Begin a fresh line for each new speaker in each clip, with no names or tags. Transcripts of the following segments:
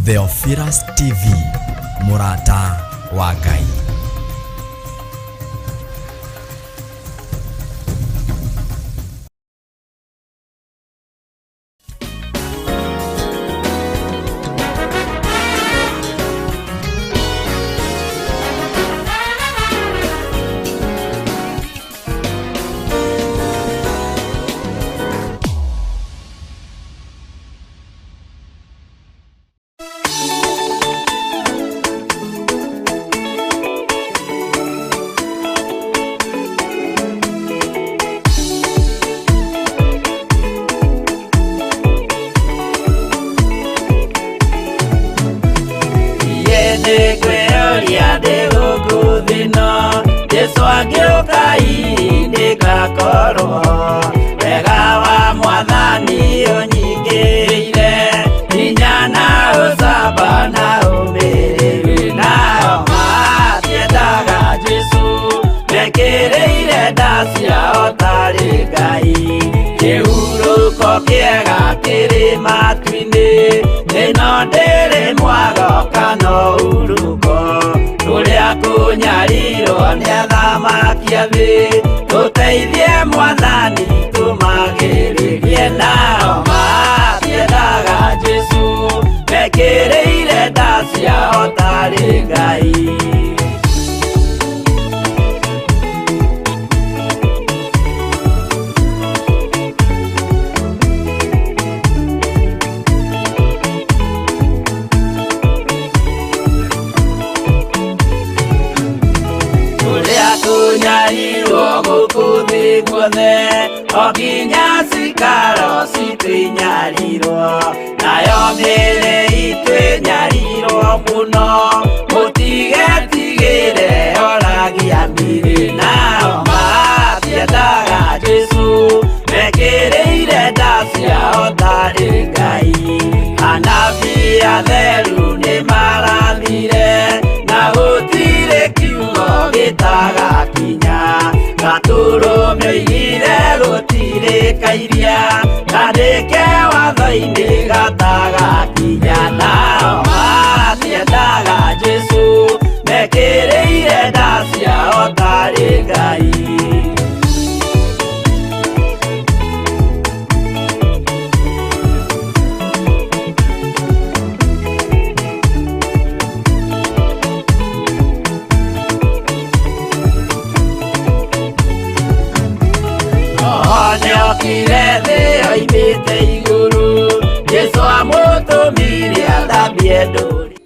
Theophilus TV, mũrata wa Ngai.
Nĩngwĩyũria ndĩ gũkũ thĩ ĩno, Jesũ angĩũka hihi nĩngakorwo. Wega wa Mwathani ũnyingĩrĩire, hinya na ũcamba na ũmĩrĩru. Nao matiendaga Jesũ, mekĩrĩire nda ciao tarĩ Ngai. Kĩhurũko kĩega kĩrĩ matu-inĩ, ĩno ndĩrĩ mwago kana ũhurũko. Kũrĩa kũnyarirwo nĩ athamaki a thĩ, tũteithie Mwathani tũmagĩrĩrie. Nao matiendaga Jesũ, mekĩrĩire nda ciao tarĩ Ngai. Kũrĩa kũnyarirwo gũkũ thĩ guothe, o nginya cikaro citũ inyarirwo, nayo mĩĩrĩ itũ ĩnyarirwo mũno, mũtigetigĩre oragia mĩĩrĩ. Nao matiendaga Jesũ, mekĩrĩire nda ciao tarĩ Ngai. Anabii atheru nĩmarathire, na gũtirĩ kiugo gĩtagakinya. Gatũrũme oigire gũtirĩ kairia, kandĩke watho-inĩ gatagakinya. Nao matiendaga Jesũ, mekĩrĩire nda ciao tarĩ Ngai. Roho nĩokire thĩ oimĩte igũrũ, Jesũ amũtũmire athambie ndũrĩrĩ.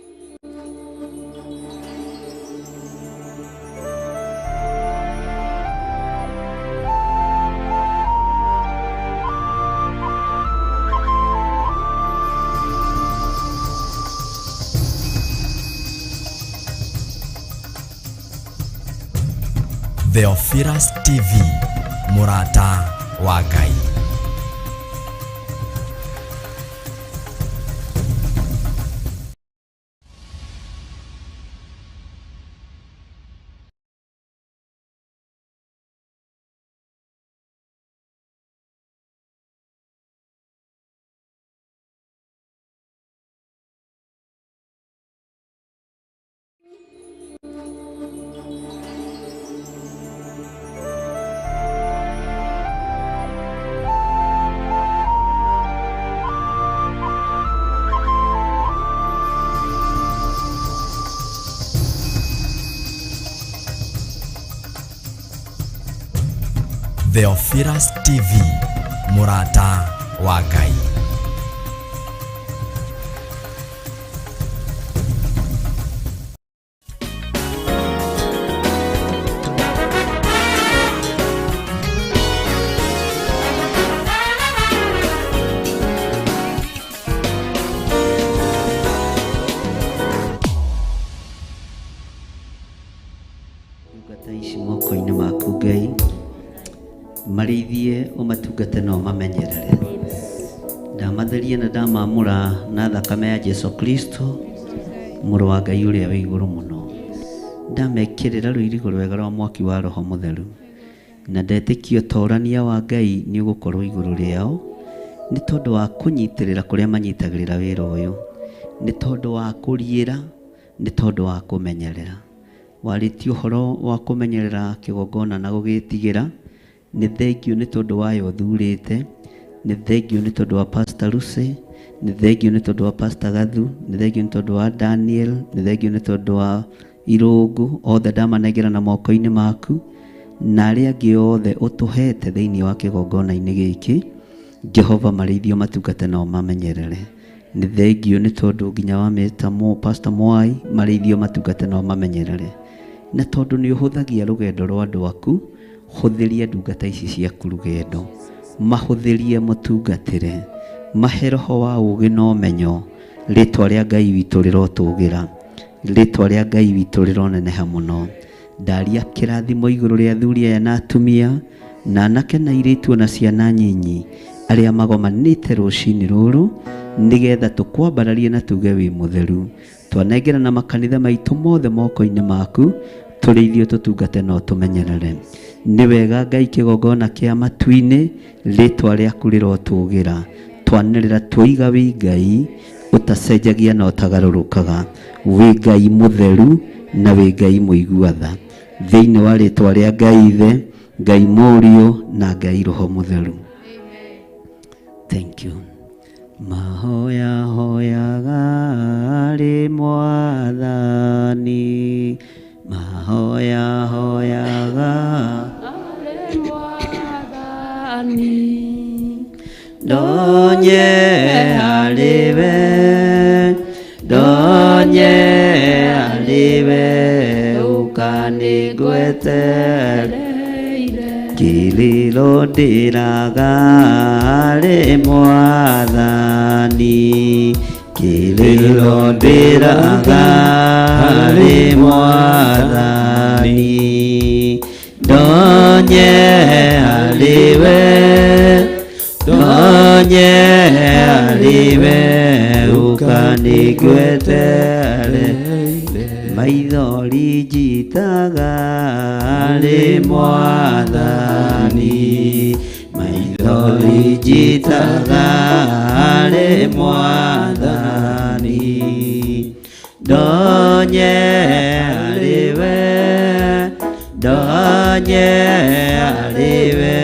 Theophilus TV, mũrata wa Ngai. Theophilus TV, mũrata wa Ngai.
Ndungata ici moko-inĩ maku Ngai, marĩithie ũmatungate na ũmamenyerere. Ndamatheria na ndamamũra na thakame ya Jesu Kristo mũrũ wa Ngai ũrĩa wĩ igũrũ mũno. Ndamekĩrĩra rũirigo rwega rwa mwaki wa Roho Mũtheru na ndetĩkia ũtorania wa Ngai nĩ ũgũkorwo igũrũ rĩao nĩ tondũ wa kũnyitĩrĩra kũrĩa manyitagĩrĩra wĩra ũyũ. Nĩ tondũ wa kũriĩra, nĩ tondũ wa kũmenyerera. Warĩtie ũhoro wa kũmenyerera kĩgongona na gũgĩtigĩra. Nĩ thengiũ nĩ tondũ wayo ũthurĩte. Nĩ thengiũ nĩ tondũ wa Pastor Lucy. Nĩ thengiũ nĩ tondũ wa Pastor Gathu. Nĩ thengiũ nĩ tondũ wa Daniel. Nĩ thengiũ nĩ tondũ wa Irũngũ. Othe ndamanengera na moko-inĩ maku. Na arĩa angĩ othe ũtũhete thĩinĩ wa kĩgongona-inĩ gĩkĩ. Jehova marĩithio matungate nao mamenyerere. Nĩ thengiũ nĩ tondũ nginya wa Mr. Mo, Pastor Mwai marĩithio matungate nao mamenyerere. Na tondũ nĩ ũhũthagia rũgendo rwa andũ aku, hũthĩria ndungata ici ciaku rũgendo. Mahũthĩrie mũtungatĩre. Mahe roho wa ũũgĩ na ũmenyo. Rĩtwa rĩa Ngai witũ rĩrotũgĩra. Rĩtwa rĩa Ngai witũ rĩroneneha mũno. Ndaria kĩrathimo igũrũ rĩa athuri aya na atumia, na anake na airĩtu ona ciana nyinyi, arĩa magomanĩte rũcinĩ rũrũ, nĩgetha tũkwambararie na tuge wĩ mũtheru. Twanengera na makanitha maitũ mothe moko-inĩ maku, tũrĩithio tũtungate na ũtũmenyerere. Nĩ wega Ngai kĩgongona kĩa matu-inĩ, rĩtwa rĩaku rĩrotũgĩra. Twanĩrĩra twoiga wĩ Ngai ũtacenjagia na ũtagarũrũkaga, wĩ Ngai mũtheru na wĩ Ngai mũigua tha. Thĩinĩ wa rĩtwa rĩa Ngai Ithe, Ngai Mũriũ na Ngai Roho Mũtheru. Thank you. Mahoya hoyaga arĩ Mwathani, mahoya hoyaga ndonye harĩ we, ndonye harĩ we, ũkanĩngwetere kĩrĩro ndĩraga harĩ Mwathani, kĩrĩro ndĩraga harĩ Mwathani, ndonye harĩ we, ndonye harĩ we, ũkanĩngwetere maithori njitaga harĩ Mwathani, maithori njitaga harĩ Mwathani, ndonye harĩ we, ndonye harĩ we,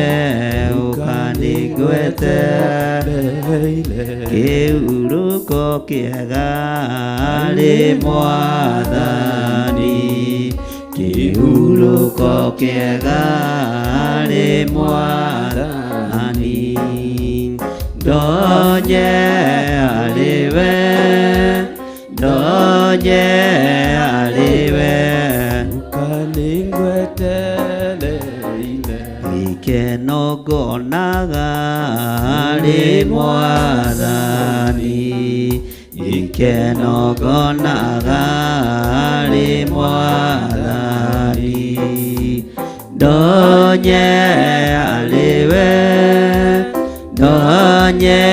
ũkanĩngwetere kĩhurũko kĩega harĩ Mwathani, kĩhurũko kĩega harĩ Mwathani, ndonye harĩ we, ndonye harĩ we, gĩkeno ngonaga harĩ Mwathani, gĩkeno ngonaga harĩ Mwathani, ndonye harĩ we, ndonye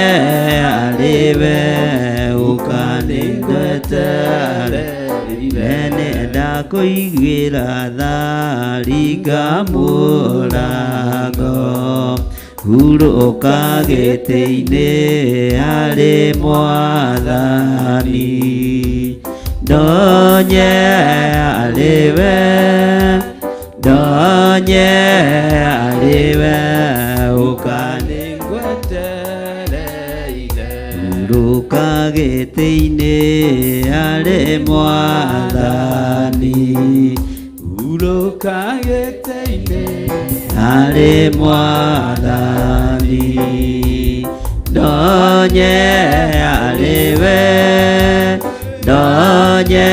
harĩ we, ũkanĩngwetere nenda kũiguĩra tha ringa mũrango, hurũka gĩtĩ-inĩ harĩ Mwathani, ndonye harĩ we, ndonye harĩ we, hurũka gĩtĩ-inĩ harĩ Mwathani,
Hurũka gĩtĩ-inĩ
harĩ Mwathani, ndonye harĩ we, ndonye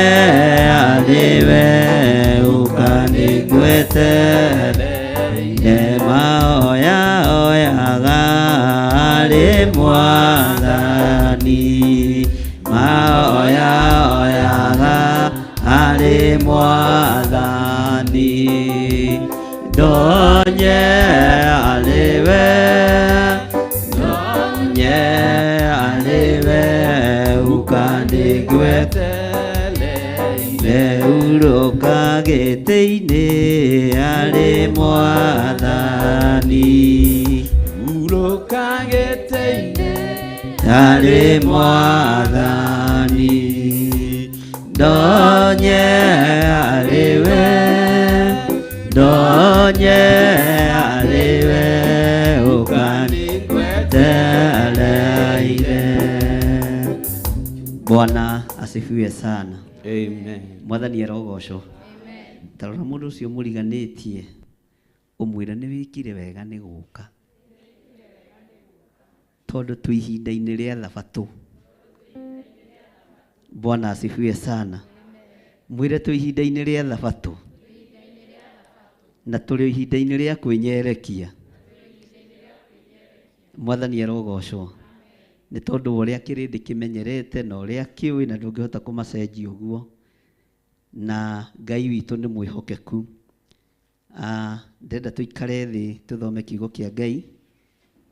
harĩ we, ũkanĩngwetere mahoya hoyaga harĩ Mwathani, mahoya hoyaga harĩ Mwathani, ndonye harĩ we, ndonye harĩ we, ũkanĩngwetere hurũka gĩtĩ-inĩ harĩ Mwathani,
Hurũka gĩtĩ-inĩ
Tarĩ Mwathani, ndonye harĩ we, ndonye harĩ we, ũkanĩgwetereire. Bwana asifiwe sana.
Amen.
Mwathani arogocwo. Ta rora mũndũ ũcio mũriganĩtie ũmwĩre nĩ wĩkire wega nĩ gũka, tondũ twĩ ihinda-inĩ rĩa thabatũ. Bwana asifiwe sana. Mwĩre twĩ ihinda-inĩ rĩa thabatũ na tũrĩ ihinda-inĩ rĩa kwĩnyerekia. Mwathani arogocwo. Nĩ tondũ wa ũrĩa kĩrĩndĩ kĩmenyerete na ũrĩa kĩũĩ, na ndũngĩhota kũmacenjia ũguo, na Ngai witũ nĩ mwĩhokeku. Ndĩrenda tũikare thĩ tũthome kiugo kĩa Ngai.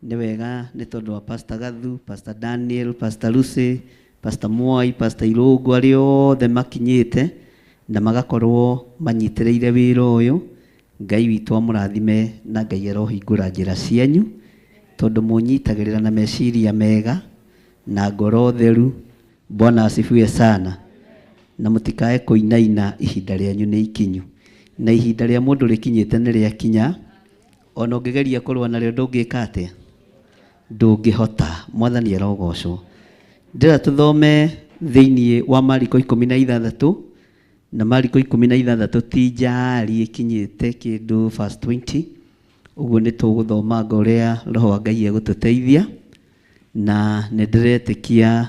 Nĩ wega nĩ tondũ wa Pastor Gathu, Pastor Daniel, Pastor Lucy, Pastor Mwai, Pastor Irũngũ, arĩa othe makinyĩte na magakorwo manyitĩrĩire wĩra ũyũ. Ngai witũ amũrathime na Ngai arohingũra njĩra cianyu, tondũ mũnyitagĩrĩra na meciria mega na ngoro theru. Bwana asifiwe sana. Na mũtikae kũinaina, ihinda rĩanyu nĩ ikinyu, na ihinda rĩa mũndũ rĩkinyĩte nĩ rĩakinya. Ona ũngĩgeria kũrũa narĩo ndũngĩka atĩa? Ndũngĩhota. Mwathani arogocwo. Ndĩrenda tũthome thĩinĩ wa Mariko 16, na Mariko 16 ti njaari ĩkinyĩte kĩndũ verse 20. Ũguo nĩ tũgũthoma ngo ũrĩa Roho wa Ngai egũtũteithia, na nĩ ndĩretĩkia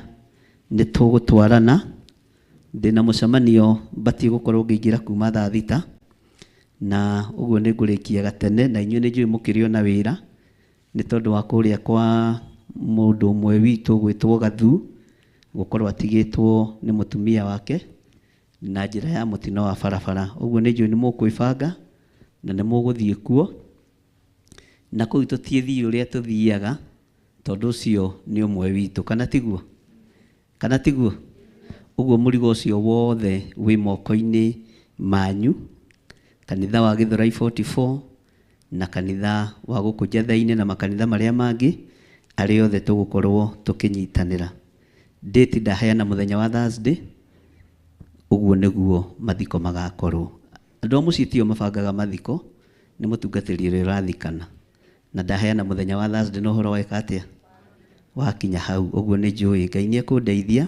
nĩ tũgũtwarana. Ndĩna mũcemanio batiĩ gũkorwo ngĩingĩra kuma thaa 6, na ũguo nĩ ngũrĩkia gatene, na inyuĩ nĩ njũĩ mũkĩrĩ ona wĩra nĩ tondũ wa kũrĩa kwa mũndũ ũmwe witũ gwĩtwo Gathu gũkorwo atigĩtwo nĩ mũtumia wake na njĩra ya mũtino wa barabara. Ũguo nĩ njũĩ nĩ mũkwĩbanga na nĩ mũgũthiĩ kuo, na kũu tũtiĩthiĩ ũrĩa tũthiaga, tondũ ũcio nĩ ũmwe witũ, kana tiguo? Kana tiguo? Ũguo mũrigo ũcio wothe wĩ moko-inĩ manyu, kanitha wa Githurai 44 na kanitha wa gũkũ Njathai-inĩ na makanitha marĩa mangĩ, arĩa othe tũgũkorwo tũkĩnyitanĩra. Date ndaheana mũthenya wa Thursday, ũguo nĩguo mathiko magakorwo. Andũ a mũciĩ tio mabangaga mathiko, nĩ mũtungatĩri ũrĩa ũrathikana. Na ndaheana mũthenya wa Thursday na ũhoro weka atĩa? Wakinya hau. Ũguo nĩ njũĩ Ngai nĩ ekũndeithia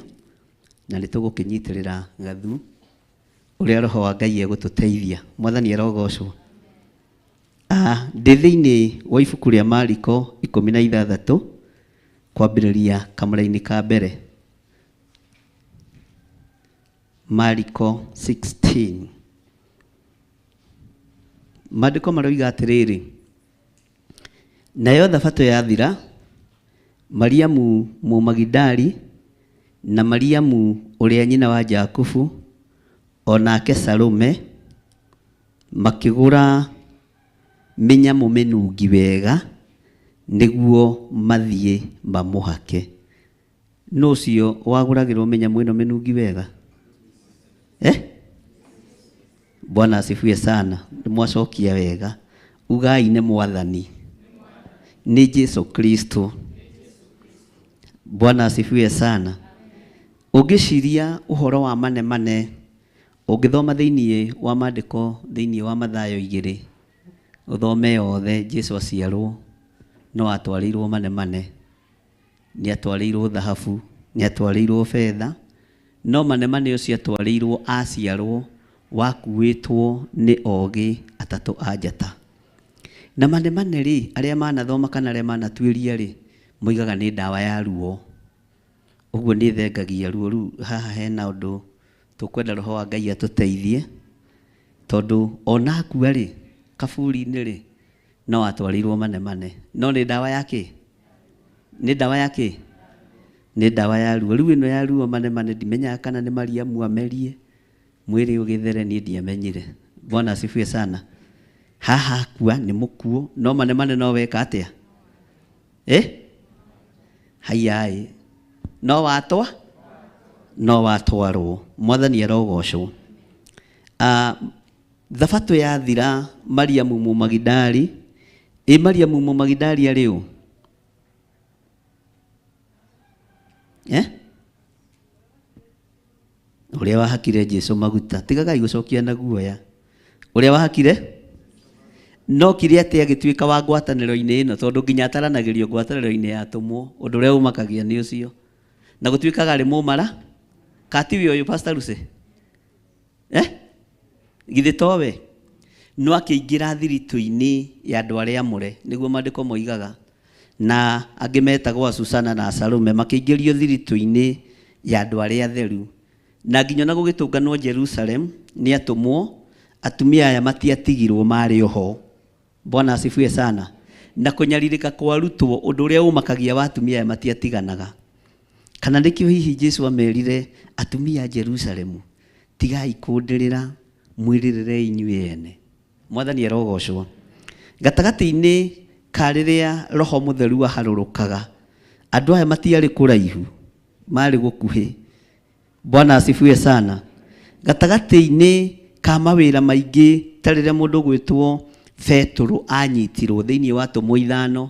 na nĩ tũgũkĩnyitĩrĩra Gathu ũrĩa Roho wa Ngai egũtũteithia. Mwathani arogocwo. Ndĩ thĩinĩ wa ibuku rĩa Mariko 16 kwambĩrĩria kamũra-inĩ ka mbere. Mariko 16. Maandĩko maroiga atĩrĩrĩ, nayo thabatũ yathira, Mariamu Mũmagidali na Mariamu ũrĩa nyina wa Jakubu o nake Salome makĩgũra mĩnyamũ mĩnungi wega nĩguo mathiĩ mamũhake. Nũ ũcio wagũragĩrwo mĩnyamũ ĩno mĩnungi wega? Bwana asifiwe sana. Nĩmwacokia wega. Ugai nĩ Mwathani, nĩ Jesu Kristo. Bwana asifiwe sana. Ũngĩciria ũhoro wa manemane, ũngĩthoma thĩinĩ wa maandĩko thĩinĩ wa Mathayo 2, ũthome yothe, Jesu aciarwo no atwarĩirwo manemane, nĩ atwarĩirwo thahabu, nĩ atwarĩirwo betha, no manemane ũcio atwarĩirwo aciarwo wakuĩtwo nĩ ogĩ atatũ a njata. Na manemane rĩ, arĩa manathoma kana arĩa manatuĩria rĩ, moigaga nĩ ndawa ya ruo. Ũguo nĩ thengagia ruo. Rĩu haha hena ũndũ tũkwenda Roho wa Ngai atũteithie, tondũ ona akua rĩ, kaburi-inĩ rĩ, no atwarĩirwo manemane. No nĩ ndawa ya kĩ? Nĩ ndawa ya kĩ? Nĩ ndawa ya ruo. Rĩu ĩno ya ruo manemane ndimenyaga kana nĩ Mariamu amerie mwĩrĩ ũgĩthere, niĩ ndiamenyire. Bwana asifiwe sana. Haha akua nĩ mũkuo, no manemane no weka atĩa? Haiyaĩ, no watwa, no watwarwo. Mwathani arogocwo. Thabatũ yathira, Mariamu Mũmagidali, ĩ Mariamu Mũmagidali arĩ ũ? Eh? Ũrĩa wahakire Jesu maguta. Tigagai gũcokia na guoya. Ũrĩa wahakire no kire atĩ agĩtuĩka wa ngwatanĩro-inĩ ĩno, tondũ nginya ataranagĩrio ngwatanĩro-inĩ ya atũmwo, ũndũ ũrĩa ũmakagia nĩ ũcio. Na gũtuĩkaga arĩ mũmara, katiwe ũyũ Pastor Lucy? Eh? Githĩ towe? No akĩingĩra thiritũ-inĩ ya andũ arĩa amũre, nĩguo maandĩko moigaga. Na angĩ metagwo Susana na Salome makĩingĩrio thiritũ-inĩ ya andũ arĩa atheru. Na nginya ona gũgĩtũnganwo Jerusalem nĩ atũmwo, atumia aya matiatigirwo, marĩ oho. Bwana asifiwe sana. Na kũnyarirĩka kwa arutwo, ũndũ ũrĩa ũmakagia wa atumia aya matiatiganaga. Kana nĩkĩo hihi Jesu amerire atumia a Jerusalemu, tigai kũndĩrĩra, mwĩrĩrĩrei inyuĩ ene. Mwathani arogocwo. Gatagatĩ-inĩ ka rĩrĩa Roho Mũtheru aharũrũkaga, andũ aya matiarĩ kũraihu, marĩ gũkuhĩ. Bwana asifiwe sana. Gatagatĩ-inĩ ka mawĩra maingĩ ta rĩrĩa mũndũ gwĩtwo Petũrũ anyitirwo thĩinĩ wa atũmwo ithano,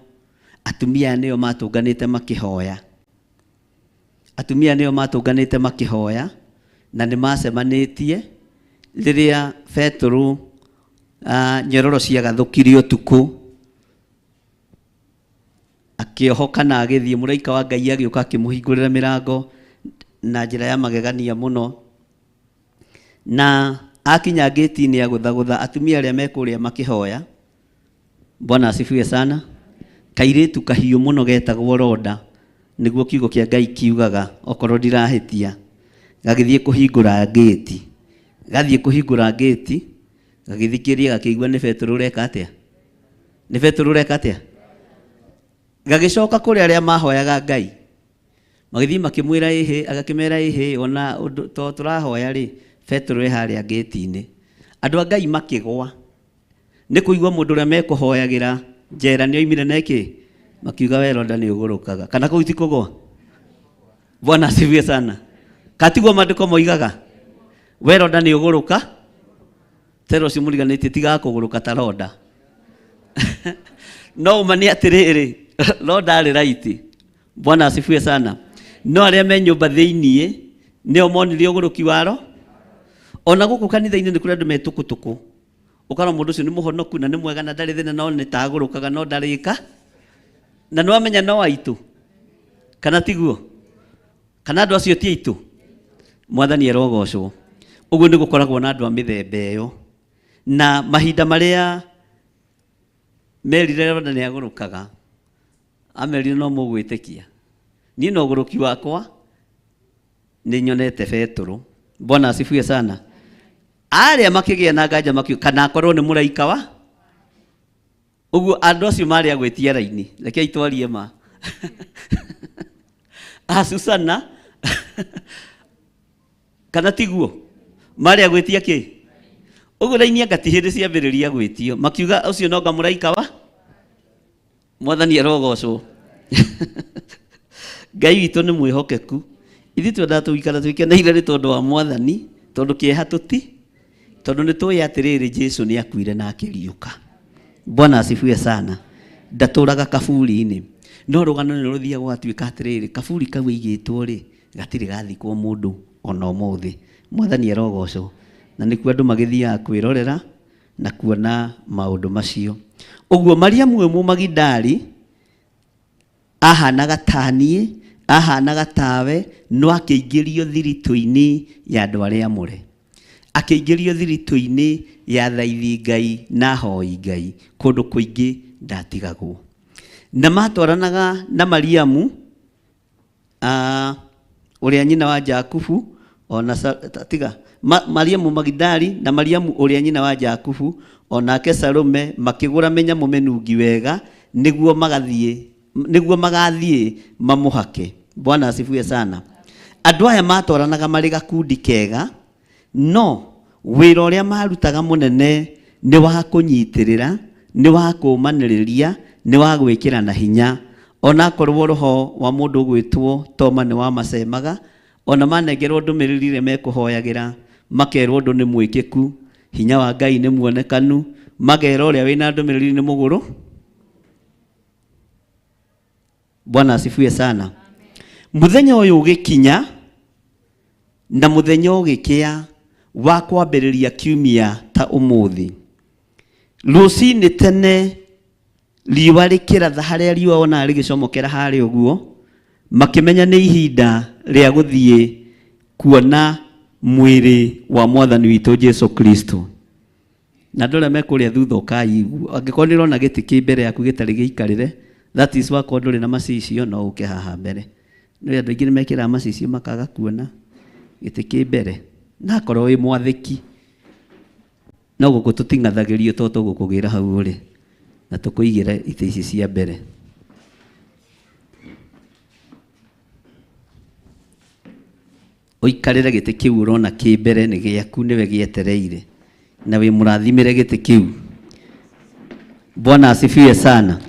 atumia aya nĩo matũnganĩte makĩhoya. Atumia nĩo matũnganĩte makĩhoya na nĩ macemanĩtie rĩrĩa Petũrũ nyororo ciagathũkire ũtukũ, akĩohoka na agĩthiĩ. Mũraika wa Ngai agĩũka akĩmũhingũrĩra mĩrango na njĩra ya magegania mũno. Na akinya ngĩti-inĩ agũthagũtha atumia arĩa me kũrĩa makĩhoya. Bwana asifiwe sana. Kairĩtu kahiũ mũno getagwo Roda, nĩguo kiugo kĩa Ngai kiugaga, okorwo ndirahĩtia, gagĩthiĩ kũhingũra ngĩti. Gathiĩ kũhingũra ngĩti, gagĩthikĩrĩria gakĩigua nĩ Petũrũ ũreka atĩa? Nĩ Petũrũ ũreka atĩa? Gagĩcoka kũrĩ arĩa mahoyaga Ngai. Magĩthiĩ makĩmwĩra ĩhĩ, agakĩmera ĩhĩ, ona ũndũ to tũrahoya rĩ, Petũrũ e harĩa ngĩti-inĩ. Andũ a Ngai makĩgwa. Nĩ kũigua mũndũ ũrĩa mekũhoyagĩra njera nĩ oimire na ĩkĩ? Makiuga we Roda nĩ ũgũrũkaga. Kana kũu ti kũgwa? Bwana asifiwe sana. Katiguo maandĩko moigaga? We Roda nĩ ũgũrũka? Tera ũcio mũriganĩtie tigaga kũgũrũka ta Roda. No ũma nĩ atĩrĩrĩ, Roda arĩ right. Bwana asifiwe sana. No arĩa me nyũmba thĩiniĩ nĩo monire ũgũrũki waro. Ona gũkũ kanitha-inĩ nĩ kũrĩ andũ me tũkũtũkũ. Ũkona mũndũ ũcio nĩ mũhonoku na nĩ mwega na ndarĩ thĩna, no nĩ tagũrũkaga no ndarĩka. Na nĩ wamenya no aitũ. Kana tiguo? Kana andũ acio ti aitũ? Mwathani arogocwo. Ũguo nĩ gũkoragwo na andũ a mĩthemba ĩyo. Na mahinda marĩa merire Roda nĩ agũrũkaga, amerire no mũgwĩtĩkia. Niĩ na ũgũrũki wakwa nĩ nyonete Petũrũ. Bwana asifiwe sana. Arĩa makĩgĩa na nganja makiuga kana akorwo nĩ mũraika wa ũguo. Andũ acio marĩ a gwĩtia raini, rekei twarie ma. A Susana kana tiguo marĩ a gwĩtia kĩ ũguo, raini anga ti hĩndĩ ciambĩrĩria gwĩtio, makiuga ũcio no nga mũraika wa Mwathani arogocwo. Ngai witũ nĩ mwĩhokeku. Ithuĩ twendaga tũgĩikara twĩkeneire nĩ tondũ wa Mwathani, tondũ kĩeha tũti, tondũ nĩ tũĩ atĩrĩrĩ, Jesu nĩ akuire na akĩriũka. Bwana asifiwe sana. Ndatũraga kaburi-inĩ. No rũgano nĩ rũthiaga gũgatuĩka atĩrĩrĩ, kaburi kau aigĩtwo rĩ, gatirĩ gathikwo mũndũ ona ũmũthĩ. Mwathani arogocwo. Na nĩkuo andũ magĩthiaga kwĩrorera na kuona maũndũ macio. Ũguo Mariamu ũyũ Mũmagidali ahanaga ta niĩ, ahanaga tawe, no akĩingĩrio thiritũ-inĩ ya andũ arĩa amũre. Akĩingĩrio thiritũ-inĩ ya thaithi Ngai na ahoi Ngai. Kũndũ kũingĩ ndatigagwo. Na matwaranaga na Mariamu ũrĩa nyina wa Jakubu ona tiga Mariamu Magidali na Mariamu ũrĩa nyina wa Jakubu onake Salome makĩgũra mĩnyamũ mĩnungi wega nĩguo magathiĩ mamũhake. Bwana asifiwe sana. Andũ aya matwaranaga marĩ gakundi kega, no wĩra ũrĩa marutaga mũnene nĩ wa kũnyitĩrĩra, nĩ wa kũũmanĩrĩria, nĩ wa gwĩkĩrana hinya. Onakorwo roho wa mũndũ ũgwĩtwo Toma nĩ wamacemaga, ona manengerwo ndũmĩrĩri ĩrĩa mekũhoyagĩra, makerwo ũndũ nĩ mwĩkĩku, hinya wa Ngai nĩ muonekanu, makera ũrĩa wĩna ndũmĩrĩri nĩ mũgũrũ. Bwana asifiwe sana. Mũthenya ũyũ ũgĩkinya na mũthenya ũgĩkĩa wa kwambĩrĩria kiumia ta ũmũthĩ. Rũcinĩ tene riũa rĩkĩratha, harĩa riũa wonaga rĩgĩcomokera harĩa ũguo, makĩmenya nĩ ihinda rĩa gũthiĩ kuona mwĩrĩ wa mwathani witũ Jesu Kristo. Na andũ arĩa me kũrĩa thutha ũkai, angĩkorwo nĩ ũrona gĩtĩ kĩ mbere yaku gĩtarĩ gĩikarĩre, that is wakorwo ndũrĩ na macicio no ũke haha mbere. Nĩ andũ aingĩ nĩ mekĩraga macicio makaga kuona gĩtĩ kĩ mbere. Na akorwo wĩ mwathĩki no gũkũ tũting'athagĩrio to tũgũkũgĩra hau ũrĩ na tũkũigĩre itĩ ici cia mbere. Ũikarĩre gĩtĩ kĩu ũrona kĩ mbere nĩ gĩaku, nĩwe gĩetereire na wĩ mũrathimĩre gĩtĩ kĩu. Bwana asifiwe sana.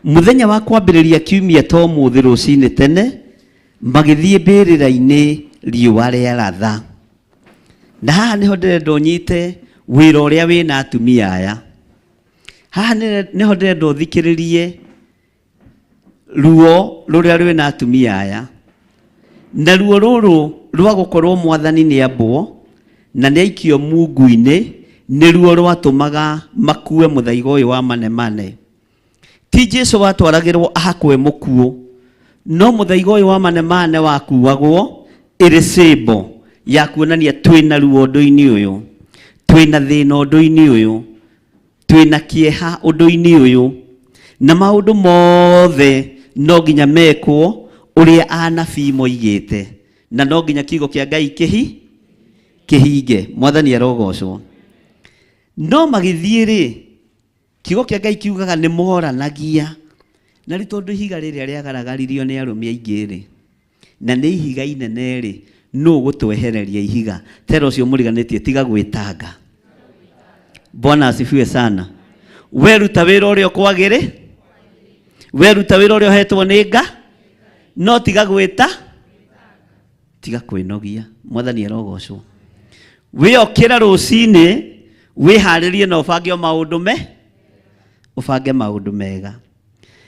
Mũthenya wa kwambĩrĩria kiumia to ũmũthĩ rũcinĩ tene magĩthiĩ mbĩrĩra-inĩ riũa rĩaratha. Na haha nĩho ndĩrenda ũnyite wĩra ũrĩa wĩna atumia aya. Haha nĩho ndĩrenda ũthikĩrĩrie ruo rũrĩa rwĩna atumia aya. Na ruo rũrũ rwa gũkorwo mwathani nĩ ambwo na nĩ aikio mungu-inĩ nĩ ruo rwatũmaga makue mũthaiga ũyũ wa manemane. Ti Jesu watwaragĩrwo ahakwe mũkuũ, no mũthaiga ũyũ wa manemane wakuagwo ĩrĩ symbol ya kuonania twĩna ruo ũndũ-inĩ ũyũ, twĩna thĩna ũndũ-inĩ ũyũ, twĩna kĩeha ũndũ-inĩ ũyũ, na maũndũ mothe no nginya mekwo ũrĩa anabii moigĩte, na no nginya kiugo kĩa Ngai kĩhinge. Mwathani arogocwo. No magĩthiĩ rĩ, kiugo kĩa Ngai kiugaga nĩ moranagia. Na rĩu tondũ ihiga rĩrĩa rĩagaragaririo nĩ arũme aingĩ rĩ, na nĩ ihiga inene rĩ, nũ ũgũtwehereria ihiga? Tera ũcio mũriganĩtie, tiga gwĩtanga. Bwana asifiwe sana. Weruta wĩra ũrĩa ũkwagĩrĩ, weruta wĩra ũrĩa ũhetwo nĩ Nga, no tiga gwĩta, tiga kwĩnogia. Mwathani arogocwo. Wĩokĩra rũcinĩ wĩharĩrie na ũbange o maũndũ me, ũbange maũndũ mega.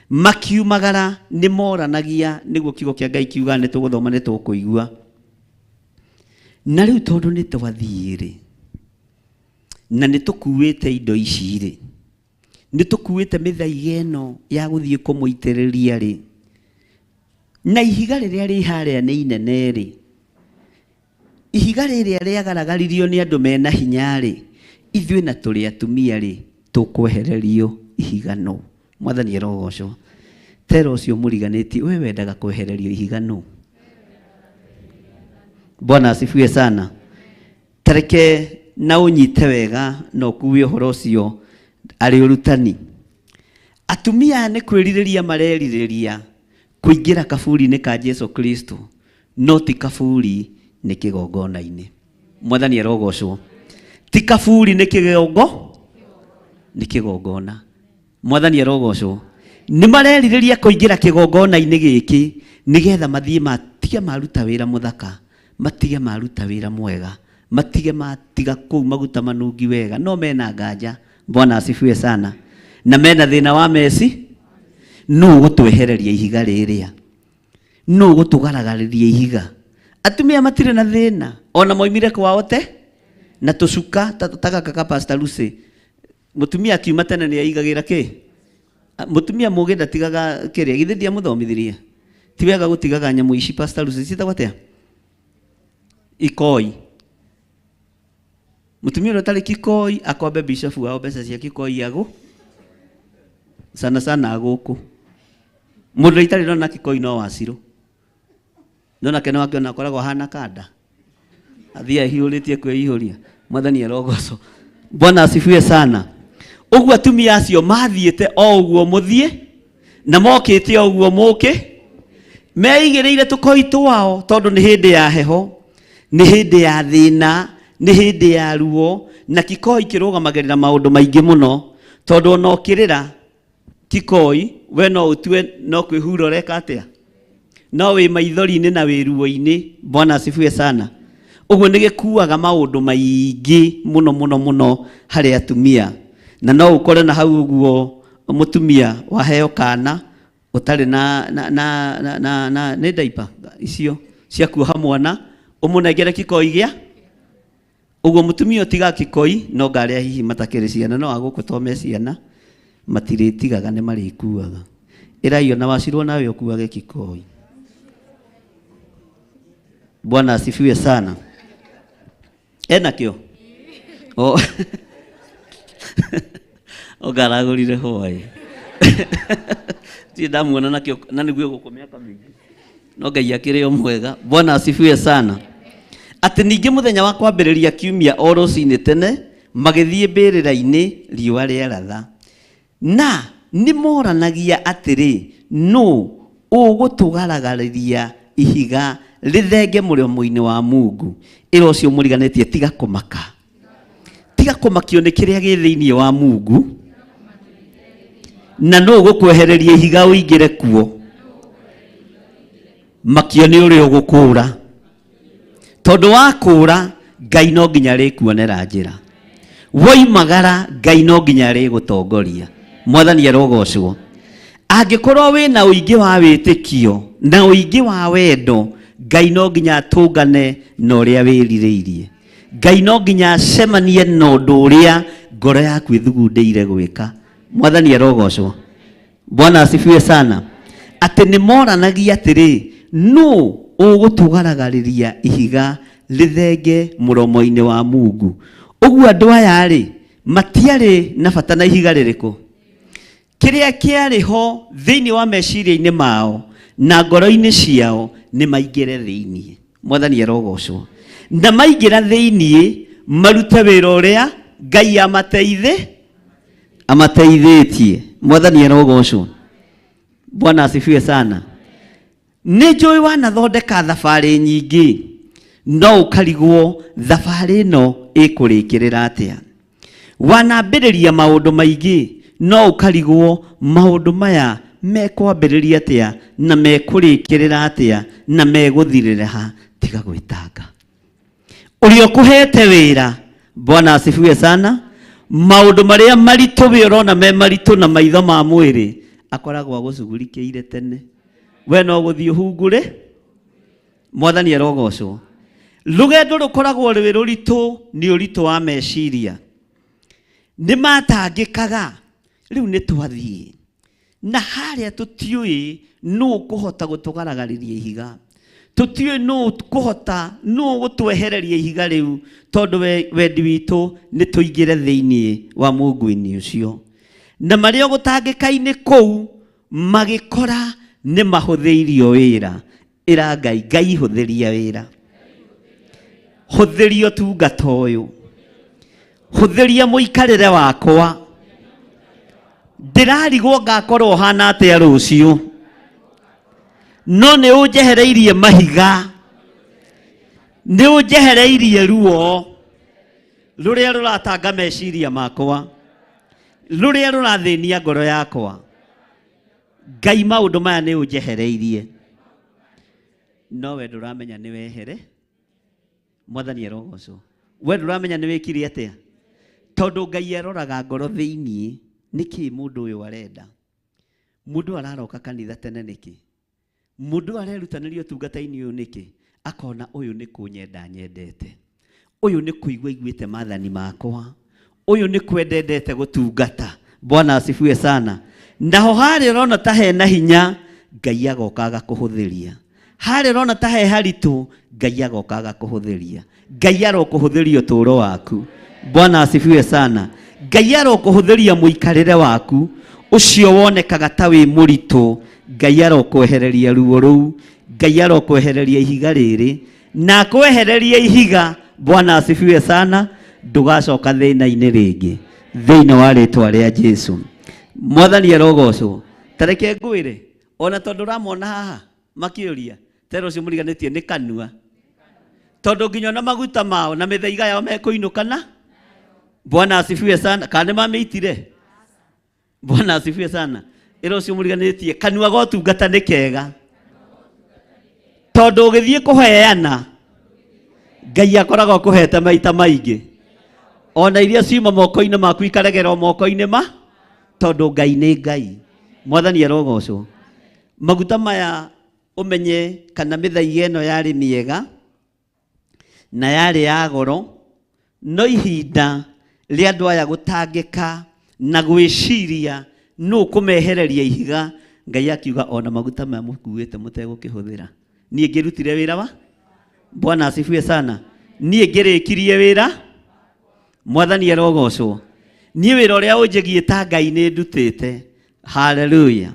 Makiumagara nĩ moranagia, nĩguo kiugo kĩa Ngai kiugaga nĩ tũgũthoma nĩ tũkũigua. Na rĩu tondũ nĩ twathiĩ rĩ, na nĩ tũkuĩte indo ici rĩ, nĩ tũkuĩte mĩthaiga ĩno ya gũthiĩ kũmũitĩrĩria rĩ, na ihiga rĩrĩa rĩ harĩa nĩ inene rĩ, ihiga rĩrĩa rĩagaragaririo nĩ andũ mena hinya rĩ, ithuĩ na tũrĩ atumia rĩ, tũkwehererio ihiga no. Mwathani arogocwo. Tera ũcio mũriganĩtie, we wendaga kwehererio ihiga no. Bwana asifiwe sana. Tareke na ũnyite wega na ũkuue ũhoro ũcio arĩ ũrutani. Atumia nĩ kwĩrirĩria marerirĩria kũingĩra kaburi-inĩ ka Jesu Kristo, no ti kaburi nĩ kĩgongona-inĩ. Mwathani arogocwo. Ti kaburi nĩ kĩgongo, nĩ kĩgongona. Mwathani arogocwo. Nĩ marerirĩria kũingĩra kĩgongona-inĩ gĩkĩ nĩgetha mathiĩ matige maruta wĩra mũthaka, matige maruta wĩra mwega, matige matiga kũu maguta manungi wega, no mena nganja. Bwana asifiwe sana. Na mena thĩna wa meci, nũ ũgũtwehereria ihiga rĩrĩa? Nũ ũgũtũgaragarĩria ihiga? Atumia matirĩ na thĩna, ona moimire kwao te na tũcuka ta gaka ka Pastor Lucy. Mũtumia akiuma tene nĩ aigagĩra kĩ? Mũtumia mũgĩ ndatigaga kĩrĩa, githĩ ndiamũthomithirie? Ti wega gũtigaga nyamũ ici Pastor Lucy, ciĩtagwo atĩa? Ikoi. Mũtumia ũrĩa ũtarĩ kikoi akombe bishop wao mbeca cia kikoi agũ sana sana agũkũ. Mũndũ itarĩ ndona kikoi no wacirũ. No nake no akĩona akoragwo ahana kanda. Athiĩ ahiũrĩtie kwĩihũria. Mwathani arogocwo. Bwana asifiwe sana. Ũguo atumia acio mathiĩte o ũguo mũthiĩ na mokĩte o ũguo mũke, meigĩrĩire tũkoi twao tondũ nĩ hĩndĩ ya heho, nĩ hĩndĩ ya thĩna, nĩ hĩndĩ ya ruo, na kikoi kĩrũgamagĩrĩra maũndũ maingĩ mũno tondũ ona ũkĩrĩra kikoi we no ũtue no kwĩhura ũreka atĩa, no wĩ maithori-inĩ na wĩ ruo-inĩ. Bwana asifiwe sana. Ũguo nĩ gĩkuaga maũndũ maingĩ mũno mũno mũno harĩ atumia, na no ũkore na hau ũguo mũtumia waheo kana Ũtarĩ na na na na na, na nĩ diaper icio cia kuoha mwana ũmũnengere kĩkoi gĩa ũguo mũtumia ũtigaga kĩkoi no ngarĩa hihi matakĩrĩ ciana no agũkũ to me ciana matirĩtigaga nĩ marĩkuaga. Ĩrai ona wacirwo nawe ũkuage kĩkoi. Bwana asifiwe sana. Enakĩo? O Onga aragũrire hwaĩ. Ndirĩ ndamuona nakĩo na nĩguo gũkũ mĩaka mĩingĩ. No Ngai akĩrĩ o mwega. Bwana asifiwe sana. Atĩ ningĩ mũthenya wa kwambĩrĩria kiumia o rũcinĩ tene magĩthiĩ mbĩrĩra-inĩ riũa rĩaratha. Na nĩmoranagia atĩrĩ, Nũũ ũgũtũgaragarĩria ihiga rĩthenge mũromo-inĩ wa Mungu? Ĩra ũcio mũriganĩtie, tiga kũmaka. Tiga kũmakio nĩ kĩrĩa gĩ thĩinĩ wa Mungu, na nũũ ũgũkwehereria ihiga ũingĩre kuo. Makio nĩ ũrĩa ũgũkũũra. Tondũ wakũũra, Ngai no nginya arĩkuonera njĩra. Woimagara, Ngai no nginya arĩgũtongoria. Mwathani arogocwo. Angĩkorwo wĩna ũingĩ wa wĩtĩkio na ũingĩ wa wendo, Ngai no nginya atũngane na ũrĩa wĩrirĩirie. Ngai no nginya acemanie na ũndũ ũrĩa ngoro yaku ĩthugundĩire gwĩka. Mwathani arogocwo. Bwana asifiwe sana. Atĩ nĩ moranagia atĩrĩ, nũ ũgũtũgaragarĩria ihiga rĩthenge mũromo-inĩ wa Mungu? Ũguo andũ aya-rĩ, matiarĩ na bata na ihiga rĩrĩkũ? Kĩrĩa kĩarĩ ho thĩinĩ wa meciria-inĩ mao na ngoro-inĩ ciao nĩ maingĩre thĩinĩ. Mwathani arogocwo. Na maingĩra thĩinĩ marute wĩra ũrĩa Ngai amateithĩtie. Mwathani arogocwo. Bwana asifiwe sana. Nĩ njũĩ wanathondeka thabarĩ nyingĩ no ũkarigwo thabarĩ ĩno ĩkũrĩkĩrĩra atĩa. Wanambĩrĩria maũndũ maingĩ no ũkarigwo maũndũ maya mekwambĩrĩria atĩa na mekũrĩkĩrĩra atĩa na megũthirĩra ha. Tiga gwĩtanga. Ũrĩa ũkũhete wĩra, Bwana asifiwe sana, maũndũ marĩa maritũ we ũrona me maritũ na maitho ma mwĩrĩ akoragwo agũcugurikĩire tene. We no gũthiĩ ũhungure. Mwathani arogocwo. Rũgendo rũkoragwo rwĩ rũritũ nĩ ũritũ wa meciria. Nĩ matangĩkaga rĩu nĩ twathiĩ na harĩa tũtiũĩ nũ ũkũhota gũtũgaragarĩria ihiga, tũtiũĩ nũ ũkũhota, nũ ũgũtwehereria ihiga rĩu, tondũ wendi witũ nĩ tũingĩre thĩinĩ wa mũngũ-inĩ ũcio. Na marĩ o gũtangĩka-inĩ kũu magĩkora nĩ mahũthĩirio wĩra. Ĩra Ngai, Ngai hũthĩria wĩra, hũthĩria ũtungata ũyũ, hũthĩria mũikarĩre wakwa. Ndĩrarigwo ngakorwo hana atĩa rũciũ, no nĩ ũnjehereirie mahiga, nĩ ũnjehereirie ruo rũrĩa rũratanga meciria makwa, rũrĩa rũrathĩnia ngoro yakwa. Ngai maũndũ maya nĩ ũnjehereirie, no we ndũramenya nĩ wehere. Mwathani arogocwo. We ndũramenya nĩ wĩkire atĩa, tondũ Ngai aroraga ngoro thĩinĩ. Nĩkĩ mũndũ ũyũ arenda? Mũndũ araroka kanitha tene nĩkĩ? Mũndũ arerutanĩria ũtungata-inĩ ũyũ nĩkĩ? Akona ũyũ nĩ kũnyenda nyendete, ũyũ nĩ kũigua aiguĩte maathani makwa, ũyũ nĩ kwenda endete gũtungata. Bwana asifiwe sana. Naho harĩa ũrona ta hena hinya, Ngai agoka agakũhũthĩria. Harĩa ũrona ta he haritũ, Ngai agoka agakũhũthĩria. Ngai arokũhũthĩria ũtũũro waku. Bwana asifiwe sana. Ngai arokũhũthĩria mũikarĩre waku ũcio wonekaga ta wĩ mũritũ. Ngai arokwehereria ruo rũu. Ngai arokwehereria ihiga rĩrĩ na akwehereria ihiga. Bwana asifiwe sana. Ndũgacoka thĩna-inĩ rĩngĩ thĩinĩ wa rĩtwa rĩa Jesu. Mwathani arogocwo. Ta reke ngwĩre, ona tondũ ũramona haha makĩũria tera ũcio mũriganĩtie nĩ kanua, tondũ nginya ona maguta mao na mĩthaiga yao mekũinũkana. Bwana asifiwe sana. Kana nĩ mamĩitire? Bwana asifiwe sana. Ĩra ũcio mũriganĩtie kanua ga ũtungata nĩ kega, tondũ ũgĩthiĩ kũheana Ngai akoragwo akũhete maita maingĩ, ona iria ciuma moko-inĩ maku ikaregerwo moko-inĩ ma, tondũ Ngai nĩ Ngai. Mwathani arogocwo. Maguta maya ũmenye kana mĩthaiga ĩno yarĩ mĩega na yarĩ ya goro, no ihinda rĩa andũ aya gũtangĩka na gwĩciria nũ kũmehereria ihiga, Ngai akiuga ona maguta maya mũkuĩte mũtegũkĩhũthĩra, niĩ ngĩrutire wĩra wa Bwana asifiwe sana. Niĩ ngĩrĩkirie wĩra, Mwathani arogocwo. Niĩ wĩra ũrĩa ũnjĩgiĩ ta Ngai nĩ ndutĩte. Haleluya.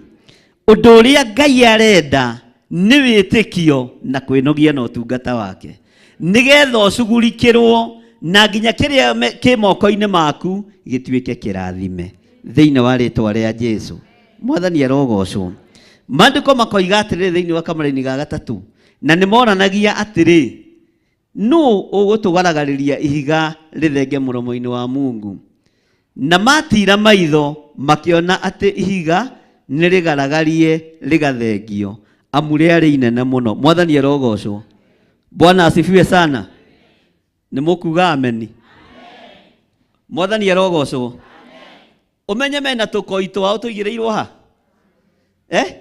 Ũndũ ũrĩa Ngai arenda nĩ wĩtĩkio na kwĩnogia na ũtungata wake, nĩgetha ũcugurikĩrwo na nginya kĩrĩa kĩ moko-inĩ maku gĩtuĩke kĩrathime thĩinĩ wa rĩtwa rĩa Jesu. Mwathani arogocwo. Maandĩko makoiga atĩrĩrĩ thĩinĩ wa kamũraini ga gatatũ, na nĩ monanagia atĩrĩ, nũ ũgũtũgaragarĩria ihiga rĩthenge mũromo-inĩ wa Mungu? Na matira maitho makĩona atĩ ihiga nĩ rĩgaragarie rĩgathengio, amu rĩarĩ inene mũno. Mwathani arogocwo. Bwana asifiwe sana. Nĩ mũkuga ameni? Mwathani arogocwo. Ũmenye mena tũkoi twao tũigĩrĩirwo ha eh?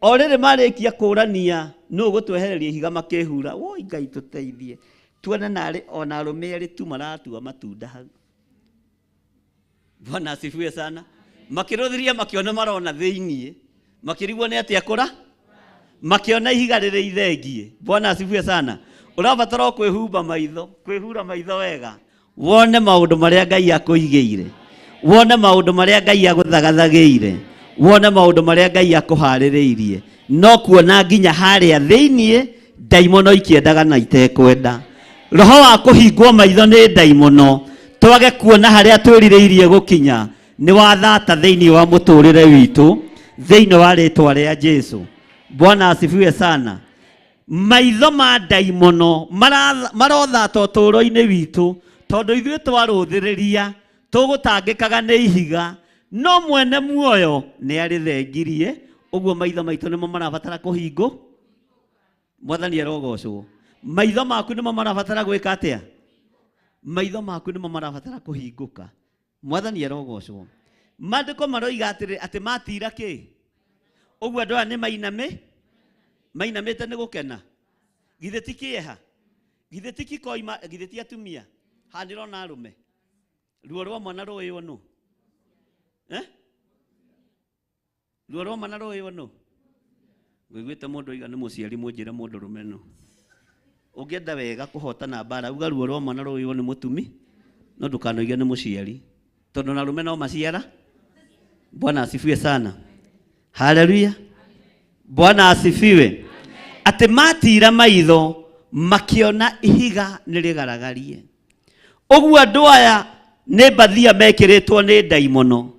O rĩrĩ marĩkia kũrania nũ ũgũtwehereria ihiga, makĩhura, woi Ngai tũteithie, tuone narĩ ona arũme erĩ tu maratua matunda hau. Bwana asifiwe sana. Makĩrũthĩria makĩona marona thĩiniĩ, makĩrigwo nĩ atĩa kũra, makĩona ihiga rĩrĩ ithengie. Bwana asifiwe sana. Ũrabatara o kwĩhumba maitho, kwĩhura maitho wega, wone maũndũ marĩa Ngai akũigĩire, wone maũndũ marĩa Ngai agũthagathagĩire, wone maũndũ marĩa Ngai akũharĩrĩirie. No kuona nginya harĩa thĩiniĩ ndaimono ikĩendaga na itekwenda. Roho wa kũhingwo maitho nĩ ndaimono twage kuona harĩa twĩrirĩirie gũkinya nĩ wathata thĩinĩ wa mũtũrĩre witũ thĩinĩ wa rĩtwa rĩa Jesu. Bwana asifiwe sana. Maitho ma ndaimono marothata ũtũũro-inĩ witũ, tondũ ithuĩ twarũthĩrĩria tũgũtangĩkaga nĩ ihiga, no mwene muoyo nĩ arĩthengirie. Ũguo maitho maitũ nĩmo marabatara kũhingwo. Mwathani arogocwo. Maitho maku nĩmo marabatara gwĩka atĩa? Maitho maku nĩmo marabatara kũhingũka. Mwathani arogocwo. Maandĩko maroiga atĩrĩ, atĩ matira kĩ? Ũguo andũ aya nĩ mainamĩ, mainamĩte nĩ gũkena. Githĩ ti kĩeha? Githĩ ti kikoi? Githĩ ti atumia? Haha ndĩrona arũme. Ruo rwa mwana rũĩyo nũ? Eh? Ruo rwa mwana rũĩyo nũ? Ngũiguĩte mũndũ oiga nĩ mũciari, mũnjĩre mũndũ rũme nũ. Ũngĩenda wega kũhotana mbara, uga ruo rwa mwana rũĩyo nĩ mũtumi, no ndũkanoige nĩ mũciari, tondũ na arũme no maciara. Bwana asifiwe sana. Haleluya. Bwana asifiwe. Atĩ matira maitho makĩona ihiga nĩ rĩgaragarie. Ũguo andũ aya nĩ mbathia mekĩrĩtwo nĩ ndaimono.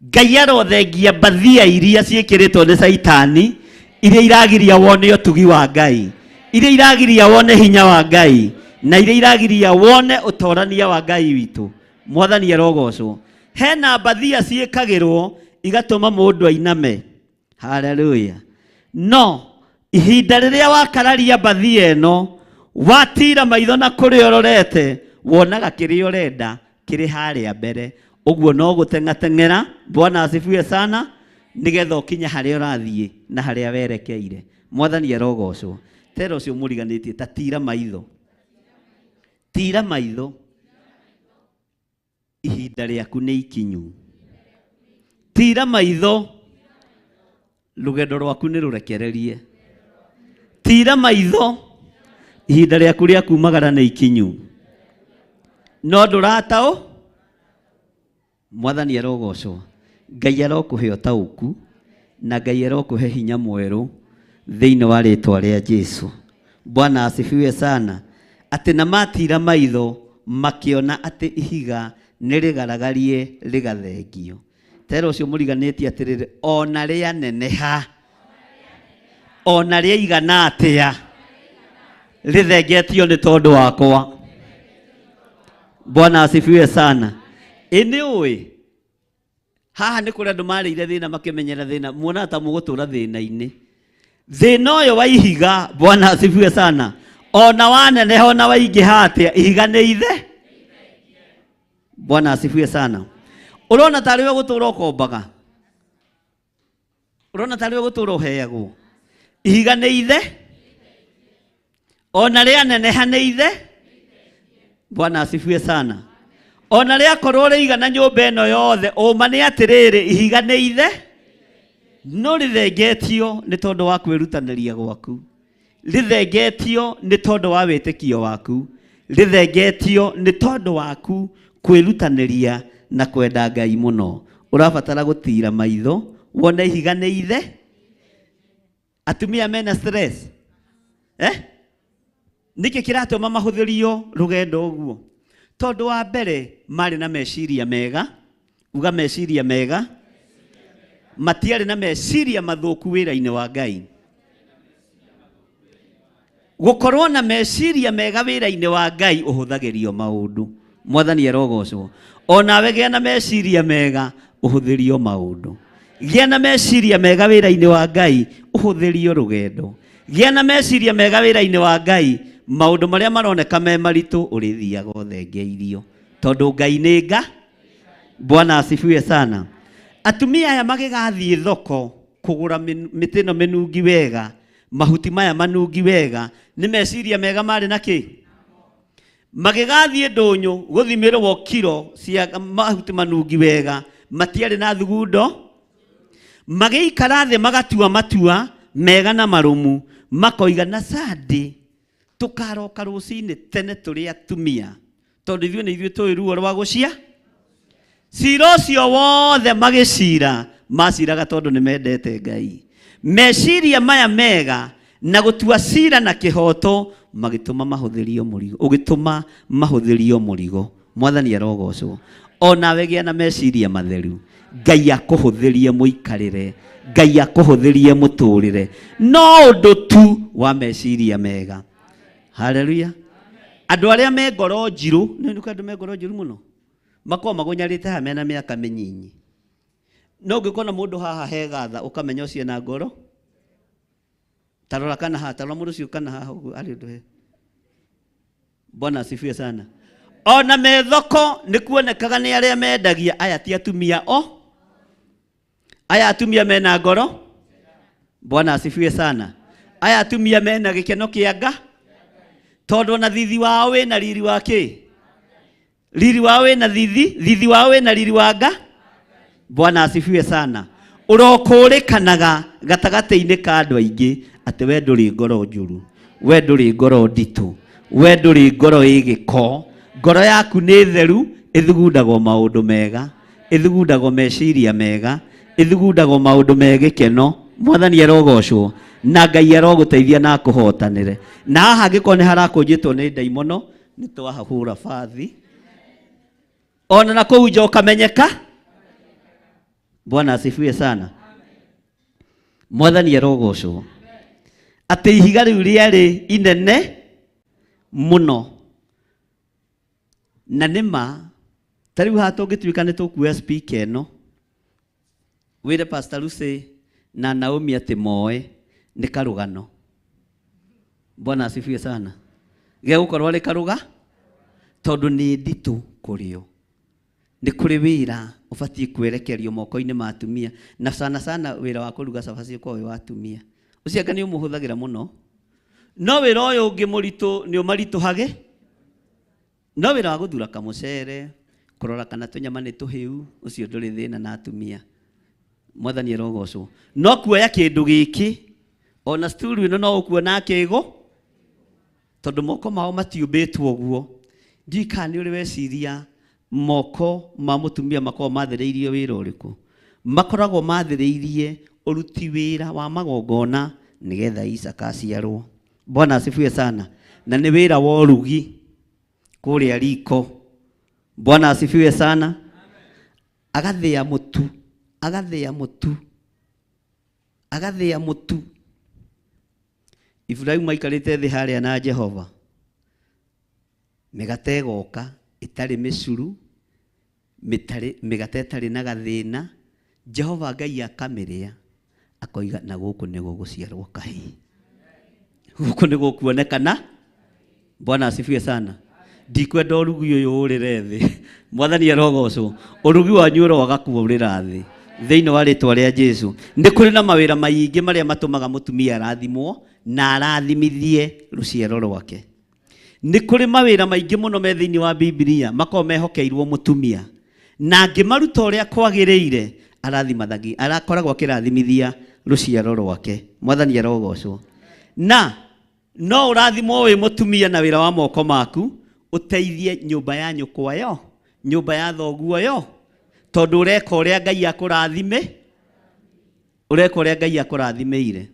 Ngai arothengia mbathia iria ciĩkĩrĩtwo nĩ Caitani, iria iragiria wone ũtugi wa Ngai, iria iragiria wone hinya wa Ngai, na iria iragiria wone ũtorania wa Ngai witũ. Mwathani arogocwo. Hena mbathia ciĩkagĩrwo igatũma mũndũ ainame. Haleluya. No ihinda rĩrĩa wakararia mbathia ĩno, watira maitho na kũrĩa ũrorete, wonaga kĩrĩa ũrenda kĩrĩ harĩa mbere. Ũguo no gũteng'ateng'era. Bwana asifiwe sana. Nĩgetha ũkinye harĩa ũrathiĩ na harĩa werekeire. Mwathani arogocwo. Tera ũcio mũriganĩtie ta tira maitho. Tira maitho. Ihinda rĩaku nĩ ikinyu. Tira maitho, rũgendo rwaku nĩ rũrekererie. Tira maitho, ihinda rĩaku rĩa kumagara nĩ ikinyu. No ndũrataũ. Mwathani arogocwo. Ngai arokũhe ũtaũku na Ngai arokũhe hinya mwerũ thĩinĩ wa rĩtwa rĩa Jesu. Bwana asifiwe sana. Atĩ na matira maitho makĩona atĩ ihiga nĩ rĩgaragarie rĩgathengio. Tera ũcio mũriganĩtie atĩrĩrĩ, ona rĩaneneha, ona rĩaigana atĩa, rĩthengetio nĩ tondũ wakwa. Bwana asifiwe sana. Ĩ nĩ ũĩ haha nĩ kũrĩ andũ marĩire thĩna makĩmenyera thĩna, muonaga ta mũgũtũra thĩna-inĩ. Thĩna ũyũ wa ihiga, Bwana asifiwe sana, ona waneneha ona waingĩha atĩa, ihiga nĩ ithe. Bwana asifiwe sana. Ũrona tarĩ we gũtũra ũkombaga. Ũrona tarĩ ũgũtũra ũheagwo. Ihiga nĩ ithe, ona rĩaneneha nĩ ithe. Bwana asifiwe sana. Ona rĩakorwo rĩigana nyũmba ĩno yothe, ũma nĩ atĩrĩrĩ, ihiga nĩ ithe, no rĩthengetio nĩ tondũ wa kwĩrutanĩria gwaku, rĩthengetio nĩ tondũ wa wĩtĩkio waku, rĩthengetio nĩ tondũ waku kwĩrutanĩria na kwenda Ngai mũno. Ũrabatara gũtira maitho wone ihiga nĩ ithe. Atumia mena stress, eh? Nĩkĩ kĩratũma mahũthĩrio rũgendo ũguo? Tondũ wa mbere marĩ na meciria mega, uga meciria mega, matiarĩ na meciria mathũku wĩra-inĩ wa Ngai. Gũkorwo na meciria mega wĩra-inĩ wa Ngai ũhũthagĩrio maũndũ. Mwathani arogocwo. Onawe gĩa na meciria mega ũhũthĩrio maũndũ. Gĩa na meciria mega wĩra-inĩ wa Ngai ũhũthĩrio rũgendo. Gĩa na meciria mega wĩra-inĩ wa Ngai, maũndũ marĩa maroneka me maritũ ũrĩthiaga ũthengeirio, tondũ Ngai nĩ nga. Bwana asifiwe sana. Atumia aya magĩgathiĩ thoko kũgũra mĩtĩ ĩno mĩnungi wega, mahuti maya manungi wega, nĩ meciria mega marĩ na kĩ? Magĩgathiĩ ndũnyũ gũthimĩrwo kiro cia mahuti manungi wega, matiarĩ na thugundo. Magĩikara thĩ magatua matua mega na marũmu, makoiga na Sunday tũkaroka rũcinĩ tene tũrĩ atumia, tondũ ithuĩ nĩ ithuĩ tũĩ ruo rwa gũcia. Cira ũcio wothe magĩcira, maciraga tondũ nĩ mendete Ngai. Meciria maya mega na gũtua cira na kĩhoto magĩtũma mahũthĩrio mũrigo, ũgĩtũma mahũthĩrio mũrigo. Mwathani arogocwo. Onawe gĩa na meciria matheru, Ngai akũhũthĩrie mũikarĩre, Ngai akũhũthĩrie mũtũrĩre, no ũndũ tu wa meciria mega. Haleluya. Andũ arĩa me ngoro njirũ, nĩ nĩ andũ me ngoro njũru mũno, makoragwo magũnyarĩte haha mena mĩaka mĩnyinyi. No ũngĩkona mũndũ haha he gatha ũkamenya ũcio ena ngoro. Tarora kana haha, tarora mũndũ ũcio kana haha ũguo arĩ ũndũ he. Bwana asifiwe sana. Ona me thoko nĩ kuonekaga nĩ arĩa mendagia, aya ti atumia o. Aya atumia mena ngoro. Bwana asifiwe sana. Aya atumia mena gĩkeno kĩa nga, tondũ ona thithi wao wĩna riri wa kĩ? Riri wao wĩna thithi, thithi wao wĩna riri wa nga. Bwana asifiwe sana. Ũrokũrĩkanaga gatagatĩ-inĩ ka andũ aingĩ atĩ we ndũrĩ ngoro njũru, we ndũrĩ ngoro nditũ, we ndũrĩ ngoro ĩ gĩko, ngoro yaku nĩ theru, ĩthugundagwo maũndũ mega, ĩthugundagwo meciria mega, ĩthugundagwo maũndũ me gĩkeno. Mwathani arogocwo na Ngai arogũteithia na akũhotanĩre. Na haha angĩkorwo nĩ harakũnjĩtwo nĩ ndaimono, nĩ twahahũra bathi ona na kũu nja ũkamenyeka. Bwana asifiwe sana. Mwathani arogocwo atĩ ihiga rĩu rĩarĩ inene mũno, na nĩma ta rĩu haha tũngĩtuĩka nĩ tũkuoya speaker ĩno wĩre Pastor Lucy na Naomi atĩ moe nĩ karũgano. Bwana asifiwe sana. Gegũkorwo arĩ karũga tondũ nĩ nditũ kũrĩo. Nĩ kũrĩ wĩra ũbatiĩ kwerekerio moko-inĩ ma atumia, na sana sana wĩra wa kũruga cabaci ũkoragwo wĩ wa atumia. Ũcio anga nĩ ũmũhũthagĩra mũno, no wĩra ũyũ ũngĩ mũritũ nĩ ũmaritũhage. No wĩra wa gũthura kamũcere, kũrora kana tũnyama nĩ tũhĩu, ũcio ndũrĩ thĩna na atumia. Mwathani arogocwo. No kuoya kĩndũ gĩkĩ, ona sturu ĩno no ũkuona akĩgũ, tondũ moko mao matiũmbĩtwo ũguo. Ndiũĩ kana nĩ ũrĩ weciria moko ma mũtumia makoragwo mathĩrĩirie wĩra ũrĩkũ. Makoragwo mathĩrĩirie ũruti wĩra wa magongona nĩgetha Isaka aciarwo. Bwana asifiwe sana. Na nĩ wĩra wa ũrugi kũrĩa riko. Bwana asifiwe sana. Agathĩa mũtu, agathĩa mũtu, agathĩa mũtu. Ibrahimu aikarĩte thĩ harĩa na Jehova. Mĩgate ĩgoka ĩtarĩ mĩcuru, mĩgate ĩtarĩ na gathĩna. Jehova Ngai akamĩrĩa, akoiga na gũkũ nĩ gũgũciarwo kahĩĩ. Gũkũ nĩ gũkuonekana. Bwana asifiwe sana. Ndikwenda ũrugi ũyũ ũrĩre thĩ. Mwathani arogocwo. Ũrugi wanyu ũroaga kũũrĩra thĩ. Thĩinĩ wa rĩtwa rĩa Jesu. Nĩ kũrĩ na mawĩra maingĩ marĩa matũmaga mũtumia arathimwo na arathimithie rũciaro rwake. Nĩ kũrĩ mawĩra maingĩ mũno me thĩinĩ wa Bibilia makoragwo mehokeirwo mũtumia, na angĩmaruta ũrĩa kwagĩrĩire arathimathagia, arakoragwo akĩrathimithia rũciaro rwake. Mwathani arogocwo. Na no ũrathimwo wĩ mũtumia na wĩra wa moko maku, ũteithie nyũmba ya nyũkwa yo, nyũmba ya thoguo yo, tondũ ũreka ũrĩa Ngai akũrathime, ũreka ũrĩa Ngai akũrathimĩire.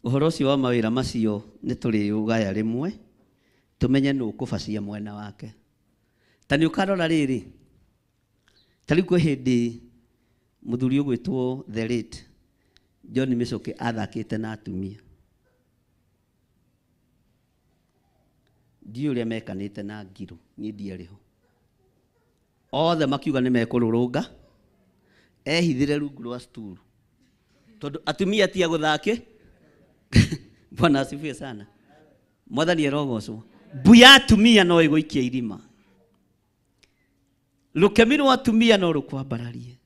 Ũhoro ũcio wa mawĩra macio nĩ tũrĩũgaya rĩmwe, tũmenye nũ ũkũbacia mwena wake. Ta nĩ ũkarora rĩrĩ, ta rĩu kwĩ hĩndĩ mũthuri ũgwĩtwo the late John Michuki athakĩte na atumia. Ndiũĩ ũrĩa mekanĩte na ngirũ, niĩ ndiarĩ ho. Othe makiuga nĩ mekũrũrũnga, ehithire rungu rwa sturu. Tondũ atumia ti a gũthakĩ. Bwana asifiwe sana. Mwathani arogocwo. Mbu ya atumia no ĩgũikie irima. Rũkemi rwa atumia no rũkwambararie.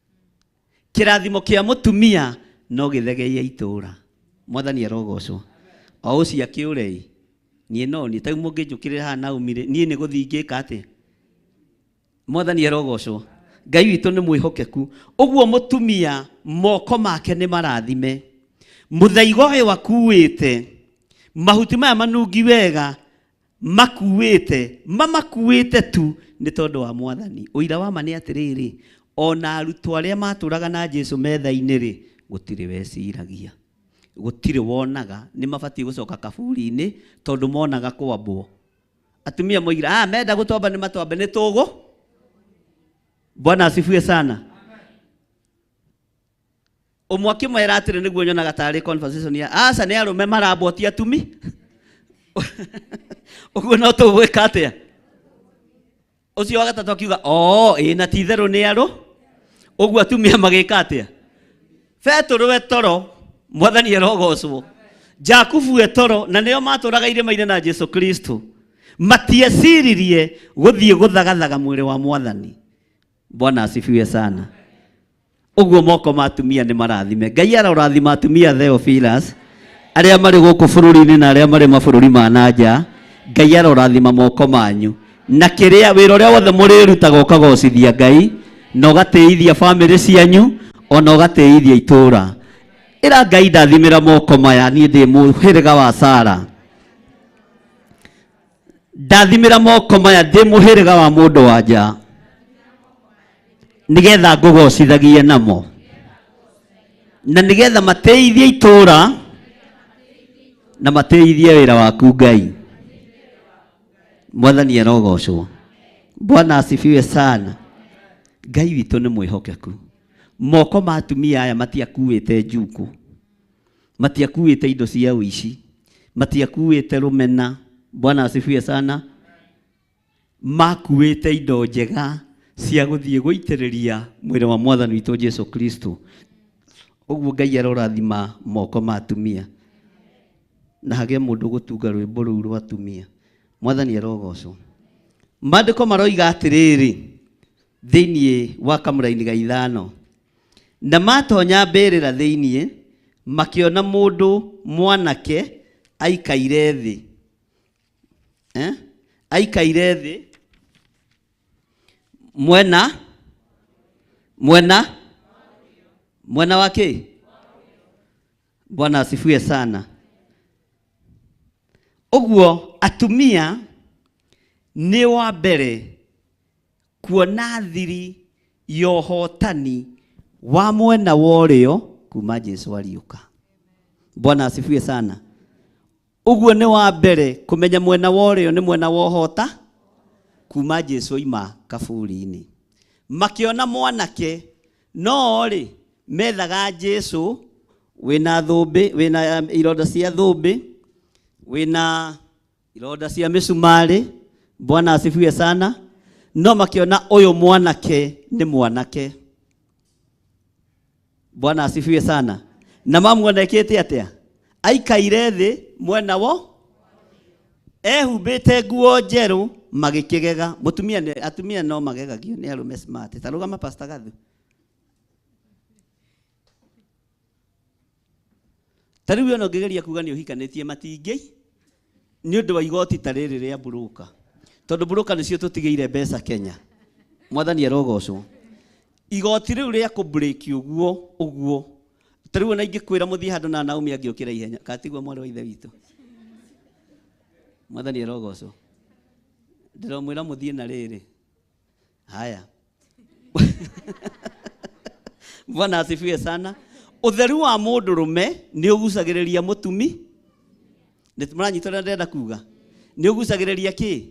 Kĩrathimo kĩa mũtumia no gĩthegeie itũũra. Mwathani arogocwo. O ũcio akĩũrei, niĩ no niĩ, ta rĩu mũngĩnjũkĩrĩra haha Naomi rĩ, niĩ nĩ gũthiĩ ingĩka atĩa? Mwathani arogocwo. Ngai witũ nĩ mwĩhokeku. Ũguo mũtumia moko make nĩ marathime. Mũthaiga ũyũ akuĩte, mahuti maya manungi wega makuĩte, mamakuĩte tu nĩ tondũ wa Mwathani. Ũira wa ma nĩ atĩrĩrĩ, ona arutwo arĩa matũraga na Jesu metha-inĩ rĩ, gũtirĩ weciragia, gũtirĩ wonaga nĩ mabatiĩ gũcoka kaburi-inĩ tondũ monaga kwambwo. Atumia moigire, menda gũtwamba nĩ matwambe, nĩ tũgũ. Bwana asifiwe sana. Ũmwe akĩmwĩra atĩrĩ, nĩguo nyonaga tarĩ conversation ya aca, nĩ arũme marambwo ti atumi. Ũguo no tũgwĩka atĩa? Ũcio wa gatatũ akiuga, oo, ĩ, na ti itherũ nĩ arũ. Ũguo atumia magĩka atĩa? Petũrũ e toro, Mwathani arogocwo. Jakubu e toro, na nĩo matũraga irĩma-inĩ na Jesu Kristo. Matieciririe gũthiĩ gũthagathaga mwĩrĩ wa Mwathani. Bwana asifiwe sana. Ũguo moko ma atumia nĩ marathime. Ngai arorathima atumia Theophilus, arĩa marĩ gũkũ bũrũri-inĩ na arĩa marĩ mabũrũri ma na nja. Ngai arorathima moko manyu. Na kĩrĩa wĩra ũrĩa wothe mũrĩrutaga ũkagocithia Ngai, na ũgatĩithia bamĩrĩ cianyu, ona ũgatĩithia itũũra. Ĩra Ngai ndathimĩra moko maya, niĩ ndĩ mũhĩrĩga wa Sara. Ndathimĩra moko maya, ndĩ mũhĩrĩga wa mũndũ wa nja, nĩgetha ngũgocithagie namo, na nĩgetha mateithie itũũra na mateithie wĩra waku Ngai. Mwathani arogocwo. Bwana asifiwe sana. Ngai witũ nĩ mwĩhokeku. Moko ma atumia aya matiakuĩte njuku, matiakuĩte indo cia ũici, matiakuĩte rũmena. Bwana asifiwe sana. Makuĩte indo njega cia gũthiĩ gũitĩrĩria mwĩrĩ wa Mwathani witũ Jesu Kristo. Ũguo Ngai arorathima moko ma atumia, na hagĩe mũndũ gũtunga rwĩmbo rũu rwa atumia. Mwathani arogocwo. Maandĩko maroiga atĩrĩrĩ thĩinĩ wa kamũraini ga ithano, na matonya mbĩrĩra thĩinĩ makĩona mũndũ mwanake aikaire thĩ. Aikaire thĩ mwena, mwena, mwena wa kĩ? Bwana asifiwe sana. Ũguo atumia nĩ wa mbere kuona thiri ya ũhotani wa mwena wa ũrĩo kuma Jesu ariũka. Bwana asifiwe sana. Ũguo nĩ wa mbere kũmenya mwena wa ũrĩo nĩ mwena wa ũhota kuma Jesu oima kaburi-inĩ. Makĩona mwanake, no rĩ methaga Jesu wĩna thũmbĩ, wĩna ironda cia thũmbĩ, wĩna ironda cia mĩcumarĩ. Bwana asifiwe sana. No makĩona ũyũ mwanake nĩ mwanake. Bwana asifiwe sana. Na mamuona ekĩte atĩa? Aikaire thĩ mwena wo, ehumbĩte nguo njerũ, magĩkĩgega. Mũtumia nĩ, atumia no magegagio nĩ arũme smart. Ta rũgama Pastor Gathu. Ta rĩu ona ũngĩgeria kuga nĩ ũhikanĩtie matingĩ nĩ ũndũ wa igoti ta rĩrĩ rĩa mburũka, tondũ mburũka nĩcio tũtigĩire mbeca Kenya. Mwathani arogocwo. Igoti rĩu rĩa kũ break ũguo ũguo, ta rĩu ona ingĩkwĩra mũthiĩ handũ na Naomi angĩũkĩra ihenya, katigwo mwarĩ wa ithe witũ. Mwathani arogocwo. Ndĩramwĩra mũthiĩ na rĩrĩ. Haya. Bwana asifiwe sana. Ũtheru wa mũndũrũme nĩ ũgucagĩrĩria mũtumi. Nĩ mũranyita ũrĩa ndĩrenda kuga? Nĩ ũgucagĩrĩria kĩ?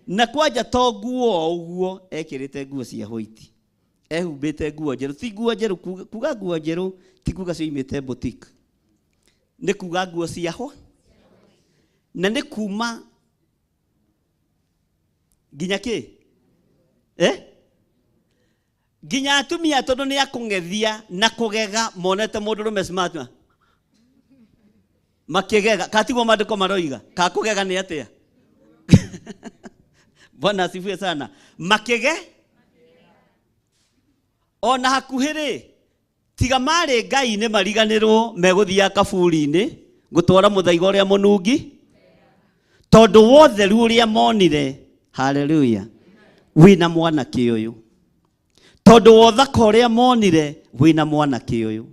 Na kwanja to nguo ũguo ekĩrĩte nguo cia white. Ehumbĩte nguo njerũ. Ti nguo njerũ, kuga nguo njerũ ti kuga cioimĩte boutique. Nĩ kuga nguo cia ho. Na nĩ kuma nginya kĩ? Nginya atumia tondũ nĩ akũng'ethia na kũgega monete mũndũrũme smart ma. Makĩgega, katiguo maandĩko maroiga, ka kũgega nĩ atĩa? Bwana asifiwe sana. Makĩge ona hakuhĩ rĩ, tiga marĩ Ngai nĩ mariganĩrwo megũthiaga kaburi-inĩ gũtwara mũthaiga ũrĩa mũnungi, tondũ wotheru ũrĩa monire, haleluya, wĩna mwanake ũyũ. Tondũ wa ũthaka ũrĩa monire, wĩna mwanake ũyũ.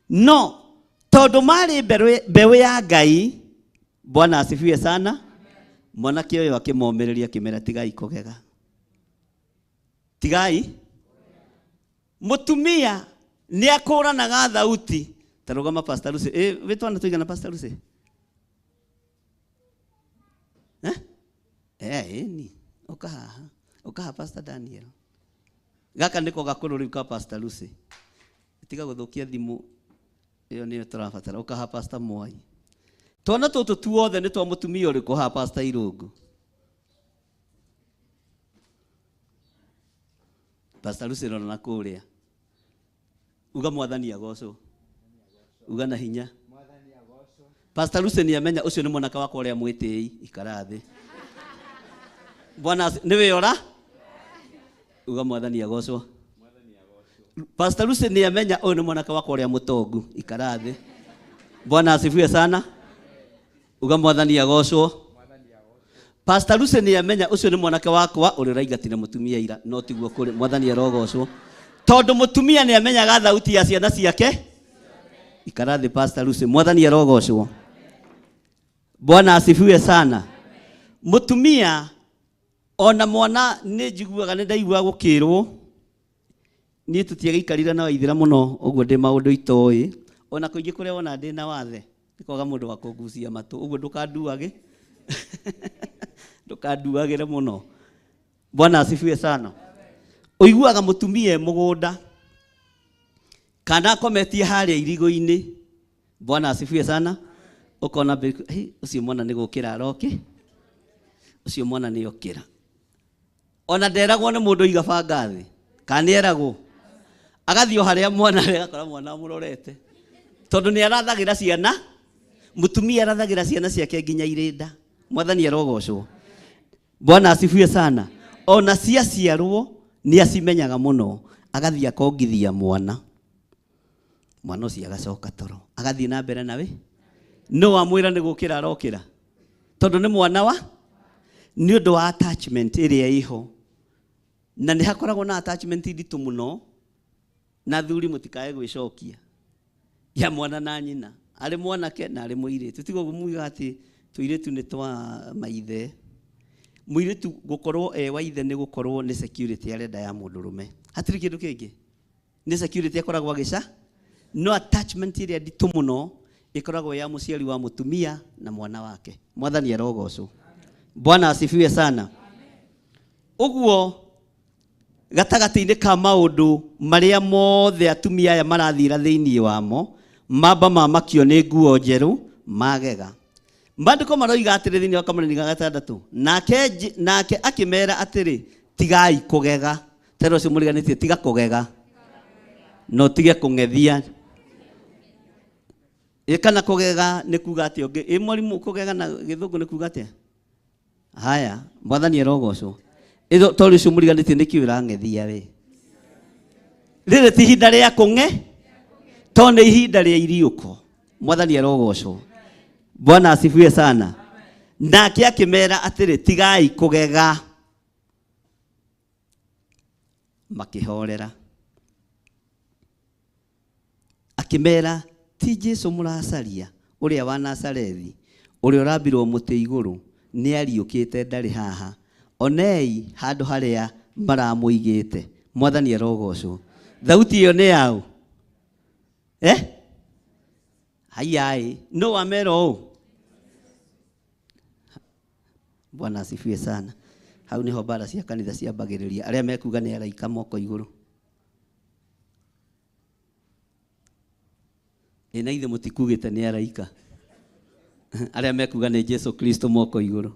No tondũ marĩ mbeũ ya Ngai, Bwana asifiwe sana, mwanake ũyũ akĩmomĩrĩria akĩmera tigai kũgega. Tigai. Mũtumia nĩ akũranaga thauti. Ta rũgama Pastor Lucy. Wĩ twana tũigana Pastor Lucy? Ĩni. Ũka haha. Ũka haha Pastor Daniel. Gaka nĩko gakũrũ rĩu ka Pastor Lucy. Tiga gũthũkia thimũ ĩyo nĩyo tũrabatara. Ũka haha Pastor Mwai. Twana tũtũ tuothe nĩ twa mũtumia ũrĩkũ haha Pastor Irũngũ? Pastor Lucy rora na kũrĩa. Uga mwathani agocwo. Uga na hinya. Pastor Lucy nĩ amenya ũcio nĩ mwanake wakwa ũrĩa mwĩtĩi, ikara thĩ. Bwana nĩ wĩora? Uga mwathani agocwo. Pastor Lucy nĩ amenya ũyũ nĩ mwanake wakwa ũrĩa mũtongu, ikara thĩ. Bwana asifiwe sana. Uga mwathani agocwo. Pastor Lucy nĩ amenya ũcio nĩ mwanake wakwa ũrĩa ũraingatire mũtumia ira, no tiguo kũrĩ. Mwathani arogocwo. Tondũ mũtumia nĩ amenyaga thauti ya ciana ciake. Ikara thĩ Pastor Lucy, mwathani arogocwo. Bwana asifiwe sana. Mũtumia ona mwana nĩ njiguaga nĩ ndaigua gũkĩrwo niĩ tũtiagĩikarire na waithĩra mũno ũguo ndĩ maũndũ itoĩ, ona kũingĩ kũrĩa wona ndĩ na wathe nĩ kwaga mũndũ wa kũngucia matũ, ũguo ndũkanduage. Ndũkanduagĩre mũno. Bwana asifiwe sana. Ũiguaga mũtumia e mũgũnda kana akometie harĩa irigũ-inĩ. Bwana asifiwe sana. Ũkona ũcio mwana nĩ gũkĩra aroke, ũcio mwana nĩ okĩra. Ona nderagwo nĩ mũndũ oiga banga thĩ, kana nĩ eragwo? Agathiĩ o harĩa mwana arĩ, agakora mwana amũrorete. Tondũ nĩ arathagĩra ciana, mũtumia arathagĩra ciana ciake nginya irĩ nda. Mwathani arogocwo. Bwana asifiwe sana. Ona ciaciarwo nĩ acimenyaga mũno, agathiĩ akongithia mwana. Mwana ũcio agacoka toro, agathiĩ na mbere nawe. No amwĩra nĩ gũkĩra arokĩra, tondũ nĩ mwana wa, nĩ ũndũ wa attachment ĩrĩa ĩho. Na nĩ hakoragwo na attachment nditũ mũno, na thuri mũtikae gwĩcokia ya mwana na nyina, arĩ mwanake na arĩ mũirĩtu. Tiga ũguo muiga atĩ tũirĩtu nĩ twa maithe. Mũirĩtu gũkorwo e wa ithe nĩ gũkorwo nĩ security arenda ya mũndũrũme, hatirĩ kĩndũ kĩngĩ. Nĩ security akoragwo agĩca, no attachment ĩrĩa nditũ mũno ĩkoragwo ya mũciari wa mũtumia na mwana wake. Mwathani arogocwo. Bwana asifiwe sana. Ũguo gatagatĩ-inĩ ka maũndũ marĩa mothe atumia aya marathira thĩinĩ wamo, mamba mamakio nĩ nguo njerũ magega. Maandĩko maroiga atĩrĩ thĩinĩ wa kamũranĩ ga gatandatũ, nake akĩmera atĩrĩ, tigai kũgega. Tera ũcio mũriganĩtie, tiga kũgega, no tige kũng'ethia. Ĩ kana kũgega nĩ kuga atĩa ũngĩ? Ĩ mwarimũ, kũgega na gĩthũngũ nĩ kuga atĩa? Haya, mwathani arogocwo. Ĩtho tondũ ũcio mũriganĩtie nĩkĩ ũrang'ethia we? Rĩrĩ ti ihinda rĩa kũng'e, to nĩ ihinda rĩa iriũko. Mwathani arogocwo. Bwana asifiwe sana. Nake akĩmera atĩrĩ, tigai kũgega. Makĩhorera. Akĩmera, ti Jesu mũracaria ũrĩa wa Nazarethi, ũrĩa ũrambirwo mũtĩ igũrũ, nĩ ariũkĩte, ndarĩ haha. Onei handũ harĩa maramũigĩte. Mwathani arogocwo. Thauti ĩyo nĩ yaũ? Eh? Haiyaĩ, no wamera ũũ? Bwana asifiwe sana. Hau niho mbara cia kanitha ciambagĩrĩria. Arĩa mekuga nĩ araika moko igũrũ. Ĩ na ithe mũtikugĩte nĩ araika. Arĩa mekuga nĩ Jesu Kristo moko igũrũ.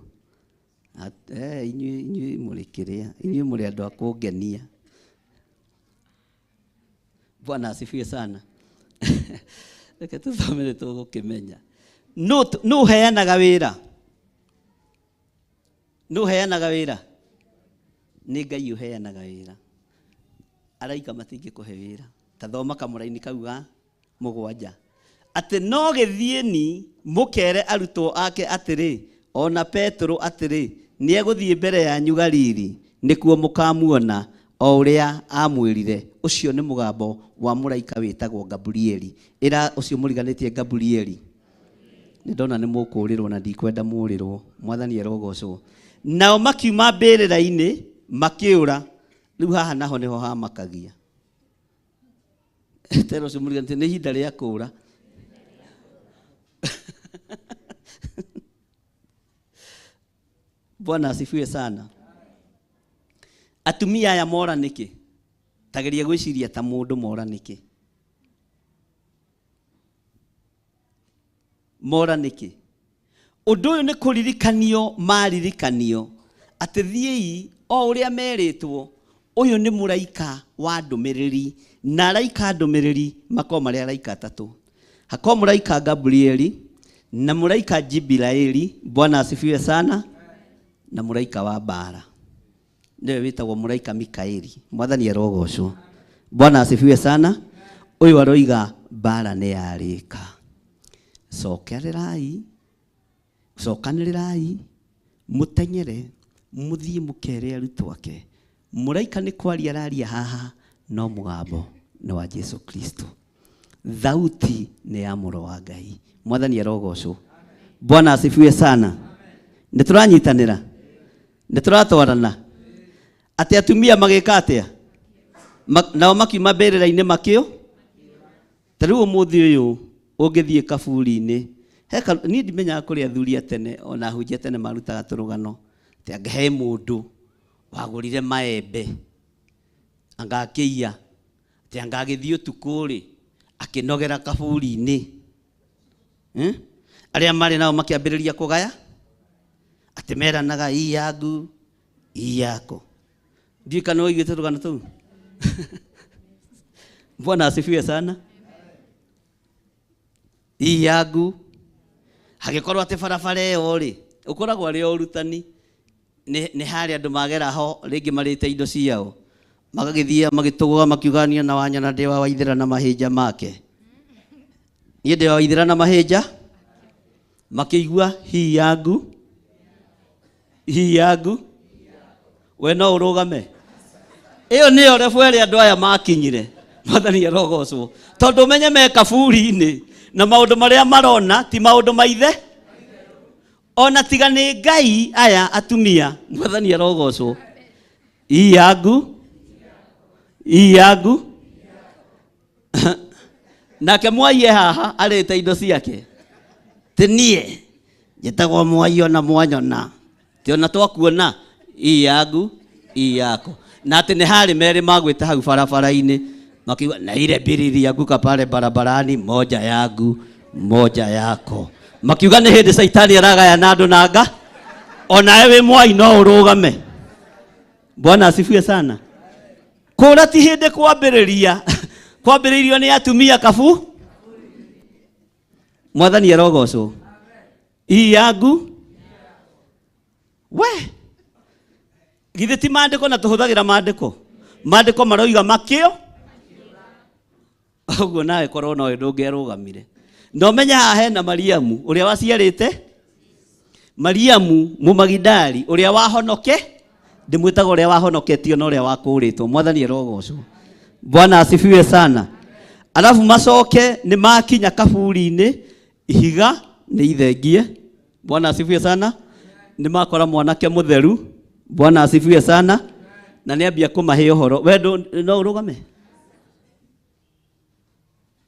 Inyuĩ mũrĩ kĩrĩa, inyuĩ mũrĩ andũ a kũngenia. Bwana asifiwe sana. Reke tũthome nĩ tũgũkĩmenya. Nũ ũheanaga wĩra? Nũ ũheanaga wĩra? Nĩ Ngai ũheanaga wĩra. Araika matingĩkũhe wĩra. Ta thoma kamũraini kau ga 7. Atĩ no gĩthiĩni mũkere arutwo ake atĩrĩ, ona Petero atĩrĩ, nĩegũthiĩ mbere yanyu Galili, nĩkuo mũkamuona o ũrĩa amwĩrire. Ũcio nĩ mũgambo wa mũraika wĩtagwo Gabrieli. Ĩra ũcio mũriganĩtie Gabrieli. Nĩ ndona nĩ mũkũũrĩrwo na ndikwenda mũũrĩrwo. Mwathani arogocwo. Nao makiuma mbĩrĩra-inĩ makĩũra. Rĩu haha naho nĩho hamakagia. Tera ũcio mũriganĩtie nĩ ihinda rĩa kũũra. Bwana asifiwe sana. Atumia aya mora nĩkĩ? Tageria gwĩciria ta mũndũ mora nĩkĩ? Mora nĩkĩ? Ũndũ ũyũ nĩ kũririkanio maririkanio atĩ thiĩi o ũrĩa merĩtwo, ũyũ nĩ mũraika wa ndũmĩrĩri, na araika ndũmĩrĩri makorwo marĩ araika atatũ. Hakorwo mũraika Gabrieli na mũraika Jibraili, Bwana asifiwe sana, na mũraika wa mbara nĩwe wĩtagwo mũraika Mikaeli. Mwathani arogocwo. Bwana asifiwe sana. Ũyũ aroiga mbara nĩ yarĩka. Cokererai, cokanĩrĩrai, mũteng'ere, mũthiĩ mũkere arutwo ake. Mũraika nĩ kwaria araria haha, no mũgambo nĩ wa Jesu Kristo. Thauti nĩ ya mũrũ wa Ngai. Mwathani arogocwo. Bwana asifiwe sana. Nĩ tũranyitanĩra, nĩ tũratwarana. Atĩ atumia magĩka atĩa? Nao makiuma mbĩrĩra-inĩ makĩo. Ta rĩu ũmũthĩ ũyũ ũngĩthiĩ kaburi-inĩ, niĩ ndimenyaga kũrĩ athuri a tene ona ahunjia tene marutaga tũrũgano atĩ anga he mũndũ wagũrire maembe anga akĩiya, atĩ anga agĩthiĩ ũtukũ rĩ akĩnogera kaburi-inĩ. Arĩa marĩ nao makĩambĩrĩria kũgaya atĩ meranaga ii yangu ii yako. Ndiũĩ kana ũiguĩte tũrũgano tũu. Bwana asifiwe sana. Ii yangu hagĩkorwo atĩ barabara ĩyo rĩ ũkoragwo arĩ o ũrutani, nĩ harĩa andũ magera ho rĩngĩ marĩte indo ciao magagĩthiĩ magĩtũgũga makiugania na wanyona ndĩ wa Waithĩra na mahĩnja make, niĩ ndĩ wa Waithĩra na mahĩnja, makĩigua hii yangu hii yangu, we no ũrũgame. Ĩyo nĩyo rebu ĩrĩa andũ aya makinyire. Mwathani arogocwo. Tondũ ũmenye me kaburi-inĩ na maũndũ marĩa marona ti maũndũ maithe ona tiga nĩ Ngai aya atumia. Mwathani arogocwo. Ii yangu ii yangu. Nake mwaiye haha arĩte indo ciake. Ti niĩ njĩtagwo mwai ona mwanyona, ti ona twakuona ii yangu ii yako. Na atĩ nĩ harĩ merĩ magwĩte hau barabara-inĩ makiuga na ile mbili ilianguka pale barabarani, moja yangu moja yako. Makiuga nĩ hĩndĩ Caitani aragayana andũ na nga, onawe wĩ mwai no ũrũgame. Bwana asifiwe sana. Kũra ti hĩndĩ kwambĩrĩria, kwambĩrĩirio nĩ atumia kabu. Mwathani arogocwo. Ii yangu we githĩ ti maandĩko na tũhũthagĩra maandĩko? Maandĩko maroiga makĩo. Ũguo nawe korwo nowe ndũngĩarũgamire. Na ũmenye haha hena Mariamu ũrĩa waciarĩte Mariamu Mũmagidali ũrĩa wahonoke ndĩmwĩtaga ũrĩa wahonoketio na ũrĩa wakũrĩtwo. Mwathani arogocwo. Bwana asifiwe sana. Alafu macoke nĩ makinya kaburi-inĩ, ihiga nĩ ithengie. Bwana asifiwe sana. Nĩ makora mwanake mũtheru. Bwana asifiwe sana. Na nĩ ambia kũmahe ũhoro. We no ũrũgame?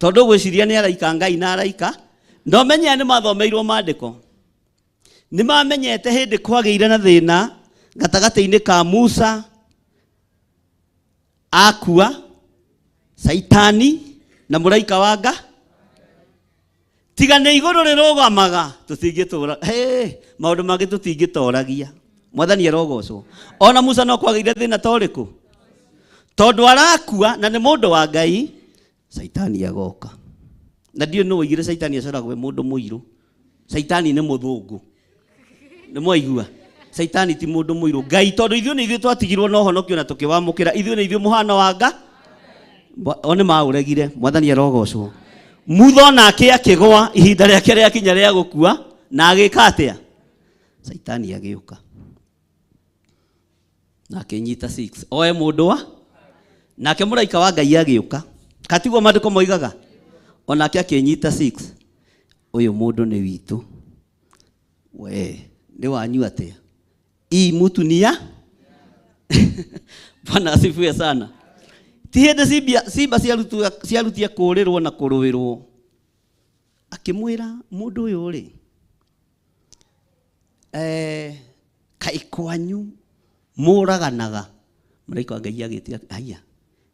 Tondũ gwĩciria nĩ araika Ngai na araika, no menye nĩ mathomeirwo maandĩko. Nĩ mamenyete hĩndĩ kwagĩire na thĩna gatagatĩ-inĩ ka Musa akua, Saitani na mũraika wa Nga. Tiga nĩ igũrũ rĩrũgamaga tũtingĩtũra. Hey, maũndũ mangĩ tũtingĩtoragia. Mwathani arogocwo. Ona Musa no kwagĩire thĩna ta ũrĩkũ? Tondũ arakua na nĩ mũndũ wa Ngai, Saitani agoka. Na ndiũ nũ oigire Saitani acoragwo e mũndũ mũirũ. Saitani nĩ mũthũngũ. Nĩ mwaigua? Saitani ti mũndũ mũirũ. Ngai tondũ ithuĩ nĩ ithuĩ twatigirwo na ũhonokio na tũkĩwamũkĩra, ithuĩ nĩ ithuĩ mũhano wa Nga. O nĩ maũregire. Mwathani arogocwo. Mutho nake akĩgwa ihinda rĩake rĩakinya rĩa gũkua na agĩka atĩa? Saitani agĩũka. Na akĩnyita 6. Oe mũndũ wa nake mũraika wa Ngai agĩũka. Katiguo maandĩko moigaga. Onake akĩnyita 6. Ũyũ mũndũ nĩ witũ. We, nĩ wanyu atĩa? Ii mutu ni ya? Bwana asifiwe sana. Ti hĩndĩ simba ciarutia kũũrĩrwo na kũrũĩrwo. Akĩmwĩra mũndũ ũyũ rĩ, kaĩ kwanyu mũraganaga. Mũraika wa Ngai agĩtia, haiya,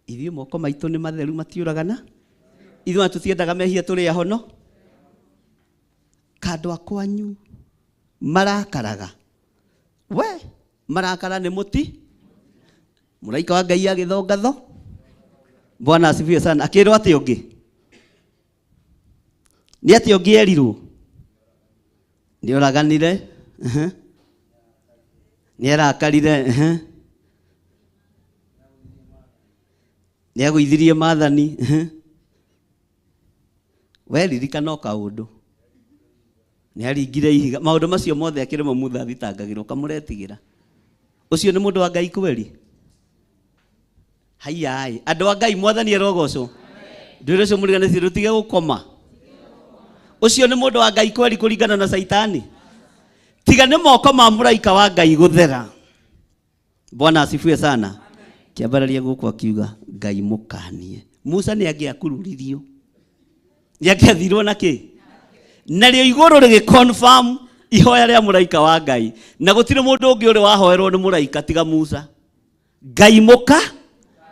ithuĩ moko maitũ nĩ matheru matiũragana. Ithuĩ ona tũtiendaga mehia tũrĩ ahono. Kandũ a kwanyu marakaraga. We, marakara nĩ mũti. Mũraika wa Ngai agĩthongatho. Bwana asifiwe sana. Akĩrwo atĩ ũngĩ? Nĩ atĩ ũngĩ erirwo? Nĩ oraganire. Nĩ arakarire. Nĩ agũithirie maathani. We ririkana o kaũndũ. Nĩ aringire ihiga. Maũndũ macio mothe akĩrĩmo Mutha athitangagĩrwo kamũretigĩra. Ũcio nĩ mũndũ wa Ngai kweri? Haiya, andũ a Ngai mwathani arogocwo. Ndwĩre ũcio mũriganĩtie rũtige gũkoma. Ũcio nĩ mũndũ wa Ngai kweri kũringana na Saitani. Tiga nĩ moko ma mũraika wa Ngai gũthera. Bwana asifiwe sana. Kĩambararia gũkũ akiuga Ngai mũkanie. Musa nĩ angĩakururirio. Nĩ angĩathirwo na kĩ? Narĩo igũrũ rĩgĩ confirm ihoya rĩa mũraika wa Ngai. Na gũtirĩ mũndũ ũngĩ ũrĩ wahoerwo nĩ mũraika tiga Musa. Ngai mũka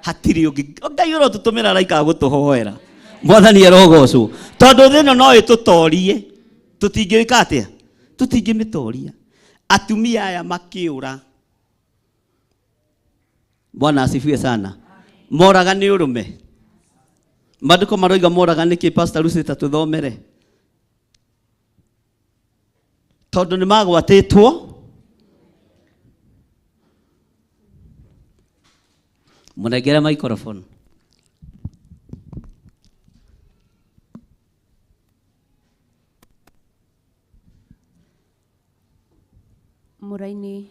hatirĩ ũngĩ. Ngai ũrotũtũmĩra araika a gũtũhoera. Mwathani arogocwo. Tondũ thĩ ĩno no ĩtũtorie. Tũtingĩka atĩa? Tũtingĩmĩtoria. Atumia aya makĩũra. Bwana asifiwe sana. Moraga nĩ ũrũme. Maandĩko maroiga moraga nĩkĩ? Pastor Lucy ta tũthomere. Tondũ nĩ magwatĩtwo. Mũnengere microphone.
Mũraini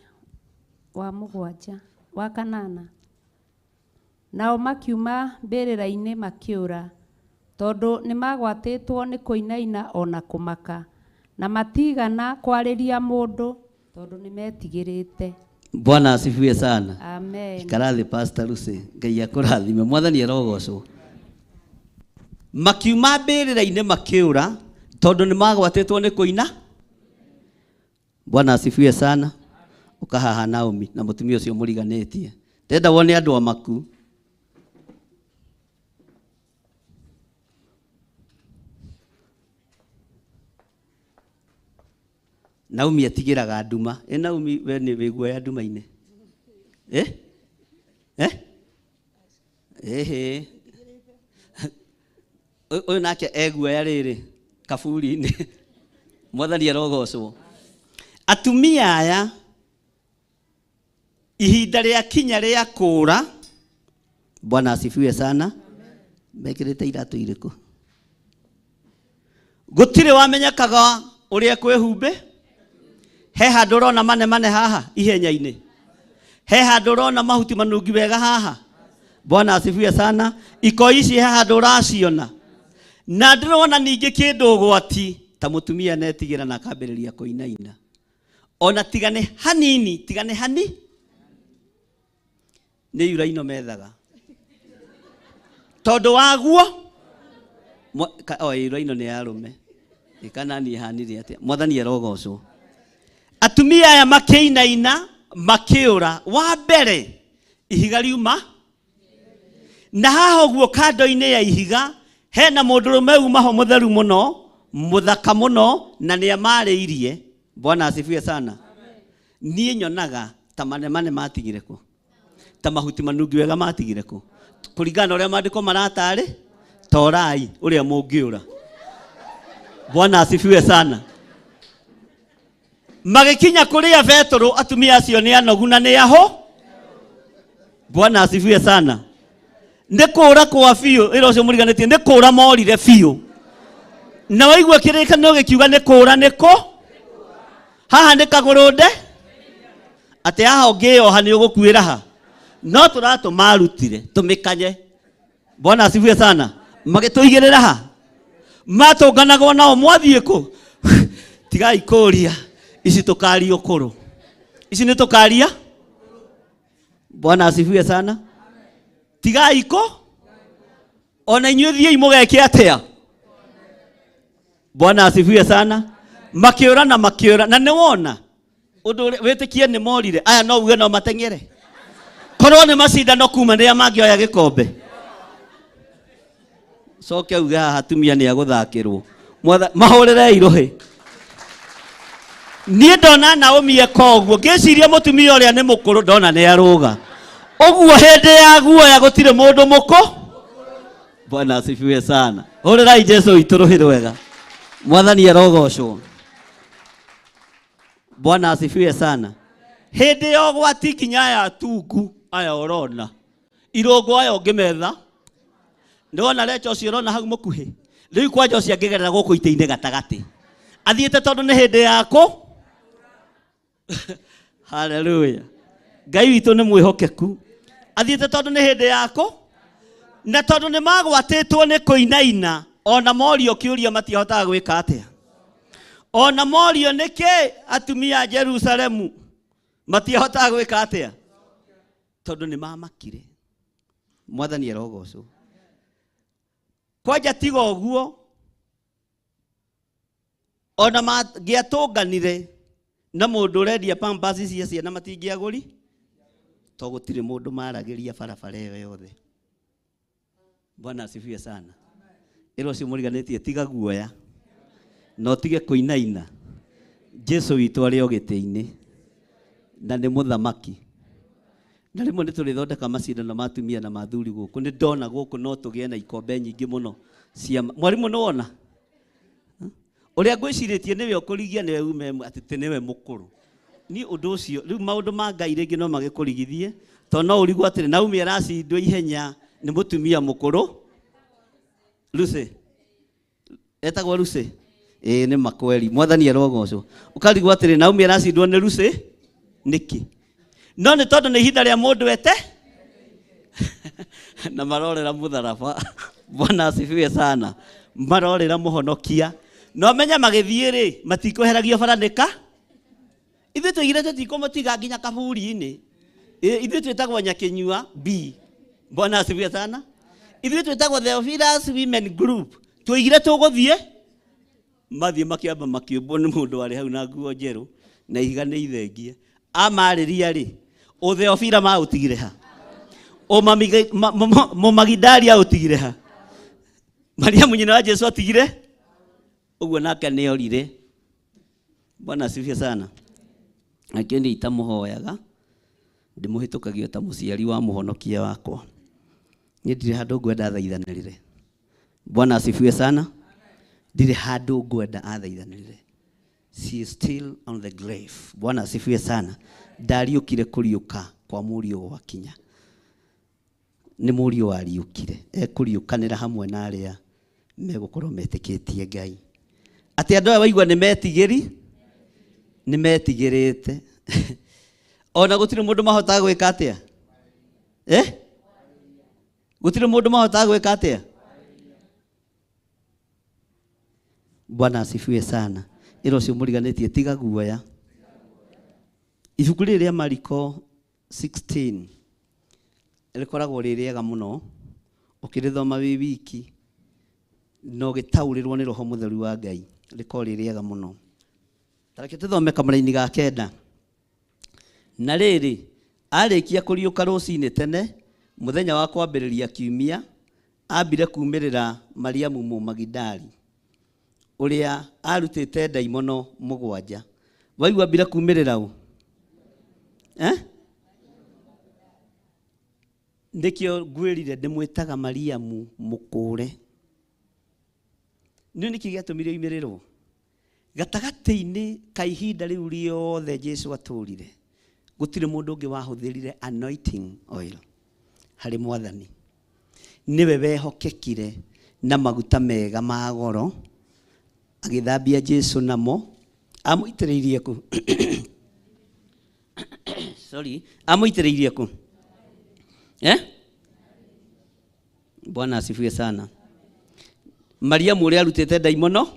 wa mũgwanja wa kanana. Nao makiuma mbĩrĩra-inĩ makĩũra, tondũ nĩmagwatĩtwo nĩ kũinaina o na kũmaka, na matigana kwarĩria mũndũ tondũ nĩmetigĩrĩte.
Bwana asifiwe sana.
Amen.
Ikara thĩ Pastor Lucy, Ngai akũrathime. Mwathani arogocwo. Makiuma mbĩrĩra-inĩ makĩũra tondũ nĩmagwatĩtwo nĩ kũina. Bwana asifiwe sana. Ũkahaha Naomi na mũtumia ũcio mũriganĩtie. Ndenda wone andũ amaku. Naomi atigĩraga nduma. Ĩ Naomi we nĩ wĩ guoya nduma-inĩ? Eh? Eh? Ĩhĩ. Ũyũ nake eguoya rĩrĩ kaburi-inĩ. Mwathani arogocwo. Atumia aya ihinda rĩa kinya rĩa kũũra. Bwana asifiwe sana. Mekĩrĩte iratũ irĩkũ? Gũtirĩ wamenyekaga ũrĩa kwĩhumbe. He handũ ũrona manemane haha ihenya-inĩ. He handũ ũrona mahuti manungi wega haha. Bwana asifiwe sana. Iko ici he handũ ũraciona. Na ndĩrona ningĩ kĩndũ ũgwati ta mũtumia netigĩra na akambĩrĩria kũinaina. Ona tigane hanini, tigane hani nĩ yura ino methaga. Tondũ waguo o yura ino nĩ ya arũme. Kana niĩ hanire atĩa? Mwathani arogocwo. Atumia aya makĩinaina makĩũra. Wa mbere ihiga riuma na haha ũguo kando-inĩ ya ihiga hena mũndũrũme uma ho mũtheru mũno mũthaka mũno na nĩ amarĩirie. Bwana asifiwe sana. Niĩ nyonaga ta manemane matigire kũ, ta mahuti manungi wega matigire kũ, kũringana na ũrĩa maandĩko maratarĩ torai ũrĩa mũngĩũra. Bwana asifiwe sana. Magĩkinya kũrĩa Petero atumia acio nĩ anogu na nĩ aho. Bwana asifiwe sana. Nĩ kũra kwa biũ ĩra ũcio mũriganĩtie nĩ kũra morire biũ. Na waigua kĩrĩkanĩro gĩkiuga nĩ kũra nĩ kũ haha nĩ kagũrũnde atĩ haha ũngĩyoha nĩ ũgũkuĩra ha no tũratũmarutire tũmĩkanye. Bwana asifiwe sana. Magĩtũigĩrĩra ha matũnganagwo nao mwathiĩ kũ tigai kũria ici tũkaria ũkũrũ ici nĩ tũkaria. Bwana asifiwe sana. Tigai kũ ona inyuĩ thiĩi mũgeke atĩa. Bwana asifiwe sana. Makĩũra na makĩũra na nĩ wona ũndũ wĩtĩkie nĩ morire aya no uge no mateng'ere korwo nĩ macindano kuma nĩrĩa mangĩoya gĩkombe coke uge haha atumia nĩ agũthakĩrwo mahũrĩrei rũhĩ. Niĩ ndona Naomi eka ũguo ngĩciria mũtumia ũrĩa nĩ mũkũrũ ndona nĩ arũga ũguo hĩndĩ ya guoya gũtirĩ mũndũ mũkũ. Bwana asifiwe sana. Hũrĩrai Jesu witũ rũhĩ rwega. Mwathani arogocwo. Bwana asifiwe sana. Hĩndĩ ya ũgwati nginya aya atungu aya ũrona irũngo aya ũngĩmetha nĩwona recha ũcio ũrona hau mũkuhĩ rĩu kwanja ũcio angĩgerera gũkũ itĩ-inĩ gatagatĩ athiĩte tondũ nĩ hĩndĩ yakũ. Haleluya. Ngai witũ nĩ mwĩhokeku athiĩte tondũ nĩ hĩndĩ yakũ na tondũ nĩ magwatĩtwo nĩ kũinaina ona morio kĩũria matihotaga gwĩka atĩa. Ona morio nĩkĩ atumia a Jerusalemu matihotaga gwĩka atĩa tondũ nĩ mamakire. Mwathani arogocwo. Kwanja tiga ũguo ona mangĩatũnganire na mũndũ ũrendia pampers cia ciana matingĩagũri to gũtirĩ mũndũ maragĩria barabara ĩyo yothe. Bwana asifiwe sana. Ĩra ũcio mũriganĩtie tiga guoya na ũtige kũinaina. Jesu witũ arĩ o gĩtĩ-inĩ na nĩ mũthamaki. Na rĩmwe nĩ tũrĩthondeka macindano ma atumia na ma athuri gũkũ. Nĩ ndona gũkũ no tũgĩe na ikombe nyingĩ mũno cia mwarimũ nĩ wona ũrĩa ngwĩcirĩtie nĩwe ũkũrigia nĩwe ume atĩ ti nĩwe mũkũrũ. Niĩ ũndũ ũcio rĩu maũndũ ma Ngai rĩngĩ no magĩkũrigithie tondũ no ũrigwo atĩrĩ Naomi aracindwo ihenya nĩ mũtumia mũkũrũ Lucy etagwo Lucy ĩĩ nĩ makweri. Mwathani arogocwo. Ũkarigwo atĩrĩ Naomi aracindwo nĩ Lucy nĩkĩ no nĩ tondũ nĩ ihinda rĩa mũndũ ete na marorera mũtharaba. Bwana asifiwe sana. Marorera mũhonokia no menya magĩthiĩ rĩ matikweheragio bara nĩka ithuĩ tũigire tũtikũmũtiga nginya kaburi-inĩ. Ithuĩ twĩtagwo Nyakĩnyua B. Bwana asifiwe sana. Ithuĩ twĩtagwo Theophilus Women Group. Tũigire tũgũthiĩ mathiĩ makĩamba makĩũmbwo nĩ mũndũ warĩ hau na nguo njerũ na ihiga nĩ ithengie. Amarĩria rĩ ũtheofila maũtigire ha mũmagidali aũtigire ha Mariamu nyina wa Jesu atigire ũguo nake nĩ orire. Bwana asifiwe sana. Nakĩo niĩ itamũhoyaga ndĩmũhĩtũkagio ta mũciari wa mũhonokia wakwa. Niĩ ndirĩ handũ ngwenda athaithanĩrĩre. Bwana asifiwe sana. Ndirĩ handũ ngwenda athaithanĩrĩre. She is still on the grave. Bwana asifiwe sana. Ndariũkire kũriũka kwa mũriũ gwakinya. Nĩ mũriũ wariũkire ekũriũkanĩra hamwe na arĩa megũkorwo metĩkĩtie Ngai. Atĩ andũ aya waigua nĩ metigĩri, nĩ metigĩrĩte. Ona gũtirĩ mũndũ mahotaga gwĩka atĩa? Eh? Gũtirĩ mũndũ mahotaga gwĩka atĩa? Bwana asifiwe sana. Ĩra ũcio mũriganĩtie tiga guoya. Ibuku rĩrĩ rĩa Mariko 16 rĩkoragwo rĩ rĩega mũno ũkĩrĩthoma wĩ wiki na ũgĩtaũrĩrwo nĩ Roho Mũtheru wa Ngai, rĩkoragwo rĩ rĩega mũno. Ta reke tũthome kamũraini ga kenda. Na rĩrĩ, arĩkia kũriũka rũcinĩ tene mũthenya wa kwambĩrĩria kiumia, ambire kumĩrĩra Mariamu Mũmagidali ũrĩa arutĩte ndaimono mũgwanja. Waigua ambire kumĩrĩra ũ? Eh? Nĩkĩo ngwĩrire ndĩmwĩtaga Mariamu mũkũre. Nĩ nĩkĩ gĩatũmire oimĩrĩrwo? Gatagatĩ-inĩ ka ihinda rĩu rĩothe Jesu atũrire, gũtirĩ mũndũ ũngĩ wahũthĩrire anointing oil harĩ mwathani. Nĩwe wehokekire na maguta mega ma goro, agĩthambia Jesu namo, amũitĩrĩirie kũ? Sorry, amũitĩrĩirie kũ? Eh? Bwana asifiwe sana. Mariamu ũrĩa arutĩte ndaimono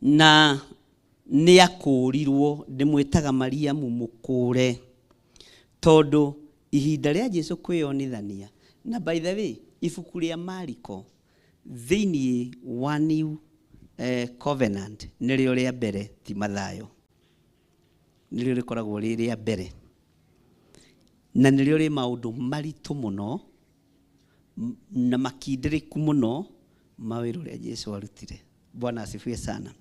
na nĩ akũrirwo, ndĩmwĩtaga Mariamu mũkũre tondũ ihinda rĩa Jesu kwĩyonithania. Na by the way, ibuku rĩa Mariko thĩinĩ wa New Covenant nĩrĩo rĩa mbere, ti Mathayo, nĩrĩo rĩkoragwo rĩ rĩa mbere na nĩrĩo rĩ maũndũ maritũ mũno na makindĩrĩku mũno ma wĩra ũrĩa Jesu arutire. Bwana asifiwe sana.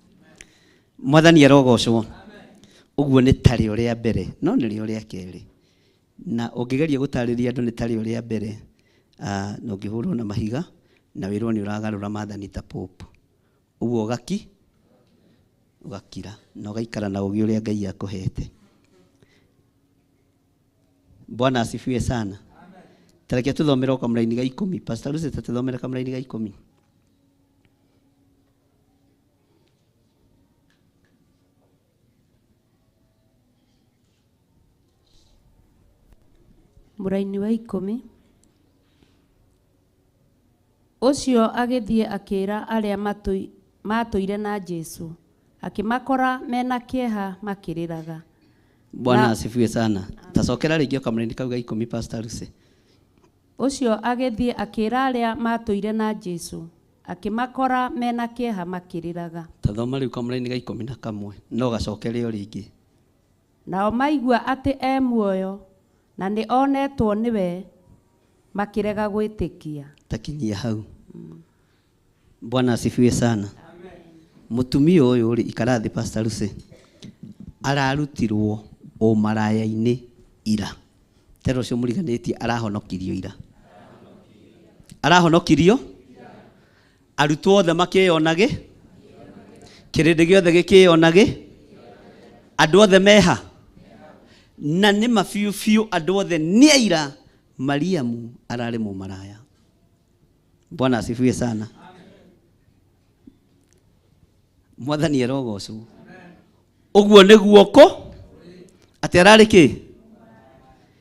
Mwathani arogocwo. Ũguo nĩ tarĩo rĩa mbere, no nĩrĩo rĩa kerĩ. Na ũngĩgeria gũtarĩria andũ nĩ tarĩo rĩa mbere, na ũngĩhũrwo na mahiga na wĩrwo nĩ ũragarũra maathani ta Pope. Ũguo ũgakira na ũgaikara na ũgĩ ũrĩa Ngai akũhete. Bwana asifiwe sana. Tareke tũthomere o kamũraini ga ikũmi. Pastor Lucy, tũthomere kamũraini ga ikũmi.
Mũraini wa ikũmi. Ũcio agĩthiĩ akĩĩra arĩa matũire na Jesu, akĩmakora mena kĩeha makĩrĩraga.
Bwana asifiwe sana. Tacokera rĩngĩ o kamũraini kau ga ikũmi, Pastor Lucy.
Ũcio agĩthiĩ akĩĩra arĩa matũire na Jesu, akĩmakora mena kĩeha makĩrĩraga.
Tathoma rĩu kamũraini ga ikũmi na kamwe, no gacokere o rĩngĩ.
Nao maigua atĩ e muoyo na nĩ onetwo nĩwe, makĩrega gwĩtĩkia.
Takinyia hau. Bwana asifiwe sana. Mũtumia ũyũ rĩ, ikara thĩ Pastor Lucy, ararutirwo ũmaraya-inĩ ira. Tera ũcio mũriganĩtie arahonokirio ira. Arahonokirio? Arutwo othe makĩyonage, kĩrĩndĩ gĩothe gĩkĩyonage, andũ othe meha. Na nĩ ma biũ biũ andũ othe nĩ aira Mariamu ararĩ mũmaraya. Bwana asifiwe sana. Mwathani arogocwo. Ũguo nĩguo kũ atĩ ararĩ kĩ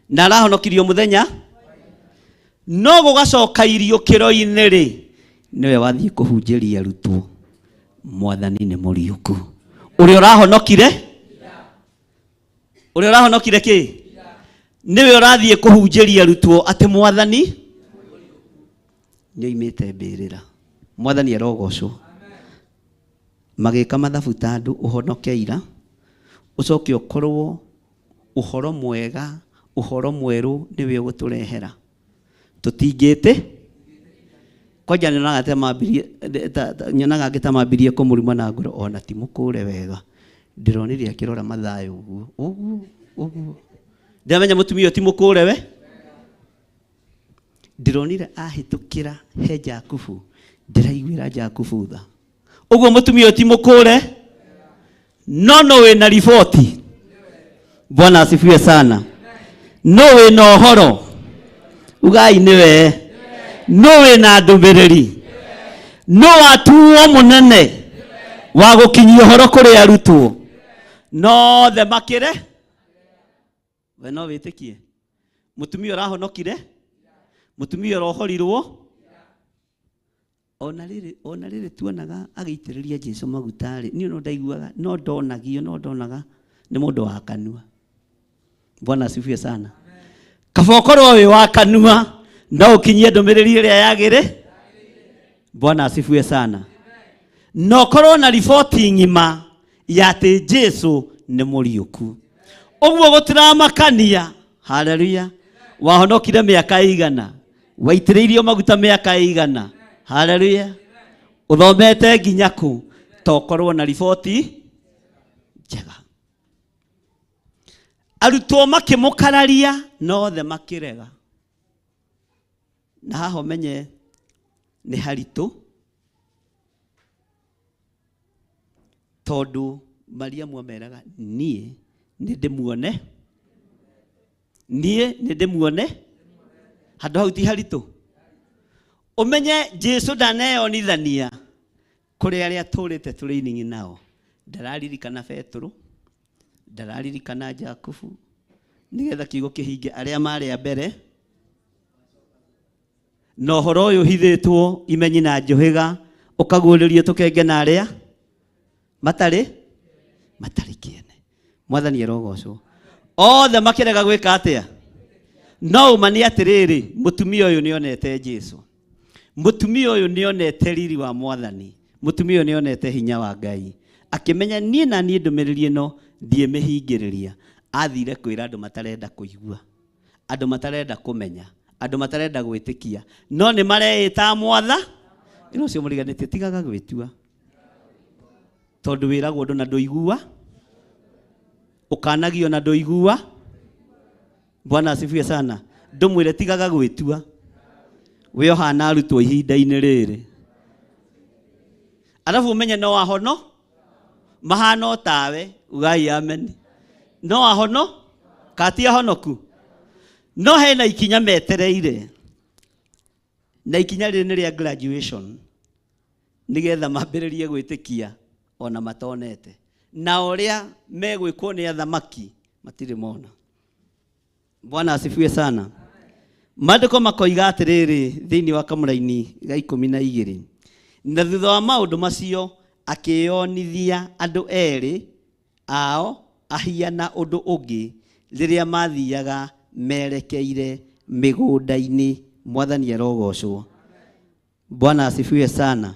na arahonokirio mũthenya, no gũgacoka iriũkĩro-inĩ rĩ, nĩwe wathiĩ kũhunjĩria arutwo mwathani nĩ mũriũku. Ũrĩa ũrahonokire, ũrĩa ũrahonokire kĩ, nĩwe ũrathiĩ kũhunjĩria arutwo atĩ mwathani nĩoimĩte mbĩrĩra. Mwathani arogocwo. Magĩka mathabu ta andũ ũhonoke ira, ũcoke ũkorwo ũhoro mwega, ũhoro mwerũ nĩwe ũgũtũrehera. Tũtingĩtĩ kwanja nyonaga ta mambirie, nyonaga angĩ ta mambirie kũmũruma na ngoro, ona ti mũkũre wega. Ndĩronire akĩrora Mathayo ũguo ũguo ũguo, ndĩramenya mũtumia ũyũ ti mũkũre we. Ndĩronire ahĩtũkĩra he Jakubu, ndĩraiguĩra Jakubu tha. Ũguo mũtumia ũyũ ti mũkũre, no no wĩna riboti. Bwana asifiwe sana. No wĩna ũhoro, ugai nĩwe, no wĩna ndũmĩrĩri. No watuo munene wa gukinyia uhoro kuri arutwo no the makire we no witikie mutumia urahonokire mutumia urohorirwo ona riri tuonaga agiitiriria Jesu maguta ri ni no ndaiguaga no ndonagio no ndonaga ni mundu wa kanua. Bwana asifiwe sana. Kaba ukorwo wi wa kanua no ukinyie ndumiriri iria yagire. Bwana asifiwe sana. No korwo na riboti ng'ima ya ati Jesu ni muriuku uguo gutiramakania. Haleluya. Wahonokire miaka igana, waitiriirio maguta miaka igana. Haleluya. Uthomete nginya ku tokorwo na riboti njega. Arutwo makimukararia no the makirega. Na haho menye ni haritu tondu Mariamu ameraga nie ni ndimuone, nie ni ndimuone. Handu hau ti haritu. Umenye Jesu ndaneyonithania kuri aria turite training nao. Ndararirikana Petero, ndararirikana Jakubu, nigetha kiugo kihinge aria mari a mbere. Na uhoro uyu hithitwo imenyi na njuhiga ukaguũrĩrio tukenge na aria matari kiene. Mwathani arogocwo. Othe makirega gwika atia? No umani atiriri, mutumia uyu nionete Jesu, mutumia uyu nionete riri wa Mwathani, mutumia uyu nionete hinya wa Ngai, akimenya nie na nie ndumiriri ino ndiĩmĩhingĩrĩria. Athire kwĩra andũ matarenda kũigua, andũ matarenda kũmenya, andũ matarenda gwĩtĩkia, no nĩ mareĩta mwatha. Ĩno ũcio mũriganĩtie, tigaga gwĩtua tondũ wĩragwo ũndũ na ndũigua, ũkanagio na ndũigua. Bwana asifiwe sana. Ndũmwĩre tigaga gwĩtua, we ũhana arutwo ihinda-inĩ rĩrĩ. Arabu ũmenye no ahono mahana tawe, ugai amen. No ahono kati ahonoku, no hena ikinya metereire, na ikinya rĩrĩ nĩ rĩa graduation, nigetha mambĩrĩrie gwĩtĩkia ona matonete, na ũrĩa megwĩkwo nĩ athamaki matirĩ mona. Bwana asifiwe sana. Maandĩko makoiga atĩrĩrĩ thĩinĩ wa kamũraini ga 12, na thutha wa maũndũ macio akĩyonithia andũ erĩ ao ahiana ũndũ ũngĩ rĩrĩa mathiaga merekeire mĩgũnda-inĩ. Mwathani arogocwo. Bwana asifiwe sana.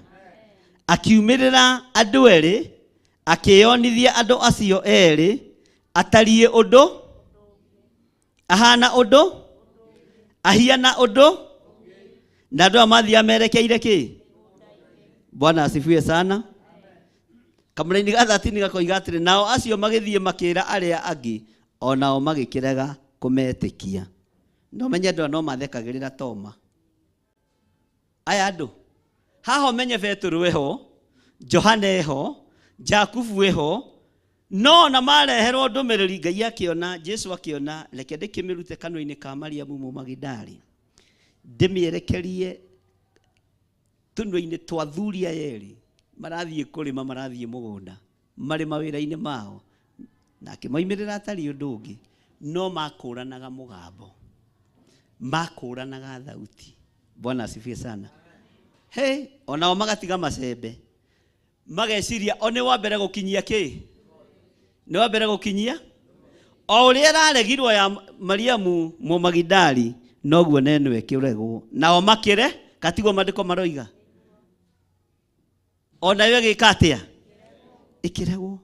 Akiumĩrĩra andũ erĩ, akĩyonithia andũ acio erĩ atariĩ ũndũ, ahana ũndũ, ahiana ũndũ, na andũ aya mathiaga merekeire kĩ? Bwana asifiwe sana. Kamũraini ga 13 gakoiga atĩrĩ, nao acio magĩthiĩ makĩra arĩa angĩ, onao magĩkĩrega kũmetĩkia. No menye andũ no mathekagĩrĩra Toma. Aya andũ haha menye Petero eho, Johana eho, Jakubu eho, no na mareherwo ndũmĩrĩri Ngai akĩona, Jesu akĩona, reke ndĩkĩmĩrute kanua-inĩ ka Mariamu Mũmagidali, ndĩmĩerekerie tũnua-inĩ twa athuri aya erĩ marathiĩ kũrĩma, marathiĩ mũgũnda, marĩ mawĩra-inĩ mao, na akĩmoimĩrĩra atarĩ ũndũ ũngĩ, no makũranaga mũgambo, makũranaga thauti. Bwana asifiwe sana. Hey, onao magatiga macembe, mageciria o nĩ wa mbere gũkinyia kĩ? Nĩ wa mbere gũkinyia o ũrĩa ĩraregirwo ya Mariamu Mũmagidali, noguo neno ĩkĩregwo, nao makĩre katigwo maandĩko maroiga ona yo ĩgĩka atĩa? Ĩkĩregwo.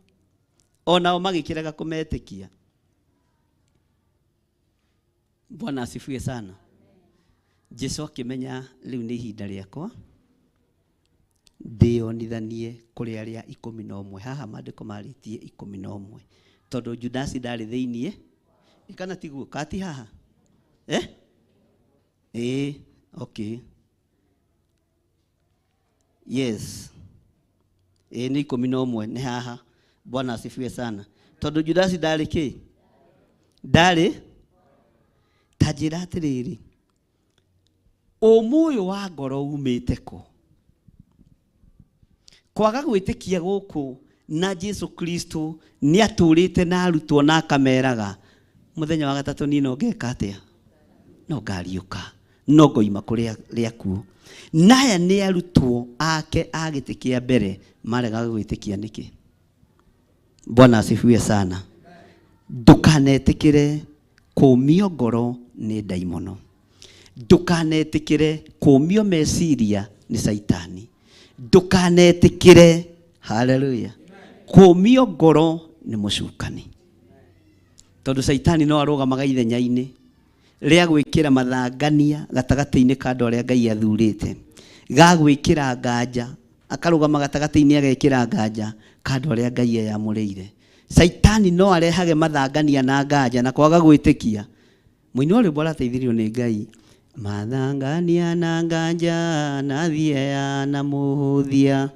Onao magĩkĩrega kũmetĩkia. Bwana asifiwe sana. Jesu akĩmenya rĩu nĩ ihinda rĩakwa ndĩyonithanie kũrĩ arĩa 11. Haha maandĩko marĩtie 11 tondũ Judasi ndarĩ thĩiniĩ, kana tiguo? Kati haha eh? Okay, yes, nĩ 11 nĩ haha. Bwana asifiwe sana. Tondũ Judasi ndarĩ kĩ? Ndarĩ. Ta njĩra atĩrĩrĩ, ũmũ ũyũ wa ngoro umĩte kũ? Kwaga gwĩtĩkia gũkũ na Jesu Kristo nĩ atũrĩte na arutwo na akameraga mũthenya wa gatatũ niĩ no ngeka atĩa, no ngariũka, no ngoima kũrĩa rĩakuo. Naya nĩ arutwo ake a gĩtĩ kĩa mbere maregaga gwĩtĩkia nĩkĩ? Bwana asifiwe sana. Ndũkanetĩkĩre kũũmio ngoro nĩ ndaimono, ndũkanetĩkĩre kũũmio meciria nĩ Caitani, ndũkanetĩkĩre, haleluya, kũũmio ngoro nĩ mũcukani. Tondũ Caitani no arũgamaga ithenya-inĩ rĩa gwĩkĩra mathangania gatagatĩ-inĩ ka andũ arĩa Ngai athurĩte, ga gwĩkĩra nganja, akarũgama gatagatĩ-inĩ agekĩra nganja ka andũ arĩa Ngai eyamũrĩire. Caitani no arehage mathangania na nganja na kwaga gwĩtĩkia. Mũini wa rwĩmbo arateithirio nĩ Ngai, mathangania na nganja na thieya na mũhũthia,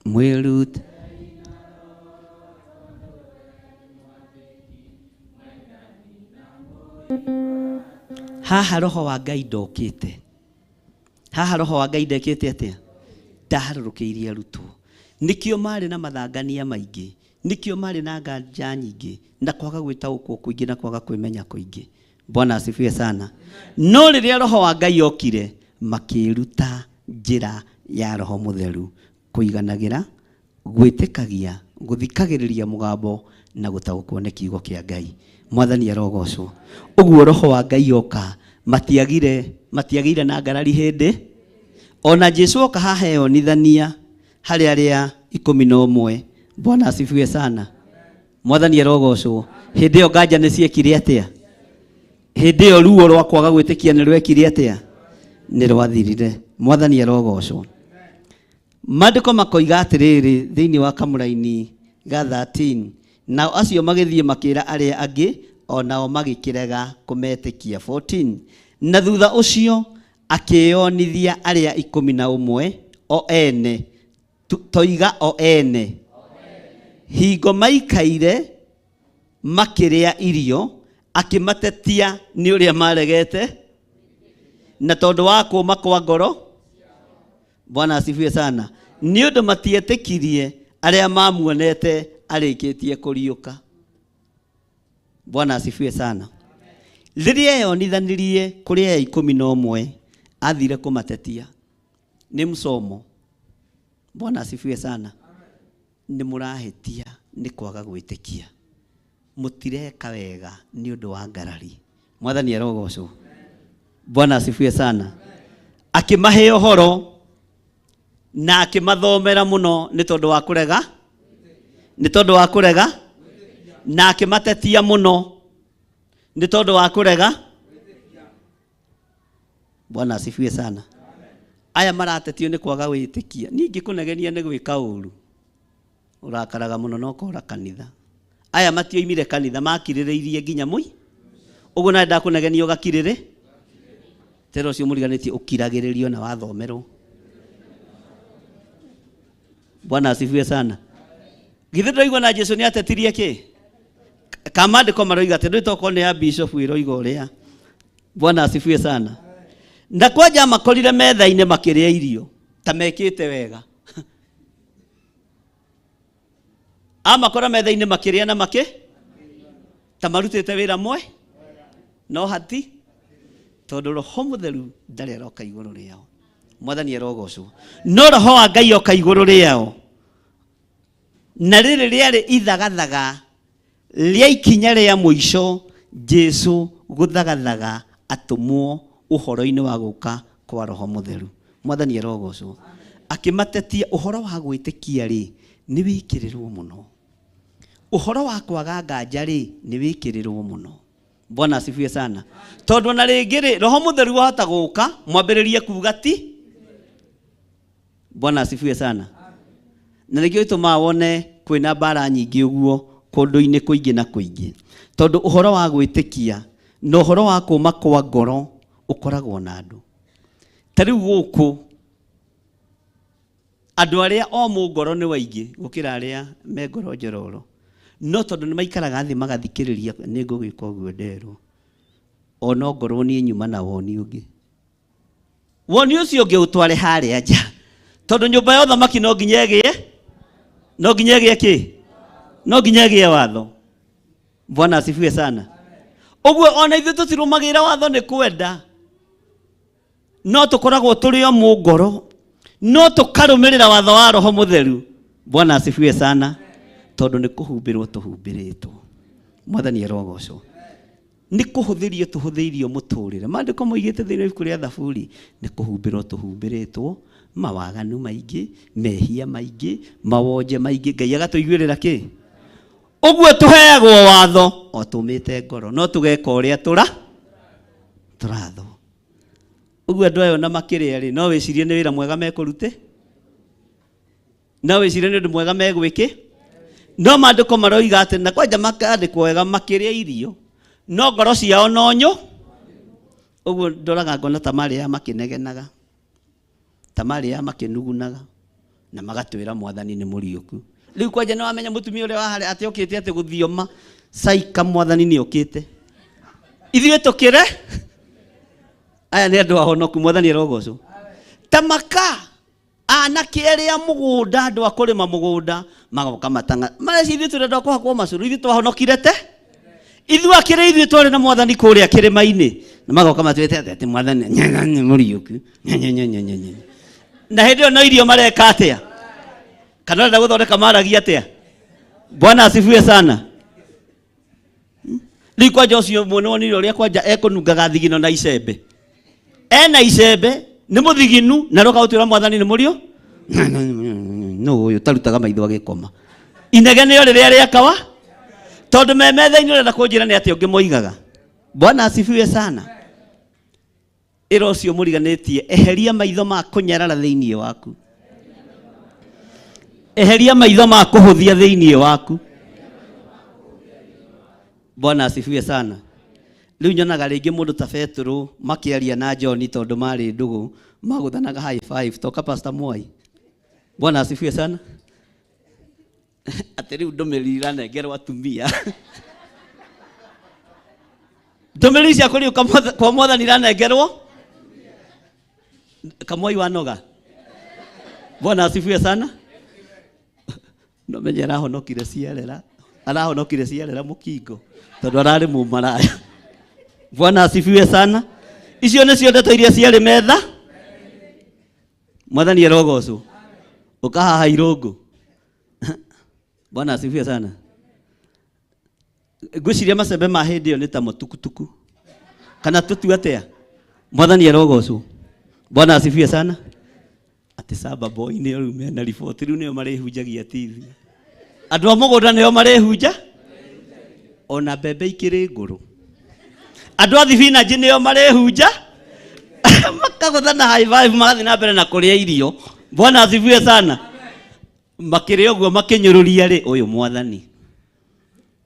mwĩrute haha. Roho wa Ngai ndokĩte haha, roho wa Ngai ndekĩte atĩa? Ndaharũrũkĩirie arutwo. Nĩkĩo marĩ na mathangania maingĩ, nĩkĩo marĩ na nganja nyingĩ na kwaga gwĩtaũkwo kũingĩ na kwaga kwĩmenya kũingĩ. Bwana asifiwe sana. No rĩrĩa roho wa Ngai okire, makĩruta njĩra ya roho mũtheru, kũiganagĩra, gwĩtĩkagia, gũthikagĩrĩria mũgambo na gũtaũkwo nĩ kiugo kĩa Ngai. Mwathani arogocwo. Ũguo roho wa Ngai oka, matiagire na ngarari hĩndĩ ona Jesu oka haha eyonithania harĩ arĩa 11. Bwana asifiwe sana. Mwathani arogocwo. Hĩndĩ ĩyo nganja nĩ ciekire atĩa? Hĩndĩ ĩyo ruo rwa kwaga gwĩtĩkia nĩ rwekire atĩa? Nĩ rwathirire. Mwathani arogocwo. Maandĩko makoiga atĩrĩrĩ thĩinĩ wa kamũraini ga 13, nao acio magĩthiĩ makĩra arĩa angĩ, o nao magĩkĩrega kũmetĩkia. 14, na thutha ũcio akĩyonithia arĩa 11 o ene, toiga o ene, hingo maikaire makĩrĩa irio, akĩmatetia nĩ ũrĩa maregete na tondũ wa kũũma kwa ngoro. Bwana asifiwe sana. Nĩ ũndũ matietĩkirie arĩa mamuonete arĩkĩtie kũriũka. Bwana asifiwe sana. Rĩrĩa eyonithanirie kũrĩ aya 11, athire kũmatetia. Nĩ msomo. Bwana asifiwe sana. Nĩ mũrahĩtia nĩ kwaga gwĩtĩkia, mũtireka wega nĩ ũndũ wa ngarari. Mwathani arogocwo. Bwana asifiwe sana. Akĩmahe ũhoro na akĩmathomera mũno nĩ tondũ wa kũrega, nĩ tondũ wa kũrega, na akĩmatetia mũno nĩ tondũ wa kũrega. Bwana asifiwe sana. Aya maratetio nĩ kwaga wĩtĩkia. Niĩ ingĩkũnegenia nĩ gwĩka ũru, ũrakaraga mũno na ũkora kanitha. Aya matioimire kanitha, makirĩrĩirie nginya mũi. Ũguo nawe ndakũnegenia ũgakirĩrĩ tera ũcio mũriganĩtie ũkiragĩrĩrio na wathomerwo. Bwana asifiwe sana. Githĩ ndũraigua na Jesu nĩ atetirie kĩ? Kamandĩko maroiga atĩ ndũĩ tokorwo nĩ ya bishop ĩroiga ũrĩa. Bwana asifiwe sana. Na kwanja makorire metha-inĩ makĩrĩa irio ta mekĩte wega. Amakora metha-inĩ makĩrĩa na makĩ ta marutĩte wĩra mwe, no hati tondũ roho mũtheru ndarĩ aroka igũrũ rĩao. Mwathani arogocwo. No roho wa Ngai oka igũrũ rĩao, na rĩrĩ rĩarĩ ithagathaga rĩa ikinya rĩa mũico Jesu gũthagathaga atũmwo ũhoro-inĩ wa gũka kwa roho mũtheru. Mwathani arogocwo. Akĩmatetia ũhoro wa gwĩtĩkia rĩ, nĩ wĩkĩrĩrwo mũno. Ũhoro wa kwaga nganja rĩ, nĩ wĩkĩrĩrwo mũno. Bwana asifiwe sana. Tondũ na rĩngĩ rĩ, roho mũtheru wahota gũka mwambĩrĩrie kuga ti. Bwana asifiwe sana. Na nĩkĩo gĩtũmaga wone kwĩna mbara nyingĩ ũguo kũndũ-inĩ kũingĩ na kũingĩ. Tondũ ũhoro wa gwĩtĩkia na ũhoro wa kũma kwa ngoro ũkoragwo na andũ. Ta rĩu gũkũ andũ arĩa omũ ngoro nĩ waingĩ gũkĩra arĩa me ngoro njororo. No tondũ nĩ maikaraga thĩ magathikĩrĩria nĩ ngũgĩka ũguo nderwo. Ona ngorwo niĩ nyuma na woni ũngĩ. Woni ũcio ũngĩ ũtware harĩa nja, tondũ nyũmba ya ũthamaki no nginya ĩgĩe, no nginya ĩgĩe kĩ? No nginya ĩgĩe watho. Bwana asifiwe sana. Ũguo ona ithuĩ tũtirũmagĩrĩra watho nĩ kwenda, no tũkoragwo tũrĩ o mũngoro, no tũkarũmĩrĩra watho wa Roho Mũtheru. Bwana asifiwe sana. Tondũ nĩ kũhumbĩrwo tũhumbĩrĩtwo. Mwathani arogocwo. Nĩ kũhũthĩrio tũhũthĩirio mũtũrĩre. Maandĩko moigĩte thĩinĩ wa ibuku rĩa Thaburi, nĩ kũhumbĩrwo tũhumbĩrĩtwo mawaganu maingĩ, mehia maingĩ, mawonje maingĩ. Ngai agatũiguĩrĩra kĩ? Ũguo tũheagwo watho o tũmĩte ngoro, no tũgeka ũrĩa tũrathwo. Ũguo andũ aya ona makĩrĩa rĩ, no wĩcirie nĩ wĩra mwega mekũrute? No wĩcirie nĩ ũndũ mwega megwĩkĩ? No maandĩko maroiga atĩ, na kwanja makandĩkwo wega, makĩrĩa irio, no ngoro ciao no nyũ. Ũguo ndoraga ngona ta marĩaga makĩnegenaga, ta marĩaga makĩnugunaga, na magatwĩra mwathani nĩ mũriũku. Rĩu kwanja nĩ wamenya mũtumia ũrĩa wa harĩa atĩ okĩte atĩ gũthioma caika, mwathani nĩ okĩte. Ithuĩ tũkĩre, aya nĩ andũ ahonoku, mwathani arogocwo. Ta maka anake arĩa mũgũnda, andũ a kũrĩma mũgũnda magoka matanga, mareci ithuĩ tũrenda kũhakwo macũrũ, ithuĩ twahonokire te, ithuĩ akĩrĩ ithuĩ twarĩ na mwathani kũrĩa kĩrĩma-inĩ, na magoka matwĩte atĩ atĩ mwathani nĩ mũriũku. Nye. Na hĩndĩ ĩyo no irio mareka atĩa? Kana ũrenda gũthondeka maragia atĩa? Bwana asifiwe sana. Rĩu kwanja ũcio mwene wonire ũrĩa kwanja ekũnungaga thigino na icembe, ena icembe nĩ mũthiginu, na roka gũtwĩra mwathani nĩ mũrio no ũyũ tarutaga maitho agĩkoma. Inegene o rĩrĩa rĩakawa, tondũ me metha-inĩ ũrenda kũnjĩra nĩ atĩa ũngĩ moigaga. Bwana asifiwe sana. Ĩra ũcio mũriganĩtie, eheria maitho ma kũnyarara thĩinĩ waku, eheria maitho ma kũhũthia thĩinĩ waku. Bwana asifiwe sana. Rĩu nyonaga rĩngĩ mũndũ ta Petero makĩaria na John, tondũ marĩ ndũgũ, magũthanaga high five toka Pastor Mwai. Bwana asifiwe sana. Atĩ rĩu ndũmĩrĩri iranengerwo atumia, ndũmĩrĩri cia kũriũka kwa mwathani iranengerwo Kamwai wanoga. Bwana asifiwe sana. No menye arahonokire ciarera, arahonokire ciarera mũkingo, tondũ ararĩ mũmaraya. Bwana asifiwe sana. Icio nĩcio ndeto iria ciarĩ metha. Mwathani arogocwo. Ũkahaha irũngũ. Bwana asifiwe sana. Ngwĩciria macembe ma hĩndĩ ĩyo nĩ ta mũtukutuku kana tũtue atĩa. Mwathani arogocwo. Bwana asifiwe sana. Atĩ Samba Boy nĩo rĩu mena riboti, rĩu nĩo marĩhunjagia TV, andũ a mũgũnda nĩo marĩhunja, ona mbembe ikĩrĩ ngũrũ, andũ a thibinanji nĩo marĩhunja, makagũthana high five, magathiĩ na mbere na kũrĩa irio. Bwana asifiwe sana. Makĩrĩa ũguo makĩnyũrũria rĩ ũyũ mwathani.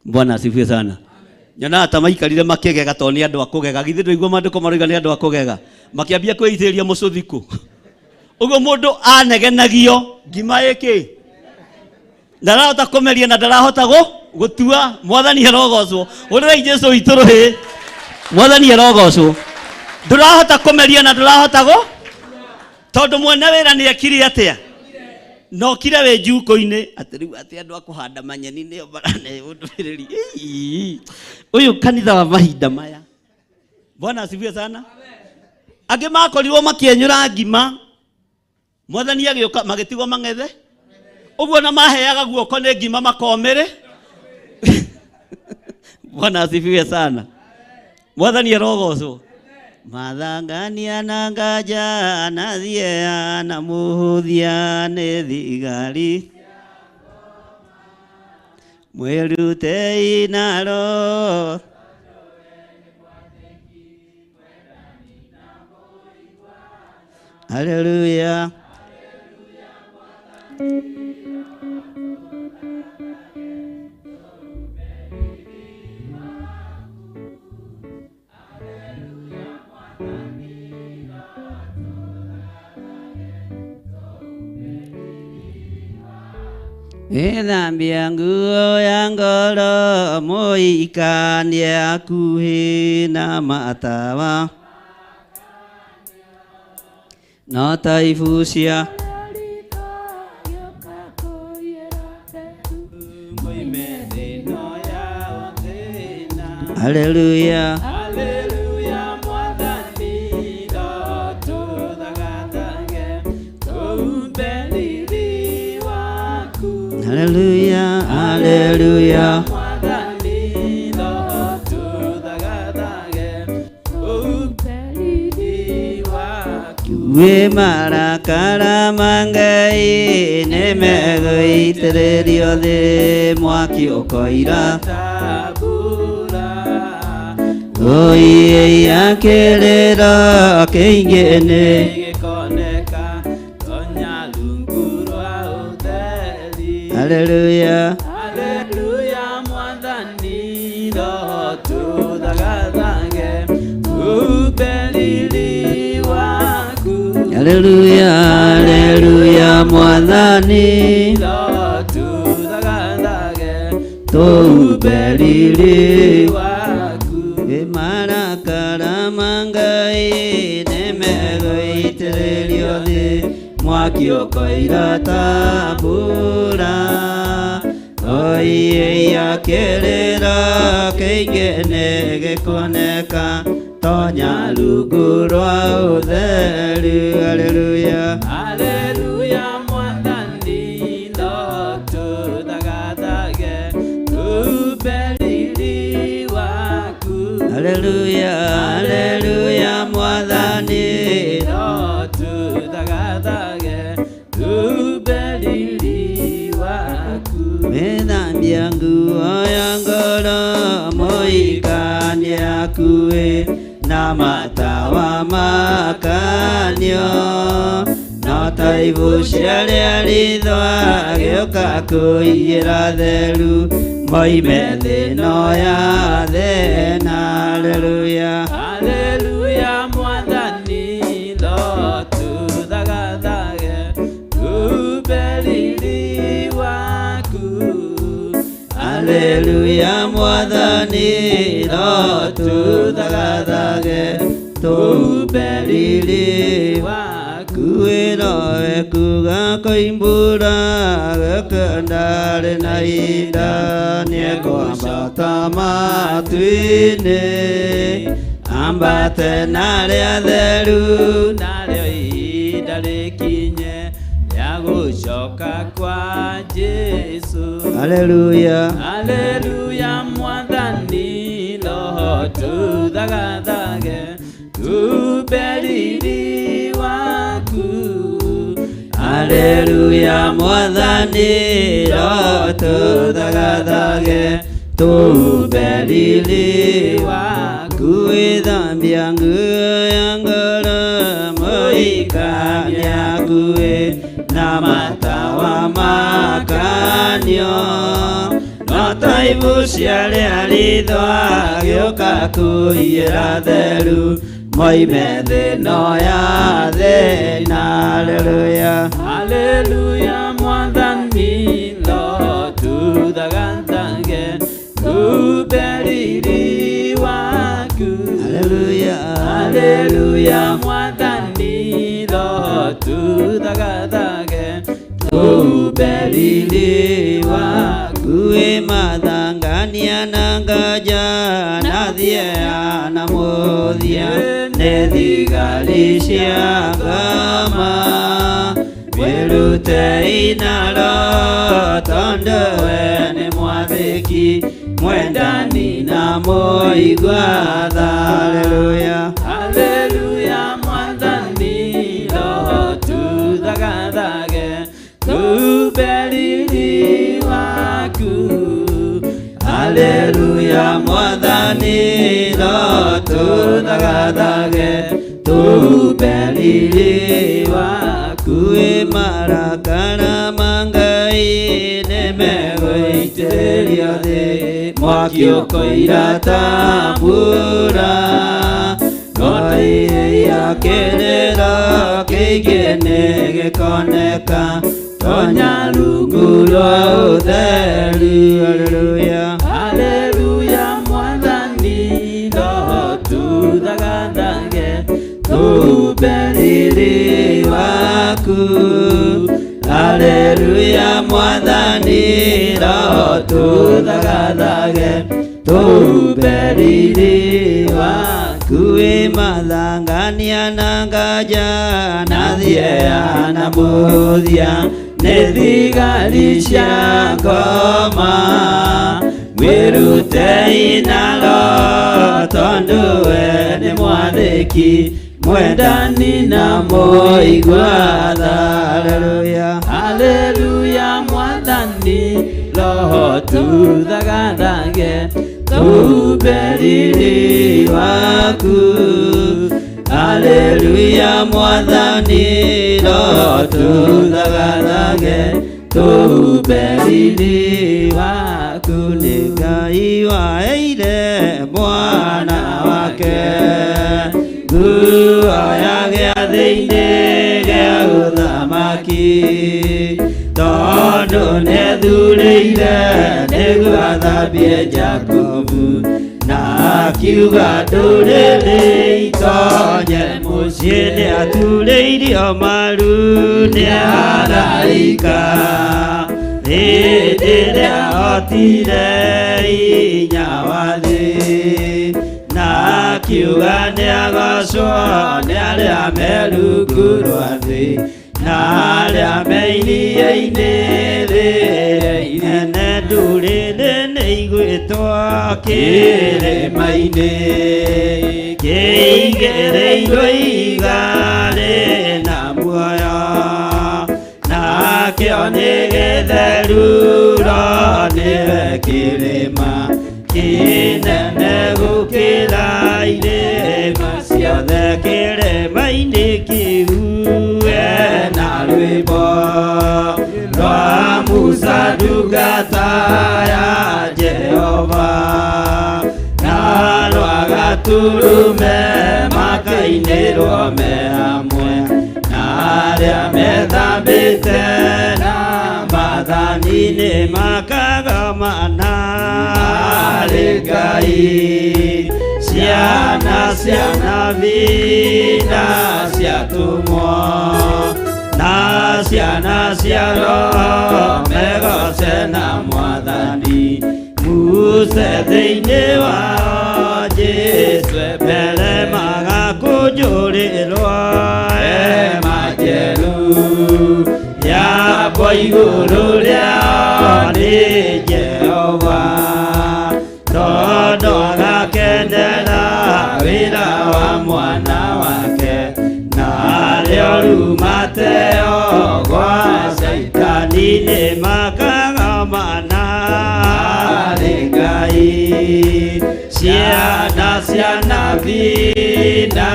Bwana asifiwe sana. Nyonaga ta maikarire makĩgega, tondũ nĩ andũ a kũgega. Githĩ ndũigua maandĩko maroiga nĩ andũ a kũgega? Makĩambia kwĩitĩrĩria mũcũthikũ ũguo, mũndũ anegenagio ngima ĩkĩ, ndarahota kũmeria na ndarahota gũtua. Mwathani arogocwo. Ũrĩrai Jesu witũ rũhĩ. Mwathani arogocwo. Ndũrahota kũmeria na ndũrahota gũ tondũ mwene wĩra nĩ ekire atĩa? Na ũkire wĩ njuko-inĩ atĩ rĩu atĩ andũ a kũhanda manyeni nĩo maraneo ndũmĩrĩri. Ĩĩ, ũyũ kanitha wa mahinda maya. Bwana asifiwe sana. Angĩ makorirwo makĩenyũra ngima, mwathani agĩũka magĩtigwo mang'ethe ũguo, na maheaga guoko nĩ ngima makomĩrĩ. Bwana asifiwe sana. Mwathani arogocwo. Mathangania na nganja na thieya na mũhũthia nĩ thigari mwĩrutei naro. Haleluya. Ĩthambia nguo ya ngoro, mũikanie hakuhĩ na matawa. No ta ibu cia Hallelujah.
Hallelujah, mwathani tũthagathage tũumbe riri waku.
Hallelujah, hallelujah.
Mwathani tũthagathage tũumbe riri waku.
Wĩ marakara ma Ngai nĩmegũitĩrĩrio thĩ mwaki ũkoira Oiya kĩrĩro kĩingĩ nĩ
gĩkoneka tonya rungu rwa ũtheri.
Hallelujah.
Hallelujah, mwathani tũthagathage tũumbe riri waku.
Hallelujah, hallelujah, mwathani
tũthagathage
tũumbe riri
waku.
Marakara ma Ngai nĩmegũitĩrĩrio thĩ mwaki ũkoira ta mbura. Oiya kĩrĩro kĩingĩ nĩgĩkoneka tonya rungu rwa ũtheri. Hallelujah.
Hallelujah, mwathani tũthagathage tũumbe riri waku.
Hallelujah, hallelujah, mwathani
tũthagathage tũumbe riri waku.
Mĩthambia nguo ya ngoro mũikanie akuĩ na matawa makanio no ta ibu cia rĩa ritho agĩũka kũiyĩra theru moime thĩ ĩno ya thĩna. Hallelujah.
Hallelujah, mwathani tũthagathage tũumbe riri waku.
Hallelujah, mwathani tũthagathage tũumbe riri
waku.
Wĩrowe kuga koimbura gũkũ ndarĩ na ihinda nĩekwambata matu-inĩ ambate na arĩa atheru
narĩo ihinda rĩkinye rĩa gũcoka kwa Jesũ.
Hallelujah.
Hallelujah, mwathani tũthagathage tũumbe riri waku.
Hallelujah, mwathani tũthagathage tũumbe riri
waku.
Gwĩthambia nguo ya ngoro mũikanie akuĩ na matawa makanio no ta ibu cia rĩa ritho agĩũka kũiyĩra theru moime thĩ ĩno ya thĩna. Hallelujah.
Hallelujah, mwathani tũthagathage tũumbe riri waku.
Hallelujah.
Hallelujah, mwathani tũthagathage tũumbe riri waku.
Wĩ mathangania na nganja na thieya na mũthia nĩ thigari cia ngama wĩrutei naro tondũ we nĩ mwathĩki mwendani na mũigua tha. Hallelujah.
Hallelujah, mwathani tũthagathage tũumbe riri waku.
Hallelujah, mwathani tũthagathage tũumbe riri
waku.
Wĩ marakara ma Ngai nĩmegũitĩrĩrio thĩ mwaki ũkoira ta mbura Oiya kĩrĩro kĩingĩ nĩgĩkoneka tonya rungu rwa ũtheri. Hallelujah.
Hallelujah, mwathani tũthagathage tũumbe riri Haleluya mwathani roho tũthagathage tũhumbe riri waku.
Kuĩ mathangania na nganja na thieya na mũthia
nĩ thigari cia ngoma mwĩrutei na roho tondũ we nĩ mwathĩki mwendani na mũigua tha.
Haleluya
Haleluya mwathani roho tũthagathage tũhumbe riri waku. Haleluya mwathani roho tũthagathage tũhumbe riri waku.
Nĩ Ngai waheire mwana wake nguo ya gĩathĩ-inĩ gĩa ũthamaki tondũ nĩethurĩire nĩguo athambie Jakubu na akiuga ndũrĩrĩ itonye mũciĩ nĩaturĩirio maru nĩ araika hĩndĩ ĩrĩa ahotire hinya wa thĩ na akiuga nĩagocwo nĩ arĩa me rungu rwa thĩ na arĩa me iria-inĩ rĩrĩa inene ndũrĩrĩ nĩigwĩtwo kĩrĩma-inĩ kĩigĩrĩirwo ihiga rĩna muoyo nakĩo nĩ gĩtheru ro nĩwe kĩrĩma kĩnene gũkĩra irĩma ciothe kĩrĩma-inĩ kĩu
na rwĩmbo rwa Musa ndungata ya Jehova na rwa Gatũrũme makainĩrwo me hamwe na arĩa methambĩte na maathani-inĩ
makagomana
harĩ Ngai ciana cia nabii na cia atũmwo na ciana cia roho megoce na mwathani Musa thĩinĩ wao Jesũ
mbere magakũnjũrĩrwo
hema njerũ yakwo igũrũ rĩao nĩ Jehova tondũ agakenera wĩra wa mwana wake narĩo rumateo gwa Shaitani
nĩ makagomana
harĩ Ngai ciana cia nabii na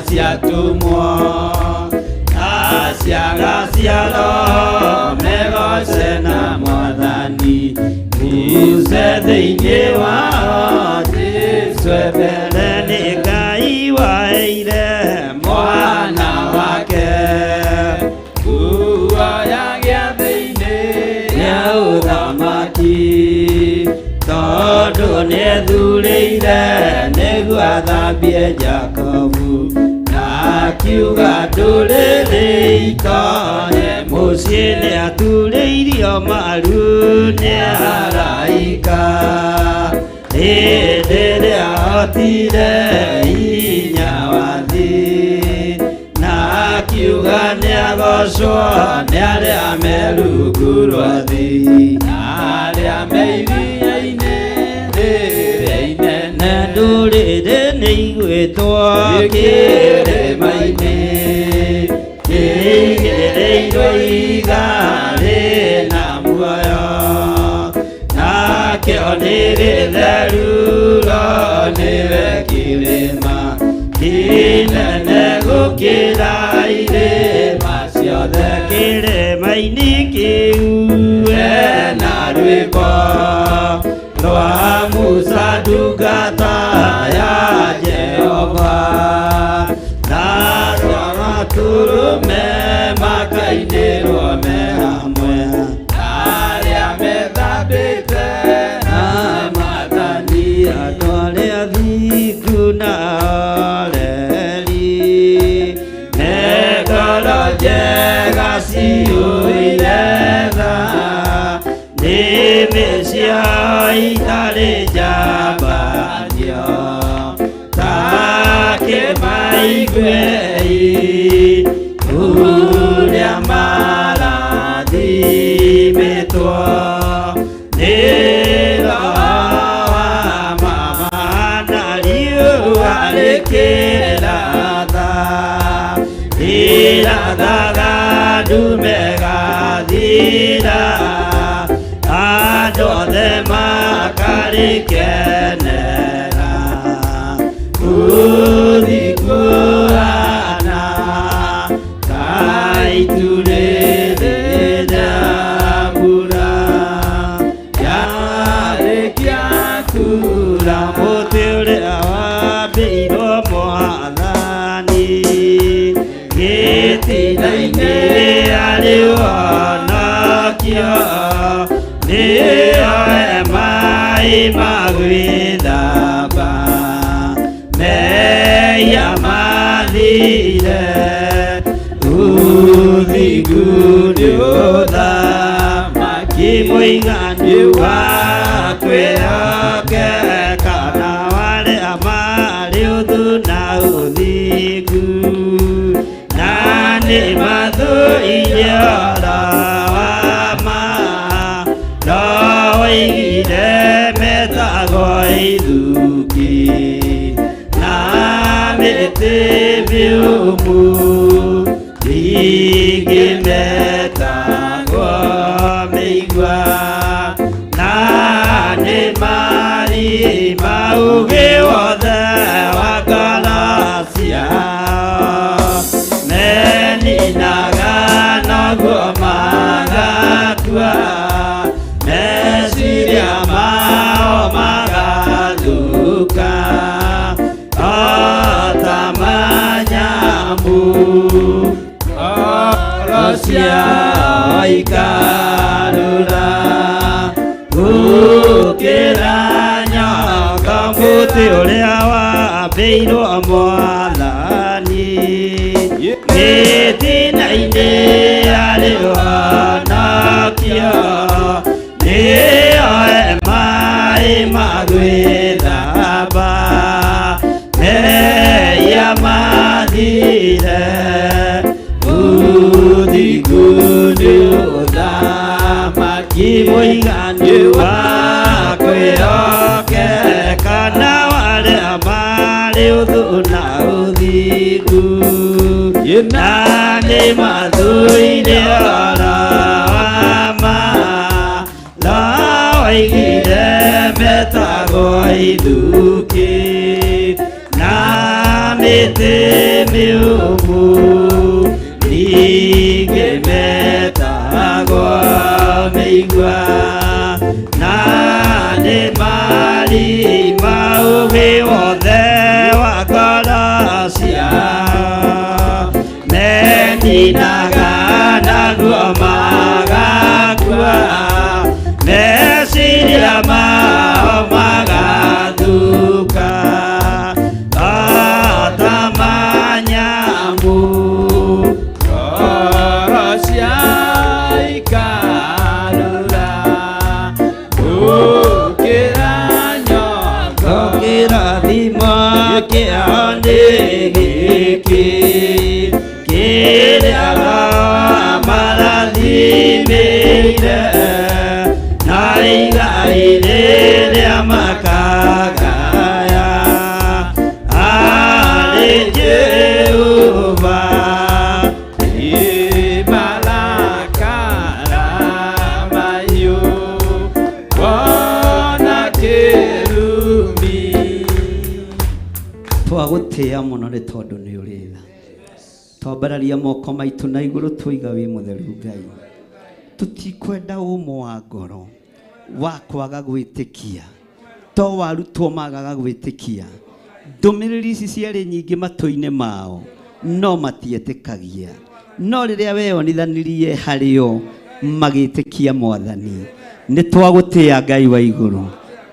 cia atũmwo na ciana cia roho megoce na mwathani Musa thĩinĩ wao Jesũ
mbere nĩ Ngai waheire
mwana wake nguo ya gĩathĩ-inĩ ya ũthamaki tondũ nĩethurĩire nĩguo athambie Jakubu na akiuga ndũrĩrĩ itonye
mũciĩ
mũciĩ
nĩaturĩirio maru nĩ
araika hĩndĩ ĩrĩa ahotire hinya wa thĩ na akiuga nĩagocwo nĩ arĩa me rungu rwa thĩ na arĩa me iria-inĩ rĩrĩa inene
ndũrĩrĩ nĩigwĩtwo
kĩrĩma-inĩ kĩigĩrĩirwo ihiga rĩna muoyo nakĩo nĩ gĩtheru ro nĩwe kĩrĩma kĩnene gũkĩra irĩma ciothe
kĩrĩma-inĩ kĩu
na rwĩmbo rwa Musa ndungata ya Jehova na rwa Gatũrũme makainĩrwo me hamwe arĩa methambĩte na maathani
andũ arĩa thingu na oreri
me ngoro njega ciyũire Nĩarathanĩtwo nĩ Roho wa mama na riũa rĩkĩratha rĩrathaga ndume gathira andũ othe makarĩkenera gũthikuana ta itu rĩrĩ mbura yarĩkia kura mũtĩ ũrĩa wambĩirwo mwathani gĩtina-inĩ arĩ wonokio nĩoe maĩ ma gwĩthamba mehia mathire ũthingu nĩ ũthamaki mũiganu wa kwĩhokeka na warĩa marĩ ũthũ na ũthingu na nĩ mathũire ũhoro wa ma no woigire metagwo ithuki na mĩtĩ mĩũmũ ningĩ metagwo mĩigua na nĩ marĩ maũgĩ wothe wa ngoro ciao meninaga noguo magakua meciria mao magathũka o ta manyamũ ngoro ciao ikarũra gũkĩra nyoka mũtĩ ũrĩa wambĩirwo mwathani gĩtina-inĩ arĩ wonokio nĩoe maĩ ma gwĩthamba mehia mathire ũthingu nĩ ũthamaki mũiganu wa kwĩhokeka na warĩa marĩ ũthũ na ũthingu na nĩ mathũire ũhoro wa ma no woigire metagwo ithuki na mĩtĩ mĩũmũ ningĩ metagwo mĩigua na nĩ marĩ maũgĩ wothe wa ngoro ciao meninaga naguo magakua meciria mao magathũka o ta manyamũ
Ngoro ciao ikarũra gũkĩra nyongo
kĩrathimo kĩao nĩ gĩkĩ kĩrĩa Roho amarathimĩire na igai rĩrĩa makagaya harĩ Jehova
Marakara mahiũ wona kĩrumi
Twagũtĩĩa mũno nĩ tondũ nĩ ũrĩ tha. Twambararia moko maitũ na igũrũ twoiga wĩ mũtheru Ngai. Tũtikwenda ũmũ wa ngoro wa kwaga gwĩtĩkia to warutwo magaga gwĩtĩkia. Ndũmĩrĩri ici ciarĩ nyingĩ matũ-inĩ mao no matietĩkagia. No rĩrĩa weyonithanirie harĩo magĩtĩkia Mwathani. Nĩ twagũtĩĩa Ngai wa igũrũ.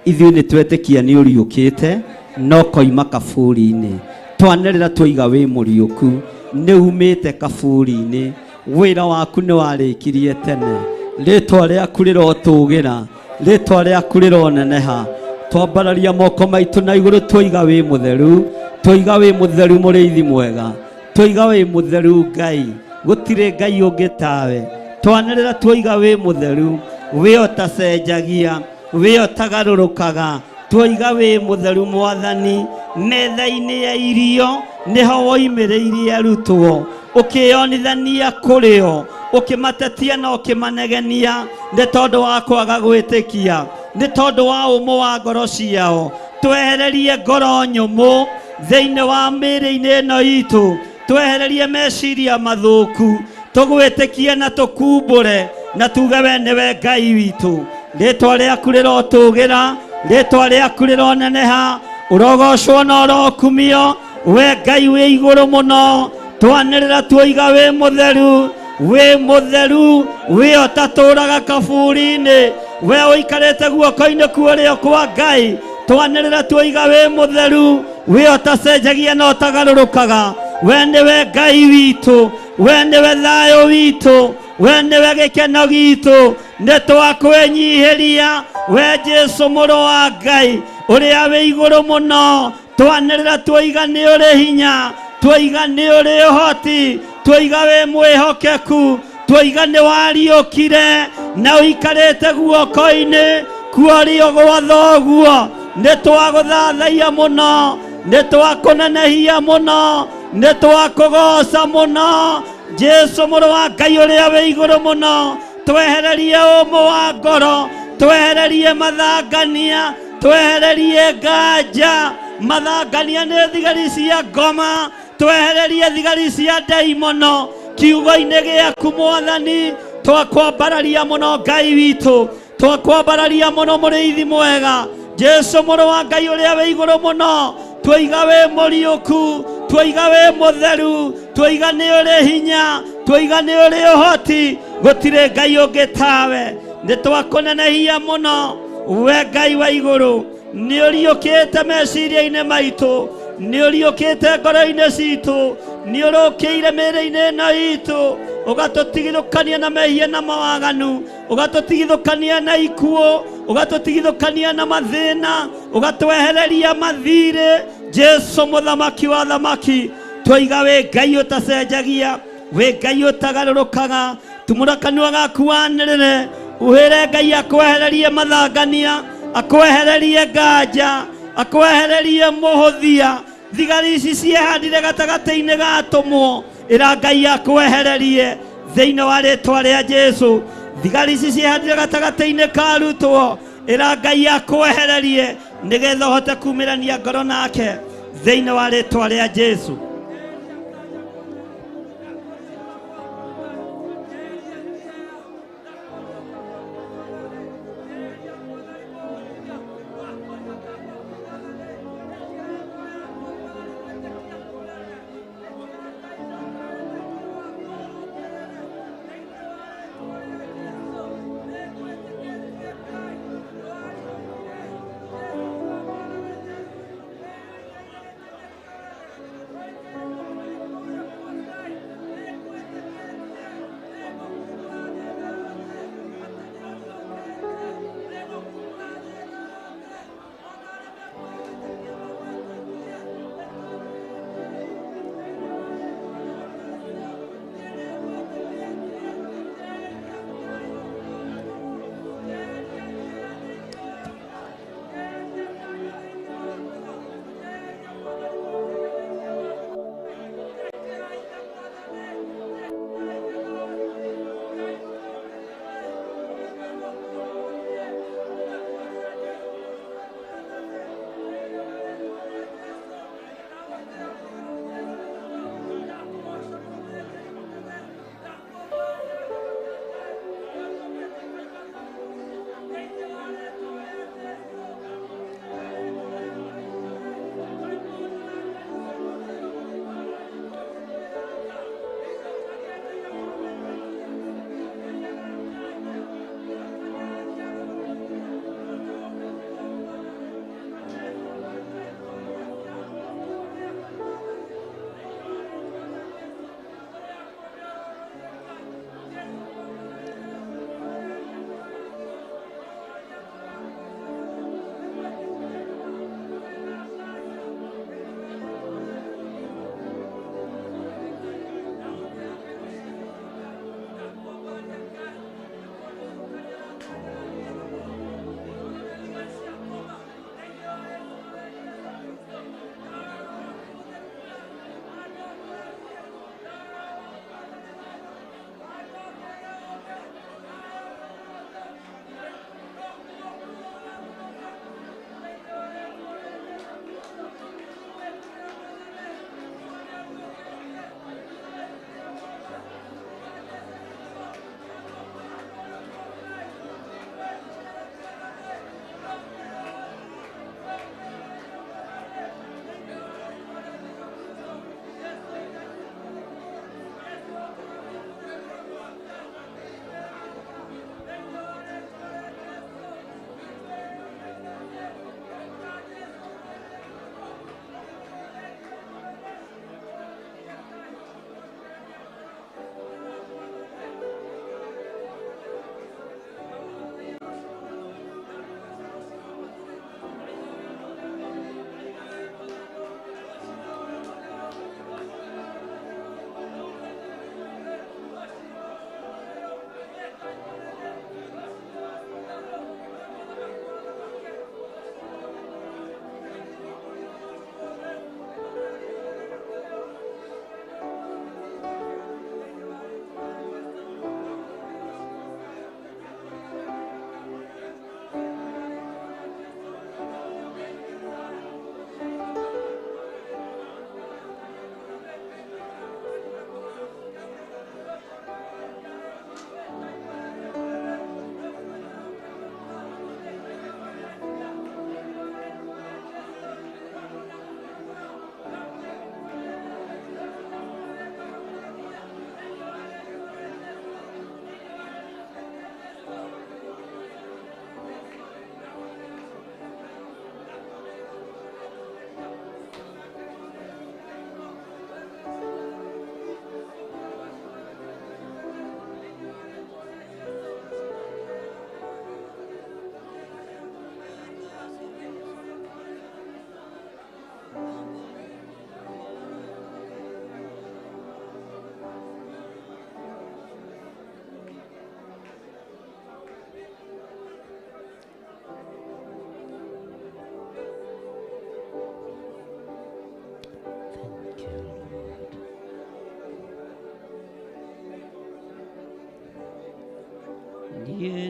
Ithuĩ nĩ twetĩkia nĩ ũriũkĩte no koima kaburi-inĩ. Twanĩrĩra twoiga wĩ mũriũku nĩ umĩte kaburi-inĩ. Wĩra waku nĩ warĩkirie tene. Rĩtwa rĩaku rĩrotũgĩra, rĩtwa rĩaku rĩroneneha. Twambararia moko maitũ na igũrũ twoiga wĩ mũtheru, twoiga wĩ mũtheru mũrĩithi mwega, twoiga wĩ mũtheru Ngai, gũtirĩ Ngai ũngĩ tawe. Twanĩrĩra twoiga wĩ mũtheru,
Wĩ ũtacenjagia, wĩ ũtagarũrũkaga. Twoiga wĩ mũtheru Mwathani. Metha-inĩ ya irio nĩho woimĩrĩirie arutwo, ũkĩyonithania kũrĩ o, ũkĩmatetia na ũkĩmanegenia nĩ tondũ wa kwaga gwĩtĩkia, nĩ tondũ wa ũmũ wa ngoro ciao. Twehererie ngoro nyũmũ thĩinĩ wa mĩĩrĩ-inĩ ĩno itũ, twehererie meciria mathũku, tũgwĩtĩkie na tũkumbũre na tuge we nĩwe Ngai witũ. Rĩtwa rĩaku rĩrotũgĩra, rĩtwa rĩaku rĩroneneha, ũrogocwo na ũrokumio. We Ngai wĩ igũrũ mũno, twanĩrĩra tuoiga wĩ mũtheru, wĩ mũtheru, wĩ ũtatũraga kaburi-inĩ, we ũikarĩte guoko-inĩ kwa ũrĩo kwa Ngai. Twanĩrĩra tuoiga wĩ mũtheru, wĩ ũtacenjagia na ũtagarũrũkaga. We nĩwe Ngai witũ, we nĩwe thayũ witũ, we nĩwe gĩkeno gitũ. Nĩ twakwĩnyihĩria we Jesu mũrũ wa Ngai ũrĩa wĩ igũrũ mũno. Twanĩrĩra tuoiga nĩ ũrĩ hinya, tuoiga nĩ ũrĩ ũhoti, tuoiga wĩ mwĩhokeku, tuoiga nĩ wariũkire na ũikarĩte guoko-inĩ kwa ũrĩo gwa thoguo. Nĩ twagũthathaiya mũno, nĩ twakũnenehia mũno, nĩ twakũgoca mũno. Jesu mũrũ wa Ngai ũrĩa wĩ igũrũ mũno, twehererie ũmũ wa ngoro, twehererie mathangania, twehererie nganja. Mathangania nĩ thigari cia ngoma, twehererie thigari cia ndaimono kiugo-inĩ gĩaku Mwathani. Twakwambararia mũno Ngai witũ, twakwambararia mũno mũrĩithi mwega Jesu mũrũ wa Ngai ũrĩa wĩ igũrũ mũno. Twoiga wĩ mũriũku, twoiga wĩ mũtheru, twoiga nĩ ũrĩ hinya, twoiga nĩ ũrĩ ũhoti, gũtirĩ Ngai ũngĩ tawe. Nĩ twakũnenehia mũno we Ngai wa igũrũ. Nĩ ũriũkĩte meciria-inĩ maitũ, nĩ ũriũkĩte ngoro-inĩ citũ, nĩ ũrũkĩire mĩĩrĩ-inĩ ĩno itũ, ũgatũtigithũkania na mehia na mawaganu, ũgatũtigithũkania na ikuũ, ũgatũtigithũkania na mathĩna, ũgatwehereria mathirĩ. Jesu mũthamaki wa thamaki, twoiga wĩ Ngai ũtacenjagia, wĩ Ngai ũtagarũrũkaga. Tumũra kanua gaku wanĩrĩre, wĩre Ngai akwehererie mathangania, akwehererie nganja, akwehererie mũhũthia. Thigari ici ciehandire gatagatĩ-inĩ ga atũmwo, ĩra Ngai akwehererie thĩinĩ wa rĩtwa rĩa Jesu. Thigari ici ciehandire gatagatĩ-inĩ ka arutwo, ĩra Ngai akwehererie nĩgetha ũhote kumĩrania ngoro nake thĩinĩ wa rĩtwa rĩa Jesu.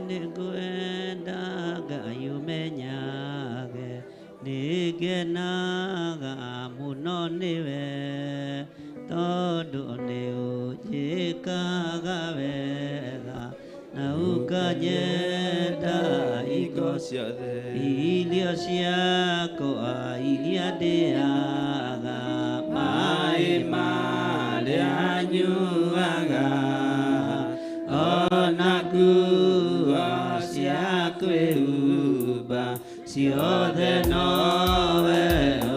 Nĩngwenda Ngai ũmenyage nĩngenaga mũno nĩwe tondũ nĩ ũnjĩkaga wega na ũkanyenda
Hingo ciothe.
Irio ciakwa iria ndĩaga,
maĩ marĩa nyuaga, ona nguo cia kwĩhumba, ciothe nowe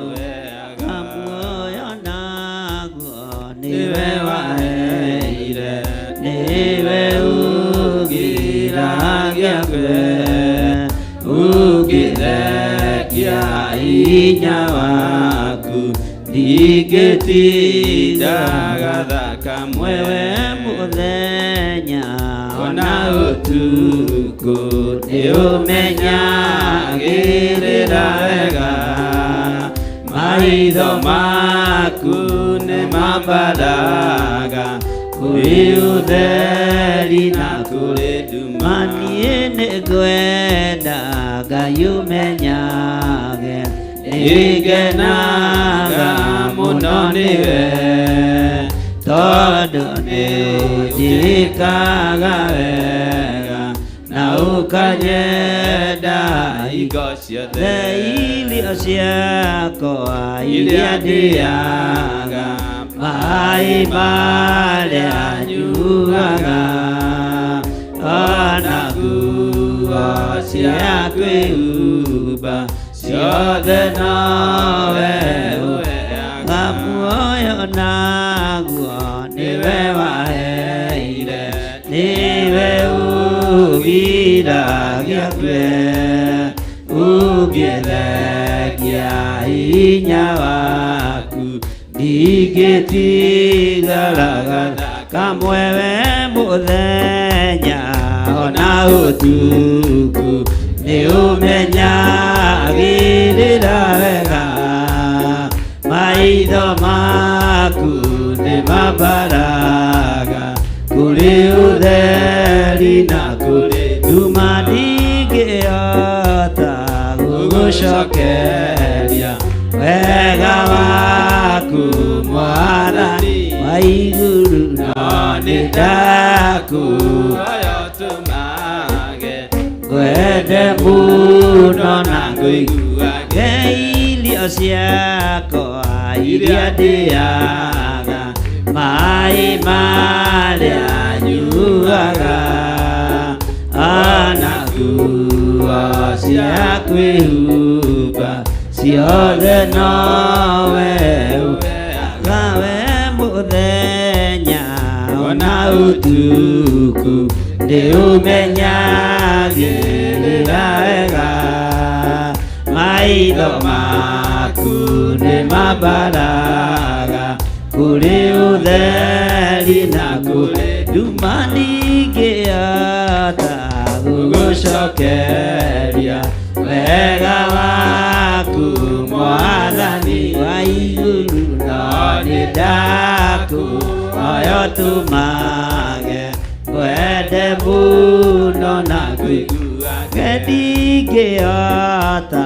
ũheaga.
Muoyo naguo
nĩwe waheire, nĩwe ũgiragia kwe, ũngĩthengia hinya waku, ndingĩtindaga thakame.
Wewe mũthenya
ona ũtukũ nĩũmenyagĩrĩra wega, maitho maku nĩmambaraga kũrĩ ũtheri na kũrĩ nduma.
Niĩ nĩngwenda Ngai ũmenyage
nĩngenaga mũno nĩwe tondũ nĩũnjĩkaga wega na ũkanyenda hingo ciothe.
Irio ciakwa
iria ndĩaga, maĩ marĩa nyuaga, ona nguo cia kwĩhumba, ciothe nowe ũheaga.
Muoyo naguo
nĩwe waheire, nĩwe ũgiragia kwe, ũngĩthengia hinya waku, ndingĩtigaraga
kamwe we mũthenya
ona ũtukũ nĩũmenyagĩrĩra wega, maitho maku nĩmambaraga kũrĩ ũtheri na kũrĩ
nduma, ndingĩhota
gũgũcokeria wega waku Mwathani
wa igũrũ,
no nĩ ndakuhoya ũtũmage ngwende mũno na ngũiguage.
Irio ciakwa iria ndĩaga, maĩ marĩa nyuaga,
ona nguo cia kwĩhumba, ciothe nowe ũheaga.
We mũthenya
ona ũtukũ nĩũmenyagĩrĩra wega, maitho maku nĩmambaraga kũrĩ ũtheri na kũrĩ
nduma, ndingĩhota
gũgũcokeria wega waku Mwathani
wa igũrũ,
no nĩ ndakuhoya ũtũmage ngwende mũno na ngũiguage.
Ndingĩhota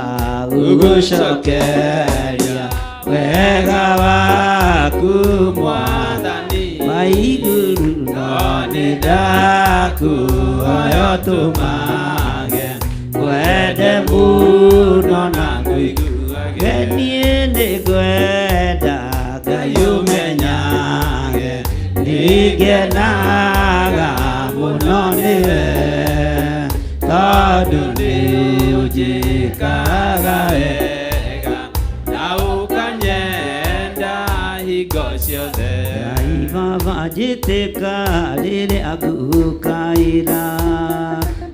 gũgũcokeria wega waku Mwathani
wa igũrũ,
no nĩ ndakuhoya ũtũmage ngwende mũno na ngũiguage.
Niĩ nĩngwenda
Ngai ũmenyage nĩngenaga mũno nĩwe tondũ nĩũnjĩkaga wega na ũkanyenda hingo ciothe.
Ngai Baba njĩtĩka rĩrĩa ngũkaĩra,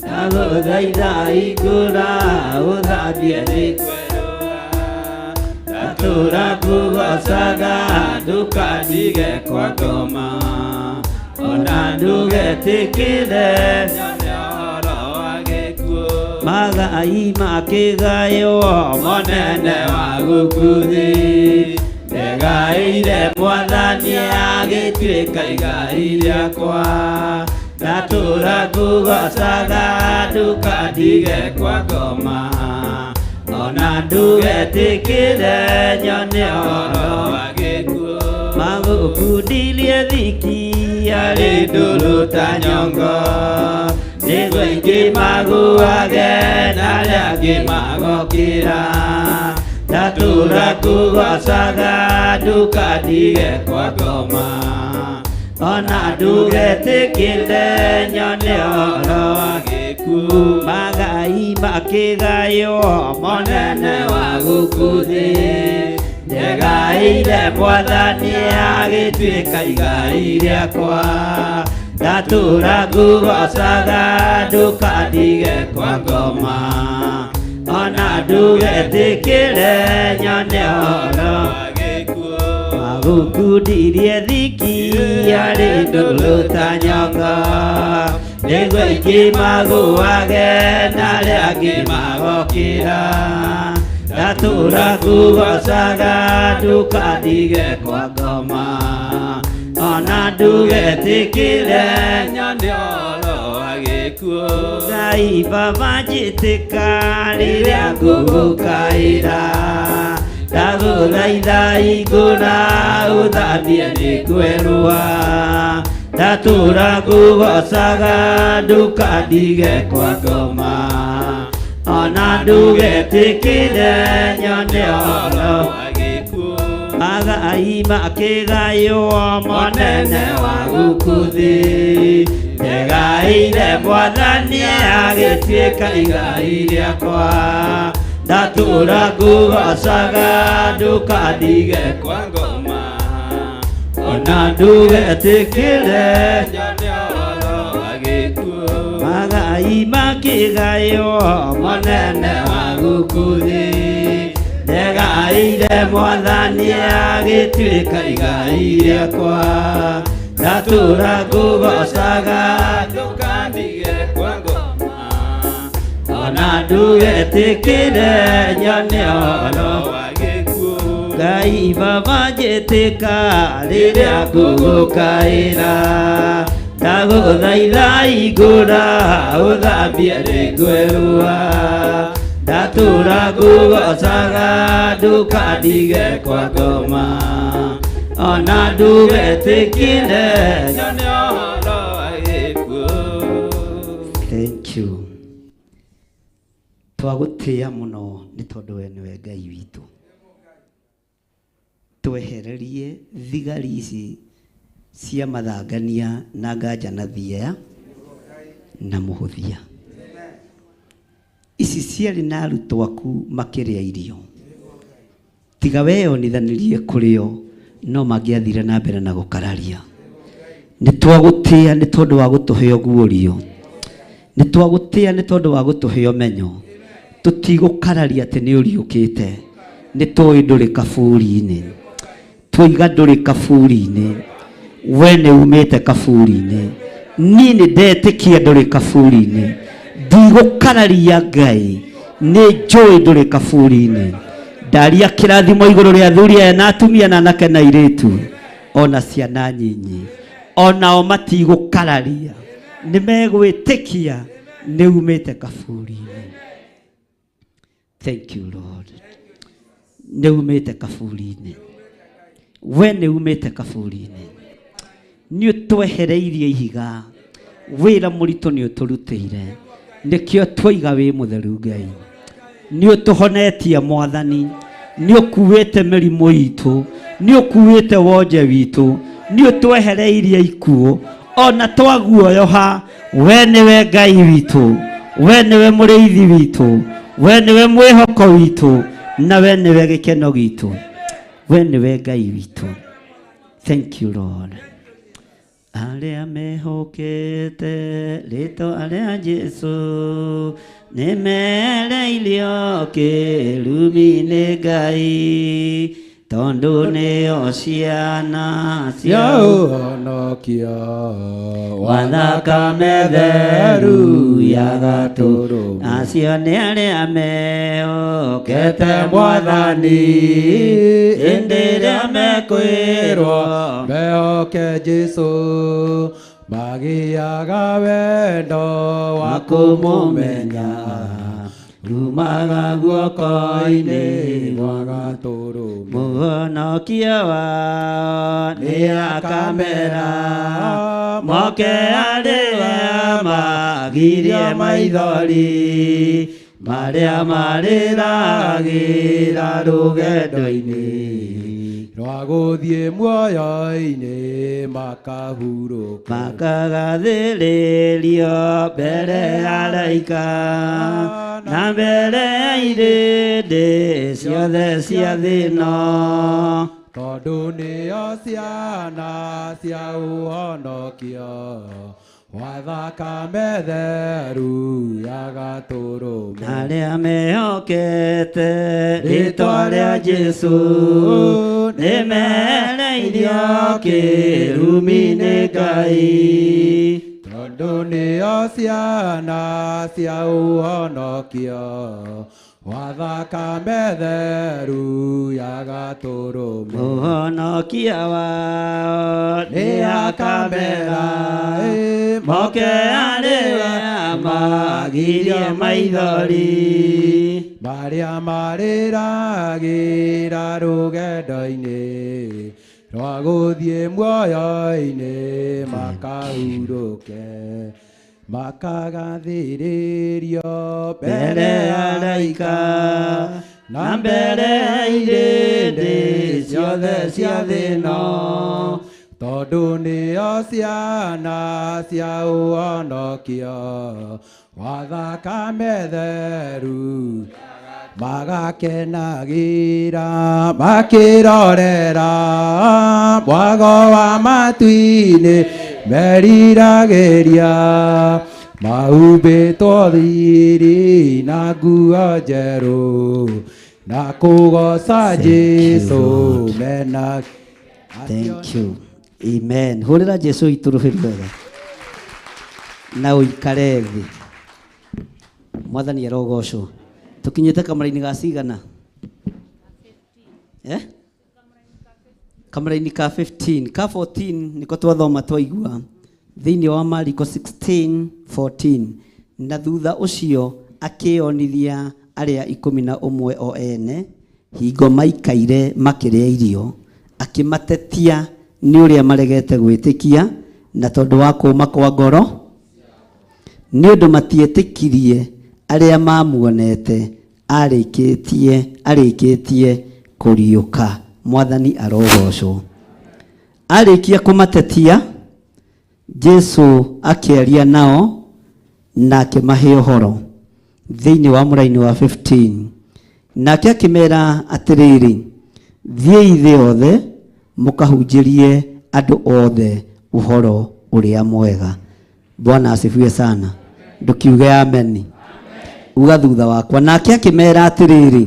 ndagũthaitha hingũra ũthambie nĩ kwerũha, ndatũra ngũgocaga ndũkandige kwa ngoma, ona ndũgetĩkĩre nyone ũhoro wa gĩkuũ.
Magai makĩgaywo
Monene wa gũkũ thĩ ndegaĩire Mwathani agĩtuĩka igai rĩakwa. Ndatũra ngũgocaga ndũkandige kwa ngoma ona ndũgetĩkĩre nyone ũhoro wa gĩkuũ magũkundirie thiki arĩ ndũrũ ta nyongo nĩguo aingĩ magũage na arĩa angĩ magokĩra ndatũra ngũgocaga ndũkandige kwa ngoma ona ndũgetĩkĩre nyone ũhoro wa gĩkuũ magai makĩgaywo monene wa gũkũ thĩ ndegaĩire mwathani agĩtuĩka igai rĩakwa ndatũra ngũgocaga ndũkandige kwa ngoma ona ndũgetĩkĩre nyone ũhoro wa gĩkuũ magũkundirie thiki arĩ ndũrũ ta nyongo nĩguo aingĩ magũage na arĩa angĩ magokĩra ndatũra ngũgocaga ndũkandige kwa ngoma ona ndũgetĩkĩre nyone ũhoro wa gĩkuũ Ngai baba njĩtĩka rĩrĩa ngũgũkaĩra ndagũthaitha hingũra ũthambie nĩ kwerũha ndatũra ngũgocaga ndũkandige kwa ngoma ona ndũgetĩkĩre nyone ũhoro wa gĩkuũ magai makĩgaywo monene wa gũkũ thĩ ndegaĩire mwathani agĩtuĩka igai rĩakwa ndatũra ngũgocaga ndũkandige kwa ngoma ona ndũgetĩkĩre nyone ũhoro wa gĩkuũ magai makĩgaywo monene wa gũkũ thĩ ndegaĩire mwathani agĩtuĩka igai rĩakwa ndatũra ngũgocaga ndũkandige kwa ngoma ona ndũgetĩkĩre nyone ũhoro wa gĩkuũ Ngai baba njĩtĩka rĩrĩa ngũgũkaĩra ndagũthaitha hingũra ũthambie nĩngwerũha ndatũra ngũgocaga ndũkandige kwa ngoma ona ndũgetĩkĩre nyone ũhoro wa gĩkuũ.
Thank you. Twagũtĩĩa mũno nĩ tondũ we nĩwe Ngai witũ. Twehererie thigari ici cia mathangania na nganja na thieya na mũhũthia. Ici ciarĩ na arutwo aku makĩrĩa irio tiga weyonithanirie kũrĩo no mangĩathire na mbere na gũkararia. Nĩ twagũtĩĩa nĩ tondũ wa gũtũhe ũguũrio, nĩ twagũtĩĩa nĩ tondũ wa gũtũhe ũmenyo. Tũtigũkararia atĩ nĩ ũriũkĩte, nĩ tũĩ ndũrĩ kaburi-inĩ, twoiga ndũrĩ kaburi-inĩ, we nĩ umĩte kaburi-inĩ. Niĩ nĩ ndetĩkia ndũrĩ kaburi-inĩ, ndigũkararia Ngai, nĩ njũĩ ndũrĩ kaburi-inĩ. Ndaria kĩrathimo igũrũ rĩa athuri aya na atumia na anake na airĩtu ona ciana nyinyi, onao matigũkararia, nĩ megwĩtĩkia nĩ umĩte kaburi-inĩ. Thank you Lord. Nĩ umĩte kaburi-inĩ, we nĩ umĩte kaburi-inĩ, nĩ ũtwehereirie ihiga, wĩra mũritũ nĩ ũtũrutĩire, nĩkĩo twoiga wĩ mũtheru Ngai. Nĩ ũtũhonetie mwathani, nĩ ũkuĩte mĩrimũ itũ, nĩ ũkuĩte wonje witũ, nĩ ũtwehereirie ikuũ, ona twaguoyoha, we nĩwe Ngai witũ, we nĩwe mũrĩithi witũ, we nĩwe mwĩhoko witũ, na we nĩwe gĩkeno gitũ, we nĩwe Ngai witũ. Thank you Lord. Arĩa mehokete rĩtwa rĩa Jesũ nĩ mereirio kĩrumi-inĩ Ngai, tondũ nĩo ciana cia
ũhonokio
wa thakame theru ya gatũrũme. Acio nĩ arĩa mehokete Mwathani, hĩndĩ ĩrĩa mekwĩrwo
mehoke Jesũ
Magĩaga wendo wa kũmũmenya
Rumaga guoko-inĩ
gwa Gatũrũme.
Mũhonokia wao nĩakamera moke arĩa magirie maithori marĩa marĩragĩra rũgendo-inĩ
rwa gũthiĩ muoyo-inĩ makahurũka
makagathĩrĩrio mbere ya araika na mbere ya irĩndĩ ciothe cia thĩ ĩno
tondũ nĩo ciana cia ũhonokio wa thakame theru ya Gatũrũme.
Arĩa mehokete rĩtwa rĩa Jesũ nĩmereirio kĩrumi nĩ Ngai
tondũ nĩo ciana cia ũhonokio wa thakame theru ya Gatũrũme.
Mũhonokia wao nĩakamera moke arĩa magirie maithori
marĩa marĩragĩra rũgendo-inĩ rwa gũthiĩ muoyo-inĩ makahurũke makagathĩrĩrio
mbere ya araika na mbere ya irĩndĩ ciothe cia thĩ ĩno
tondũ nĩo ciana cia ũhonokio wa thakame theru magakenagĩra makĩrorera mwago wa matu-inĩ meriragĩria mahumbĩtwo riri na nguo njerũ na kũgoca Jesũ mena.
Thank you. Amen. Hũrĩra Jesũ witũ rũhĩ rwega na ũikare thĩ. Mwathani arogocwo. Tũkinyĩte kamũra-inĩ ga cigana? Kamũra-inĩ ka 15. Ka 14 nĩko twathoma twaigua thĩinĩ wa Mariko 16:14 na thutha ũcio akĩonithia arĩa 11 o ene hingo maikaire makĩrĩa irio akĩmatetia nĩ ũrĩa maregete gwĩtĩkia na tondũ wa kũũma kwa ngoro nĩ ũndũ matietĩkirie arĩa mamuonete arĩkĩtie kũriũka. Mwathani arogocwo. Arĩkia kũmatetia Jesũ akĩaria nao na akĩmahe ũhoro thĩinĩ wa mũraini wa 15 nake akĩmera atĩrĩrĩ thiĩi thĩ yothe mũkahunjĩrie andũ othe ũhoro ũrĩa mwega. Bwana asifiwe sana. Ndũkiuge ameni. Uga thutha wakwa. Nake akĩmera atĩrĩrĩ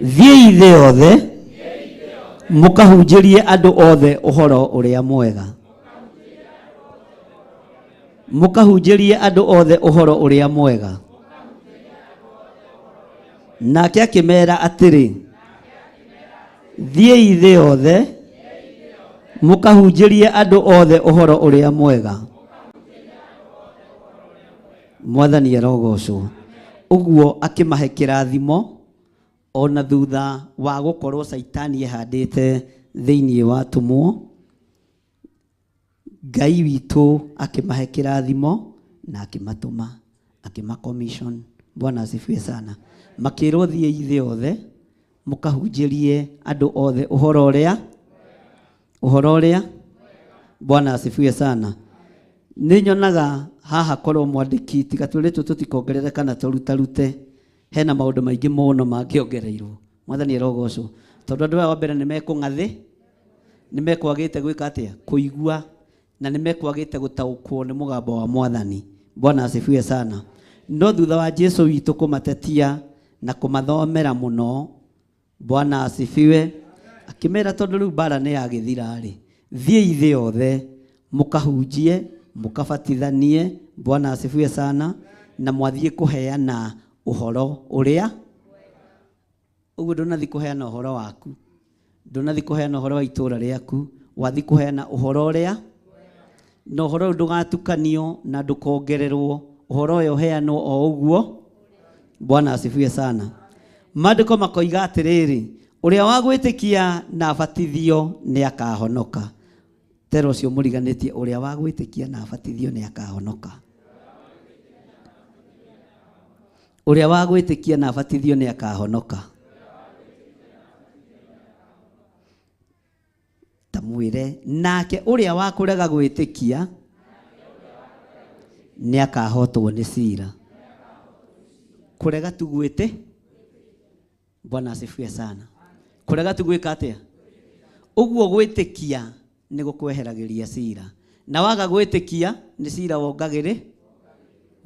thiĩi thĩ yothe mũkahunjĩrie andũ othe ũhoro ũrĩa mwega. Mũkahunjĩrie andũ othe ũhoro ũrĩa mwega. Nake akĩmera atĩrĩ thiĩi thĩ yothe mũkahunjĩrie andũ othe ũhoro ũrĩa mwega. Mwathani arogocwo. Ũguo akĩmahe kĩrathimo ona thutha wa gũkorwo Caitani ehandĩte thĩinĩ wa atũmwo. Ngai witũ akĩmahe kĩrathimo na akĩmatũma akĩma commission. Bwana asifiwe sana. Makĩrwo thiĩi thĩ yothe mũkahunjĩrie andũ othe ũhoro ũrĩa. Bwana asifiwe sana. Nĩ nyonaga haha korwo mwandĩki tiga twĩrĩtwo tũtikongerere kana tũrutarute hena maũndũ maingĩ mũno mangĩongereirwo. Mwathani arogocwo. Tondũ andũ aya wa mbere nĩmekũng'athĩ nĩmekwagĩte gwĩka atĩa kũigua na nĩmekwagĩte gũtaũkwo nĩ mũgambo wa Mwathani. Bwana asifiwe sana. No thutha wa Jesũ witũ kũmatetia na kũmathomera mũno, Bwana asifiwe, akĩmera tondũ rĩu mbara nĩ yagĩthira rĩ, thiĩi thĩ yothe mũkahunjie mũkabatithanie. Bwana asifiwe sana. Na mwathiĩ kũheana ũhoro ũrĩa ũguo. Ndũnathi kũheana ũhoro waku, ndũnathi kũheana ũhoro wa itũũra rĩaku, wathi kũheana ũhoro ũrĩa
Na ũhoro ũyũ ndũgatukanio na ndũkongererwo, ũhoro ũyũ ũheanwo o ũguo. Bwana asifiwe sana. Maandĩko makoiga atĩrĩrĩ, ũrĩa wa gwĩtĩkia na abatithio nĩ akahonoka. Tera ũcio mũriganĩtie, ũrĩa wa gwĩtĩkia na abatithio nĩ akahonoka. Ũrĩa wa gwĩtĩkia na abatithio nĩ akahonoka. Ta mwĩre, nake ũrĩa wa kũrega gwĩtĩkia nĩ akahotwo nĩ cira. Kũrega tu gwĩtĩ. Bwana asifiwe sana. Kũrega tu gwĩka atĩa? Ũguo gwĩtĩkia nĩ gũkweheragĩria cira. Na waga gwĩtĩkia nĩ cira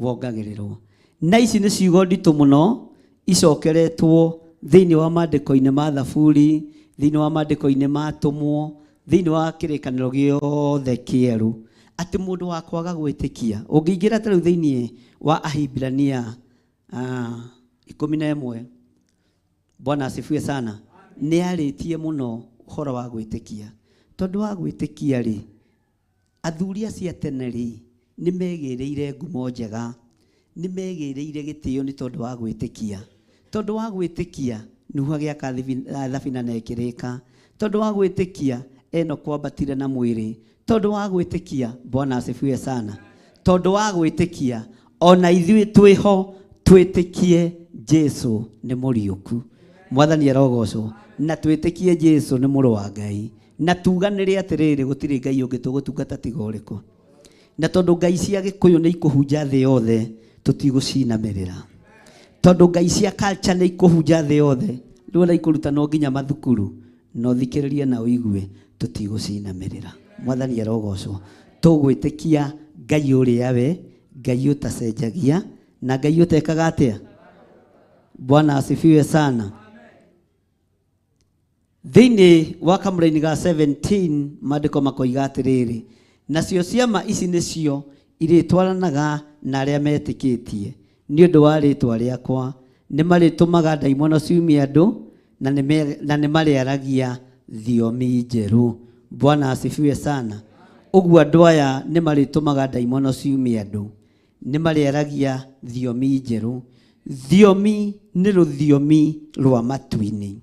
wongagĩrĩrwo. Na ici nĩ ciugo nditũ mũno icokeretwo thĩinĩ wa maandĩko-inĩ ma Thaburi, thĩinĩ wa maandĩko-inĩ ma Atũmwo, thĩinĩ wa kĩrĩkanĩro gĩothe kĩerũ, atĩ mũndũ wa kwaga gwĩtĩkia ũngĩingĩra ta rĩu thĩinĩ wa Ahibirania 11, Bwana asifiwe sana, nĩ arĩtie mũno ũhoro wa gwĩtĩkia. Tondũ wa gwĩtĩkia rĩ, athuri acio a tene rĩ, nĩ megĩrĩire ngumo njega, nĩ megĩrĩire gĩtĩo nĩ tondũ wa gwĩtĩkia. Tondũ wa gwĩtĩkia Nuhu agĩaka thabina na ĩkĩrĩka. Tondũ wa gwĩtĩkia Enoku ambatire na mwĩrĩ. Tondũ wa gwĩtĩkia, Bwana asifiwe sana. Tondũ wa gwĩtĩkia ona ithuĩ twĩho twĩtĩkie Jesu nĩ mũriũku. Mwathani arogocwo. Na twĩtĩkie Jesu nĩ mũrũ wa Ngai. Na tuganĩre atĩrĩrĩ, gũtirĩ Ngai ũngĩ tũgũtungata tiga ũrĩkũ. Na tondũ Ngai cia Gĩkũyũ nĩ ikũhunja thĩ yothe, tũtigũcinamĩrĩra. Tondũ Ngai cia culture nĩ ikũhunja thĩ yothe, rĩu ona ikũrutanwo nginya mathukuru, no thikĩrĩrie na ũigue, tũtigũcinamĩrĩra. Mwathani arogocwo. Tũgwĩtĩkia Ngai ũrĩa we, Ngai ũtacenjagia, na Ngai ũtekaga atĩa? Bwana asifiwe sana. Thĩinĩ wa kamũraini ga 17 maandĩko makoiga atĩrĩrĩ, nacio ciama ici nĩcio irĩtwaranaga na arĩa metĩkĩtie nĩ ũndũ wa rĩĩtwa rĩakwa, nĩ marĩtũmaga ndaimono ciumie andũ na nĩ marĩaragia thiomi njerũ. Bwana asifiwe sana. Ũguo andũ aya nĩ marĩtũmaga ndaimono ciumie andũ, nĩ marĩaragia thiomi njerũ. Thiomi nĩ rũthiomi rwa matu-inĩ.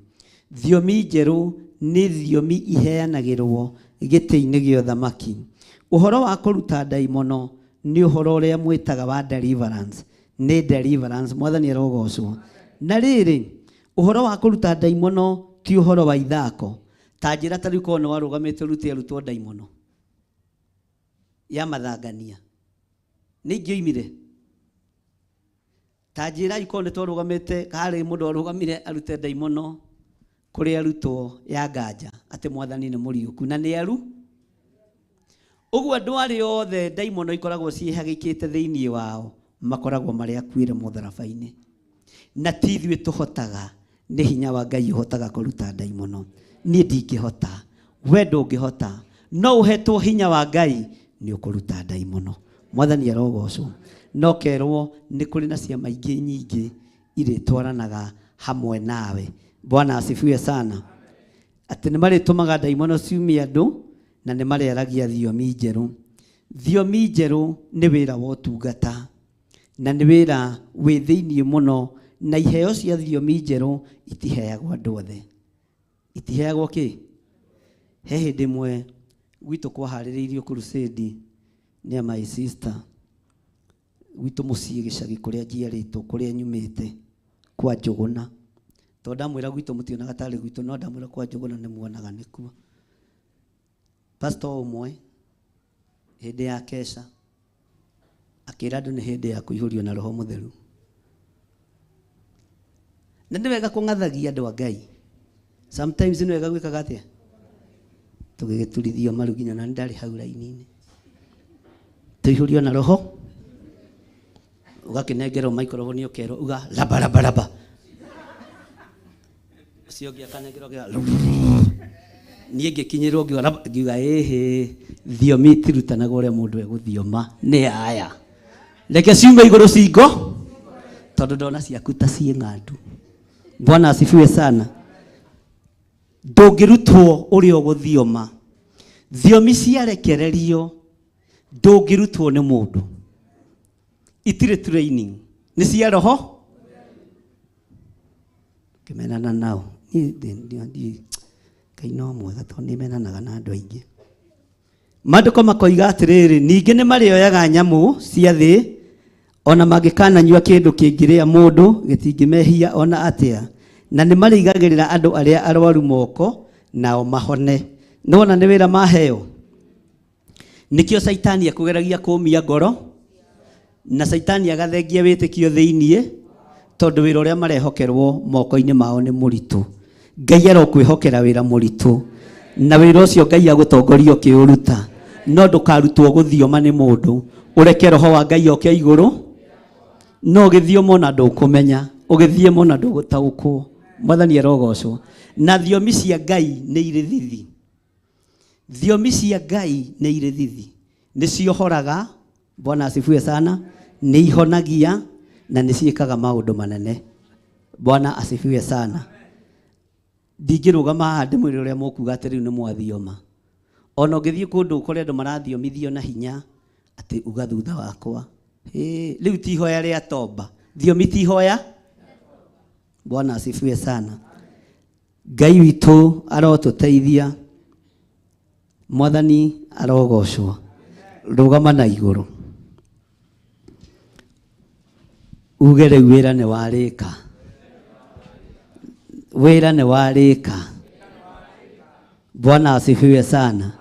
Thiomi njerũ nĩ thiomi iheanagĩrwo gĩtĩ-inĩ gĩa ũthamaki. Ũhoro wa kũruta ndaimono nĩ ũhoro ũrĩa mwĩtaga wa deliverance. Nĩ deliverance, Mwathani arogocwo. Na rĩrĩ, ũhoro wa kũruta ndaimono ti ũhoro wa ithako. Ta njĩra ta rĩu korwo nĩ warũgamĩte ũrute arutwo ndaimono ya mathangania, nĩ ingĩoimire. Ta njĩra ikorwo nĩ twarũgamĩte, harĩ mũndũ warũgamire arute ndaimono kũrĩ arutwo ya nganja atĩ Mwathani nĩ mũriũku na nĩ aru. Ũguo andũ arĩa othe ndaimono ikoragwo ciĩhagĩkĩte thĩinĩ wao makoragwo marĩ akuĩre mũtharaba-inĩ. Na ti ithuĩ tũhotaga, nĩ hinya wa Ngai ũhotaga kũruta ndaimono. Niĩ ndingĩhota, we ndũngĩhota, no ũhetwo hinya wa Ngai nĩ ũkũruta ndaimono. Mwathani arogocwo. No kerwo nĩ kũrĩ na ciama ingĩ nyingĩ irĩtwaranaga hamwe nawe. Bwana asifiwe sana. Atĩ nĩ marĩtũmaga ndaimono ciumie andũ na nĩ marĩaragia thiomi njerũ. Thiomi njerũ nĩ wĩra wa ũtungata na nĩ wĩra wĩ thĩinĩ mũno, na iheo cia thiomi njerũ itiheagwo andũ othe. Itiheagwo kĩ? He hĩndĩ ĩmwe gwitũ kwaharĩrĩirio crusade nĩ my sister gwitũ mũciĩ gĩcagi kũrĩa njiarĩtwo, kũrĩa nyumĩte, kwa Njũgũna. Tondũ ndamwĩra gwitũ mũtionaga tarĩ gwitũ, no ndamwĩra kwa Njũgũna nĩ muonaga nĩkuo. Pastor ũmwe hĩndĩ ya kesha akĩra andũ nĩ hĩndĩ ya kũihũrio na Roho Mũtheru. Na nĩ wega kũng'athagia andũ a Ngai. Sometimes nĩ wega gwĩkaga atĩa? Tũgĩgĩturithio maru nginya na ndarĩ hau raini-inĩ. Tũihũrio na Roho, ũgakĩnengerwo microphone ũkerwo uga laba laba laba. Ũcio ũngĩ akanengerwo akiuga niĩ ngĩkinyĩrwo ngiuga laba, ngiuga ĩhĩ, thiomi itirutanagwo ũrĩa mũndũ egũthioma nĩ aya. Reke ciume igũrũ cingo, tondũ ndona ciaku ta ciĩ ng'andu. Bwana asifiwe sana. Ndũngĩrutwo ũrĩa ũgũthioma. Thiomi ciarekererio Ndũngĩrutwo nĩ mũndũ, itirĩ training, nĩ cia roho. Ngĩmenana nao. Niĩ Ngai no mwega tondũ nĩ menanaga na andũ aingĩ. Maandĩko makoiga atĩrĩrĩ, ningĩ nĩ marĩoyaga nyamũ cia thĩ, ona mangĩkananyua kĩndũ kĩngĩrĩa mũndũ gĩtingĩmehia ona atĩa, na nĩ marĩigagĩrĩra andũ arĩa arwaru moko nao mahone. Nĩwona nĩ wĩra maheo. Nĩkĩo Caitani akũgeragia kũmia ngoro, na Caitani agathengia wĩtĩkio thĩiniĩ, tondũ wĩra ũrĩa marehokerwo moko-inĩ mao nĩ mũritũ. Ngai arokwĩhokera wĩra mũritũ, na wĩra ũcio Ngai agũtongoria ũkĩũruta, no ndũkarutwo gũthioma nĩ mũndũ, ũreke roho wa Ngai oke igũrũ. No ũgĩthioma ona ndũkũmenya, ũgĩthioma ona ndũgũtaũkwo. Mwathani arogocwo. Na thiomi cia Ngai nĩ irĩ thithi. Thiomi cia Ngai nĩ irĩ thithi, nĩ ciohoraga. Bwana asifiwe sana. Nĩ ihonagia na nĩ ciĩkaga maũndũ manene. Bwana asifiwe sana. Ndingĩrũgama haha ndĩmwĩre ũrĩa mũkuga atĩ rĩu nĩ mwathioma. Ona ũngĩthiĩ kũndũ ũkore andũ marathiomithio na hinya atĩ uga thutha wakwa, rĩu ti ihoya rĩa tomba. Thiomi ti ihoya. Bwana asifiwe sana. Ngai witũ arotũteithia. Mwathani arogocwo. Rũgama na igũrũ uge rĩu wĩra nĩ warĩka, wĩra nĩ warĩka. Bwana asifiwe sana.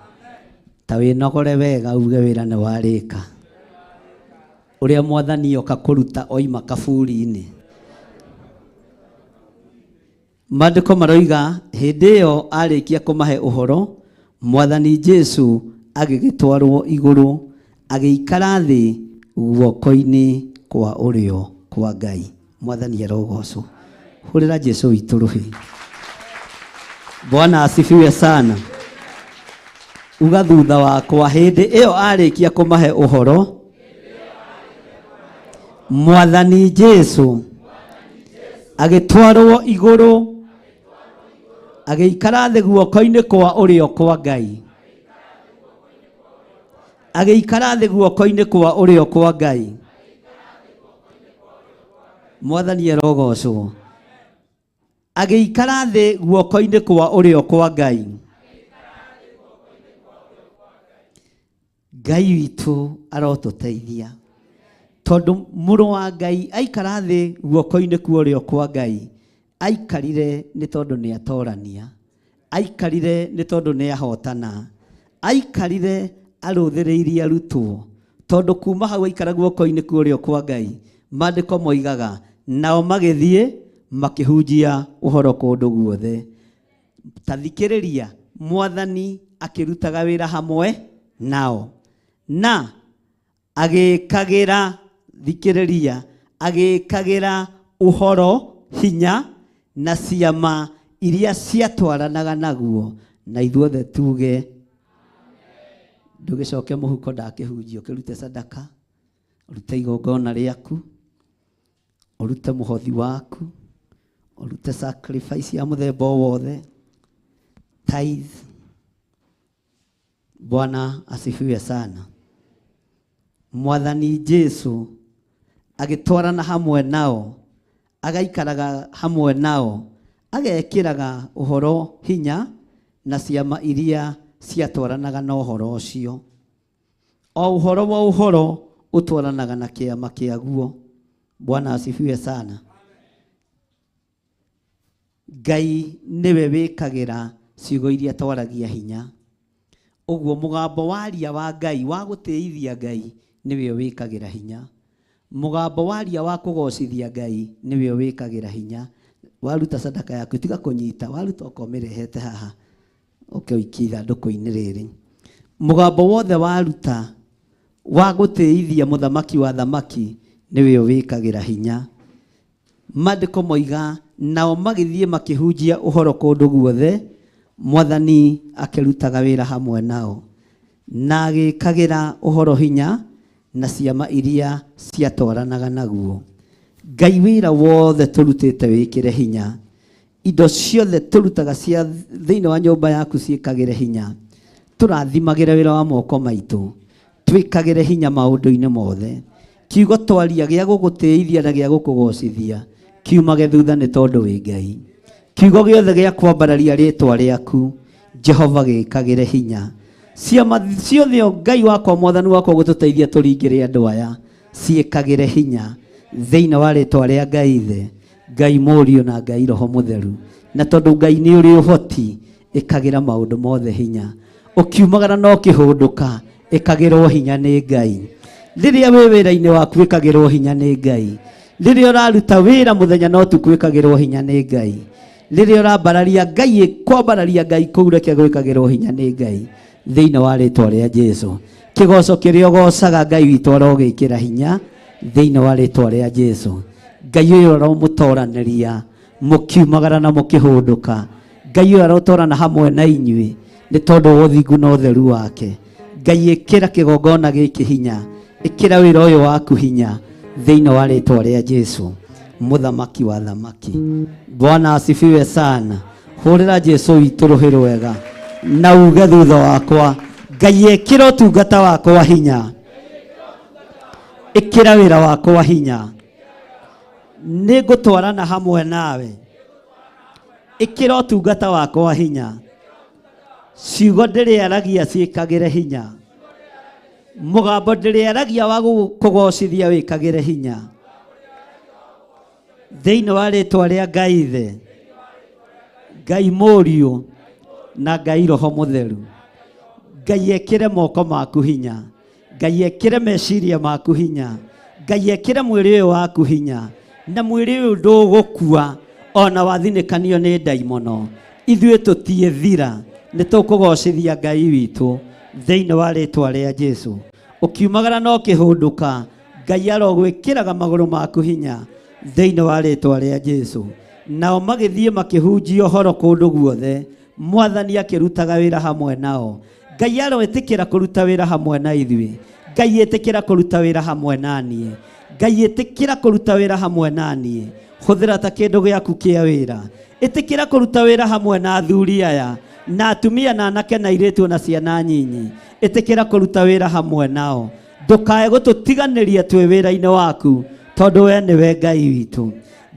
Ta wĩnogore wega uge wĩra nĩ warĩka. Ũrĩa mwathani oka kũruta oima kaburi-inĩ. Maandĩko maroiga hĩndĩ ĩyo arĩkia kũmahe ũhoro, Mwathani Jesu agĩgĩtwarwo igũrũ, agĩikara thĩ guoko-inĩ kwa ũrĩo kwa Ngai. Mwathani arogocwo. Hũrĩra Jesu witũ rũhĩ. Bwana asifiwe sana. Uga thutha wakwa, hĩndĩ ĩyo arĩkia kũmahe ũhoro, Mwathani Jesu agĩtwarwo igũrũ, agĩikara thĩ guoko-inĩ kwa ũrĩo kwa Ngai. Agĩikara thĩ guoko-inĩ kwa ũrĩo kwa Ngai. Mwathani arogocwo. Agĩikara thĩ guoko-inĩ kwa ũrĩo kwa Ngai. Ngai witũ arotũteithia, tondũ mũrũ wa Ngai aikara thĩ guoko-inĩ kwa ũrĩo kwa Ngai, aikarire nĩ tondũ nĩ atorania, aikarire nĩ tondũ nĩ ahotana, aikarire arũthĩrĩirie arutwo, tondũ kuma hau aikara guoko-inĩ kwa ũrĩo kwa Ngai, maandĩko moigaga nao magĩthiĩ makĩhunjia ũhoro kũndũ guothe. Ta thikĩrĩria, Mwathani akĩrutaga wĩra hamwe nao na agĩkagĩra, thikĩrĩria, agĩkagĩra ũhoro hinya na ciama iria ciatwaranaga naguo. Na ithuothe tuge ndũgĩcoke mũhuko ndakĩhunjia, ũkĩrute sadaka, ũrute igongona rĩaku, ũrute mũhothi waku, ũrute sacrifice ya mũthemba o wothe, tithe. Bwana asifiwe sana. Mwathani Jesu agĩtwarana hamwe nao, agaikaraga hamwe nao, agekĩraga ũhoro hinya na ciama iria ciatwaranaga na ũhoro ũcio. O ũhoro wa ũhoro ũtwaranaga na kĩama kĩaguo. Bwana asifiwe sana. Ngai nĩwe wĩkagĩra ciugo iria twaragia hinya. Ũguo mũgambo waria wa Ngai wa gũtĩithia Ngai nĩwe wĩkagĩra hinya. Mũgambo waria wa kũgocithia Ngai nĩwe wĩkagĩra hinya. Waruta sadaka yaku tiga kũnyita, waruta ũkomĩrehete haha ũke ũikie ithandũkũ-inĩ rĩrĩ. Mũgambo wothe waruta wa gũtĩithia mũthamaki wa thamaki nĩwe wĩkagĩra hinya. Maandĩko moiga nao magĩthiĩ makĩhunjia ũhoro kũndũ guothe, Mwathani akĩrutaga wĩra hamwe nao na agĩkagĩra ũhoro hinya na ciama iria ciatwaranaga naguo. Ngai wĩra wothe tũrutĩte wĩkĩre hinya, indo ciothe tũrutaga cia thĩinĩ wa nyũmba yaku ciĩkagĩre hinya, tũrathimagĩre wĩra wa moko maitũ, Twĩkagĩre hinya maũndũ-inĩ mothe. Kiugo twaria gĩa gũgũtĩithia na gĩa gũkũgocithia kiumage thutha nĩ tondũ wĩ Ngai. Kiugo gĩothe gĩa kwambararia rĩtwa rĩaku Jehova gĩkagĩre hinya. Ciama ciothe o Ngai wakwa mwathani wakwa gũtũteithia tũringĩre andũ aya ciĩkagĩre hinya thĩinĩ wa rĩtwa rĩa Ngai Ithe, Ngai Mũriũ na Ngai Roho Mũtheru. Na tondũ Ngai nĩ ũrĩ ũhoti, ĩkagĩra maũndũ mothe hinya. Ũkiumagara na ũkĩhũndũka, ĩkagĩrwo hinya nĩ Ngai. Rĩrĩa wĩ wĩra-inĩ waku ĩkagĩrwo hinya nĩ Ngai. Rĩrĩa ũraruta wĩra mũthenya na ũtukũ ĩkagĩrwo hinya nĩ Ngai. Rĩrĩa ũrambararia Ngai, kwambararia Ngai kũu reke gwĩkagĩrwo hinya nĩ Ngai thĩinĩ wa rĩtwa rĩa Jesu. Kĩgoco kĩrĩa ũgocaga Ngai witũ arogĩkĩra hinya thĩinĩ wa rĩtwa rĩa Jesu. Ngai ũyũ aromũtoranĩria mũkiumagara na mũkĩhũndũka. Ngai ũyũ arotorana hamwe na inyuĩ nĩ tondũ wa ũthingu na ũtheru wake. Ngai ĩkĩra kĩgongona gĩkĩ hinya, ĩkĩra wĩra ũyũ waku hinya thĩinĩ wa rĩtwa rĩa Jesu, mũthamaki wa thamaki. Bwana asifiwe sana. Hũrĩra Jesu witũ rũhĩ rwega na uge thutha wakwa, Ngai ĩkĩra ũtungata wakwa hinya, ĩkĩra wĩra wakwa hinya, nĩ ngũtwarana hamwe nawe, ĩkĩra ũtungata wakwa hinya, ciugo ndĩrĩaragia ciĩkagĩre hinya, mũgambo ndĩrĩaragia wa gũkũgocithia wĩkagĩre hinya thĩinĩ wa rĩtwa rĩa Ngai Ithe, Ngai Mũriũ na Ngai Roho Mũtheru. Ngai ekĩre moko maku hinya, Ngai ekĩre meciria maku hinya, Ngai ekĩre mwĩrĩ ũyũ waku hinya, na mwĩrĩ ũyũ ndũgũkua ona wathinĩkanio nĩ ndaimono. Ithuĩ tũtiĩthira, nĩ tũkũgocithia Ngai witũ thĩinĩ wa rĩtwa rĩa Jesu. Ũkiumagara na ũkĩhũndũka, Ngai arogwĩkĩraga magũrũ maku hinya thĩinĩ wa rĩtwa rĩa Jesu. Nao magĩthiĩ makĩhunjia ũhoro kũndũ guothe, Mwathani akĩrutaga wĩra hamwe nao. Ngai aroĩtĩkĩra kũruta wĩra hamwe na ithuĩ. Ngai ĩtĩkĩra kũruta wĩra hamwe na niĩ. Ngai ĩtĩkĩra kũruta wĩra hamwe na niĩ. Hũthĩra ta kĩndũ gĩaku kĩa wĩra. Ĩtĩkĩra kũruta wĩra hamwe na athuri aya, na atumia na anake na airĩtu na ciana nyinyi. Ĩtĩkĩra kũruta wĩra hamwe nao. Ndũkae gũtũtiganĩria twĩ wĩra-inĩ waku, tondũ we nĩwe Ngai witũ.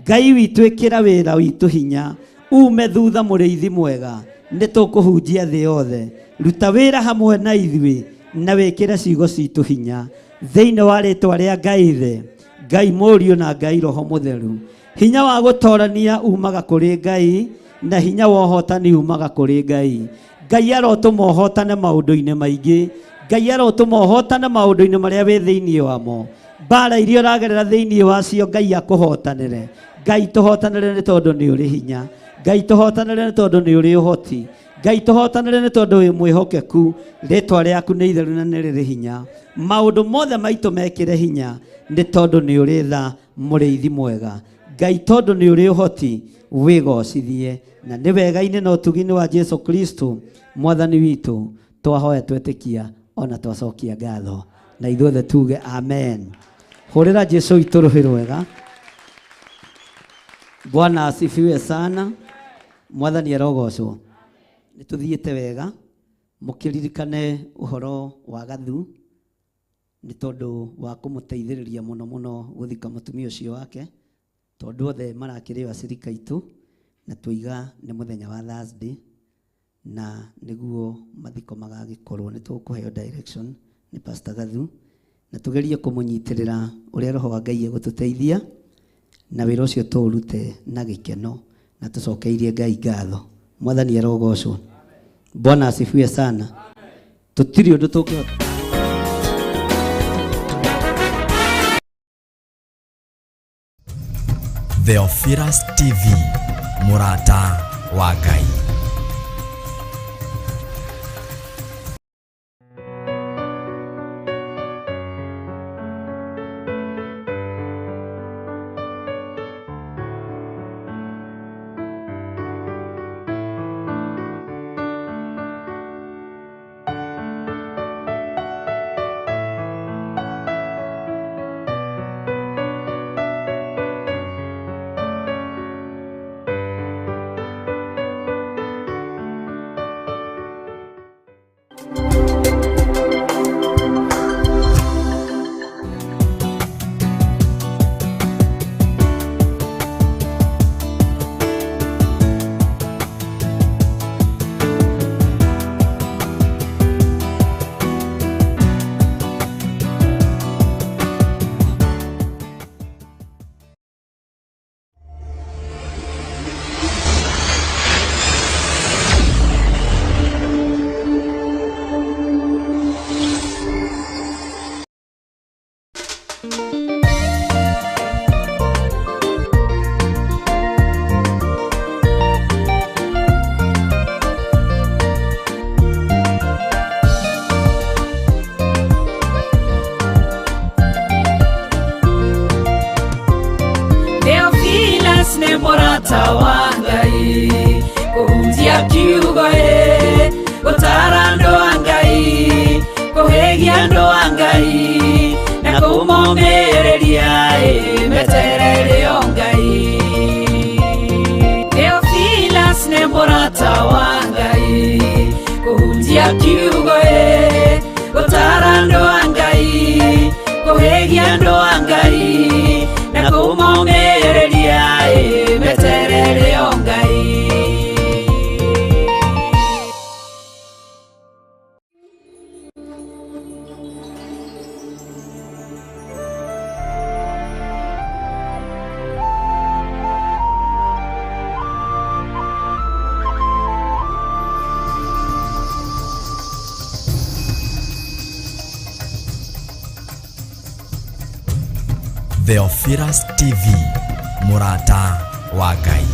Ngai witũ ĩkĩra wĩra witũ hinya, ume thutha mũrĩithi mwega, nĩ tũkũhunjia thĩ yothe. Ruta wĩra hamwe na ithuĩ na wĩkĩre ciugo citũ hinya thĩinĩ wa rĩtwa rĩa Ngai Ithe, Ngai Mũriũ na Ngai Roho Mũtheru. Hinya wa gũtorania umaga kũrĩ Ngai na hinya wa ũhotani umaga kũrĩ Ngai. Ngai arotũma ũhotane maũndũ-inĩ maingĩ. Ngai arotũma ũhotane maũndũ-inĩ marĩa wĩ thĩinĩ wamo. Mbara iria ũragerera thĩinĩ wacio Ngai akũhotanĩre. Ngai tũhotanĩre nĩ tondũ nĩ ũrĩ hinya. Ngai tũhotanĩre nĩ tondũ nĩ ũrĩ ũhoti. Ngai tũhotanĩre nĩ tondũ wĩ mwĩhokeku. Rĩtwa rĩaku nĩ itheru na nĩ rĩrĩ hinya. Maũndũ mothe maitũ mekĩre hinya nĩ tondũ nĩ ũrĩ tha mũrĩithi mwega. Ngai tondũ nĩ ũrĩ ũhoti wĩgocithie na nĩ wega-inĩ na ũtugi-inĩ wa Jesu Kristo mwathani witũ twahoya twetĩkia ona twacokia ngatho na ithuothe tuge amen. Hũrĩra Jesu witũ rũhĩ rwega. Bwana asifiwe sana. Mwathani arogocwo. Nĩ tũthiĩte wega mũkĩririkane ũhoro wa Gathu nĩ tondũ wa kũmũteithĩrĩria mũno mũno gũthika mũtumia ũcio wake, tondũ othe marakĩrĩ o acirika aitũ na tũiga nĩ mũthenya wa Thursday na nĩguo mathiko magagĩkorwo. Nĩ tũkũheo direction nĩ Pastor Gathu na tũgerie kũmũnyitĩrĩra ũrĩa Roho wa Ngai egũtũteithia na wĩra ũcio tũũrute na gĩkeno na tũcokeirie Ngai ngatho. Mwathani arogocwo. Bwana asifiwe sana. Tũtirĩ ũndũ tũngĩhota.
Theophilus TV, mũrata wa Ngai.
Theophilus nĩ mũrata wa Ngai, kũhunjia kiugo ĩ, gũtara andũ a Ngai, kũhĩgia andũ a Ngai, na kũmomĩrĩria ĩ, meterere o Ngai. Theophilus nĩ mũrata wa Ngai, kũhunjia kiugo ĩ, gũtara andũ a Ngai, kũhĩgia andũ a Ngai, na kũmomĩrĩria ĩ, meterere o Ngai.
Theophilus TV, mũrata wa Ngai.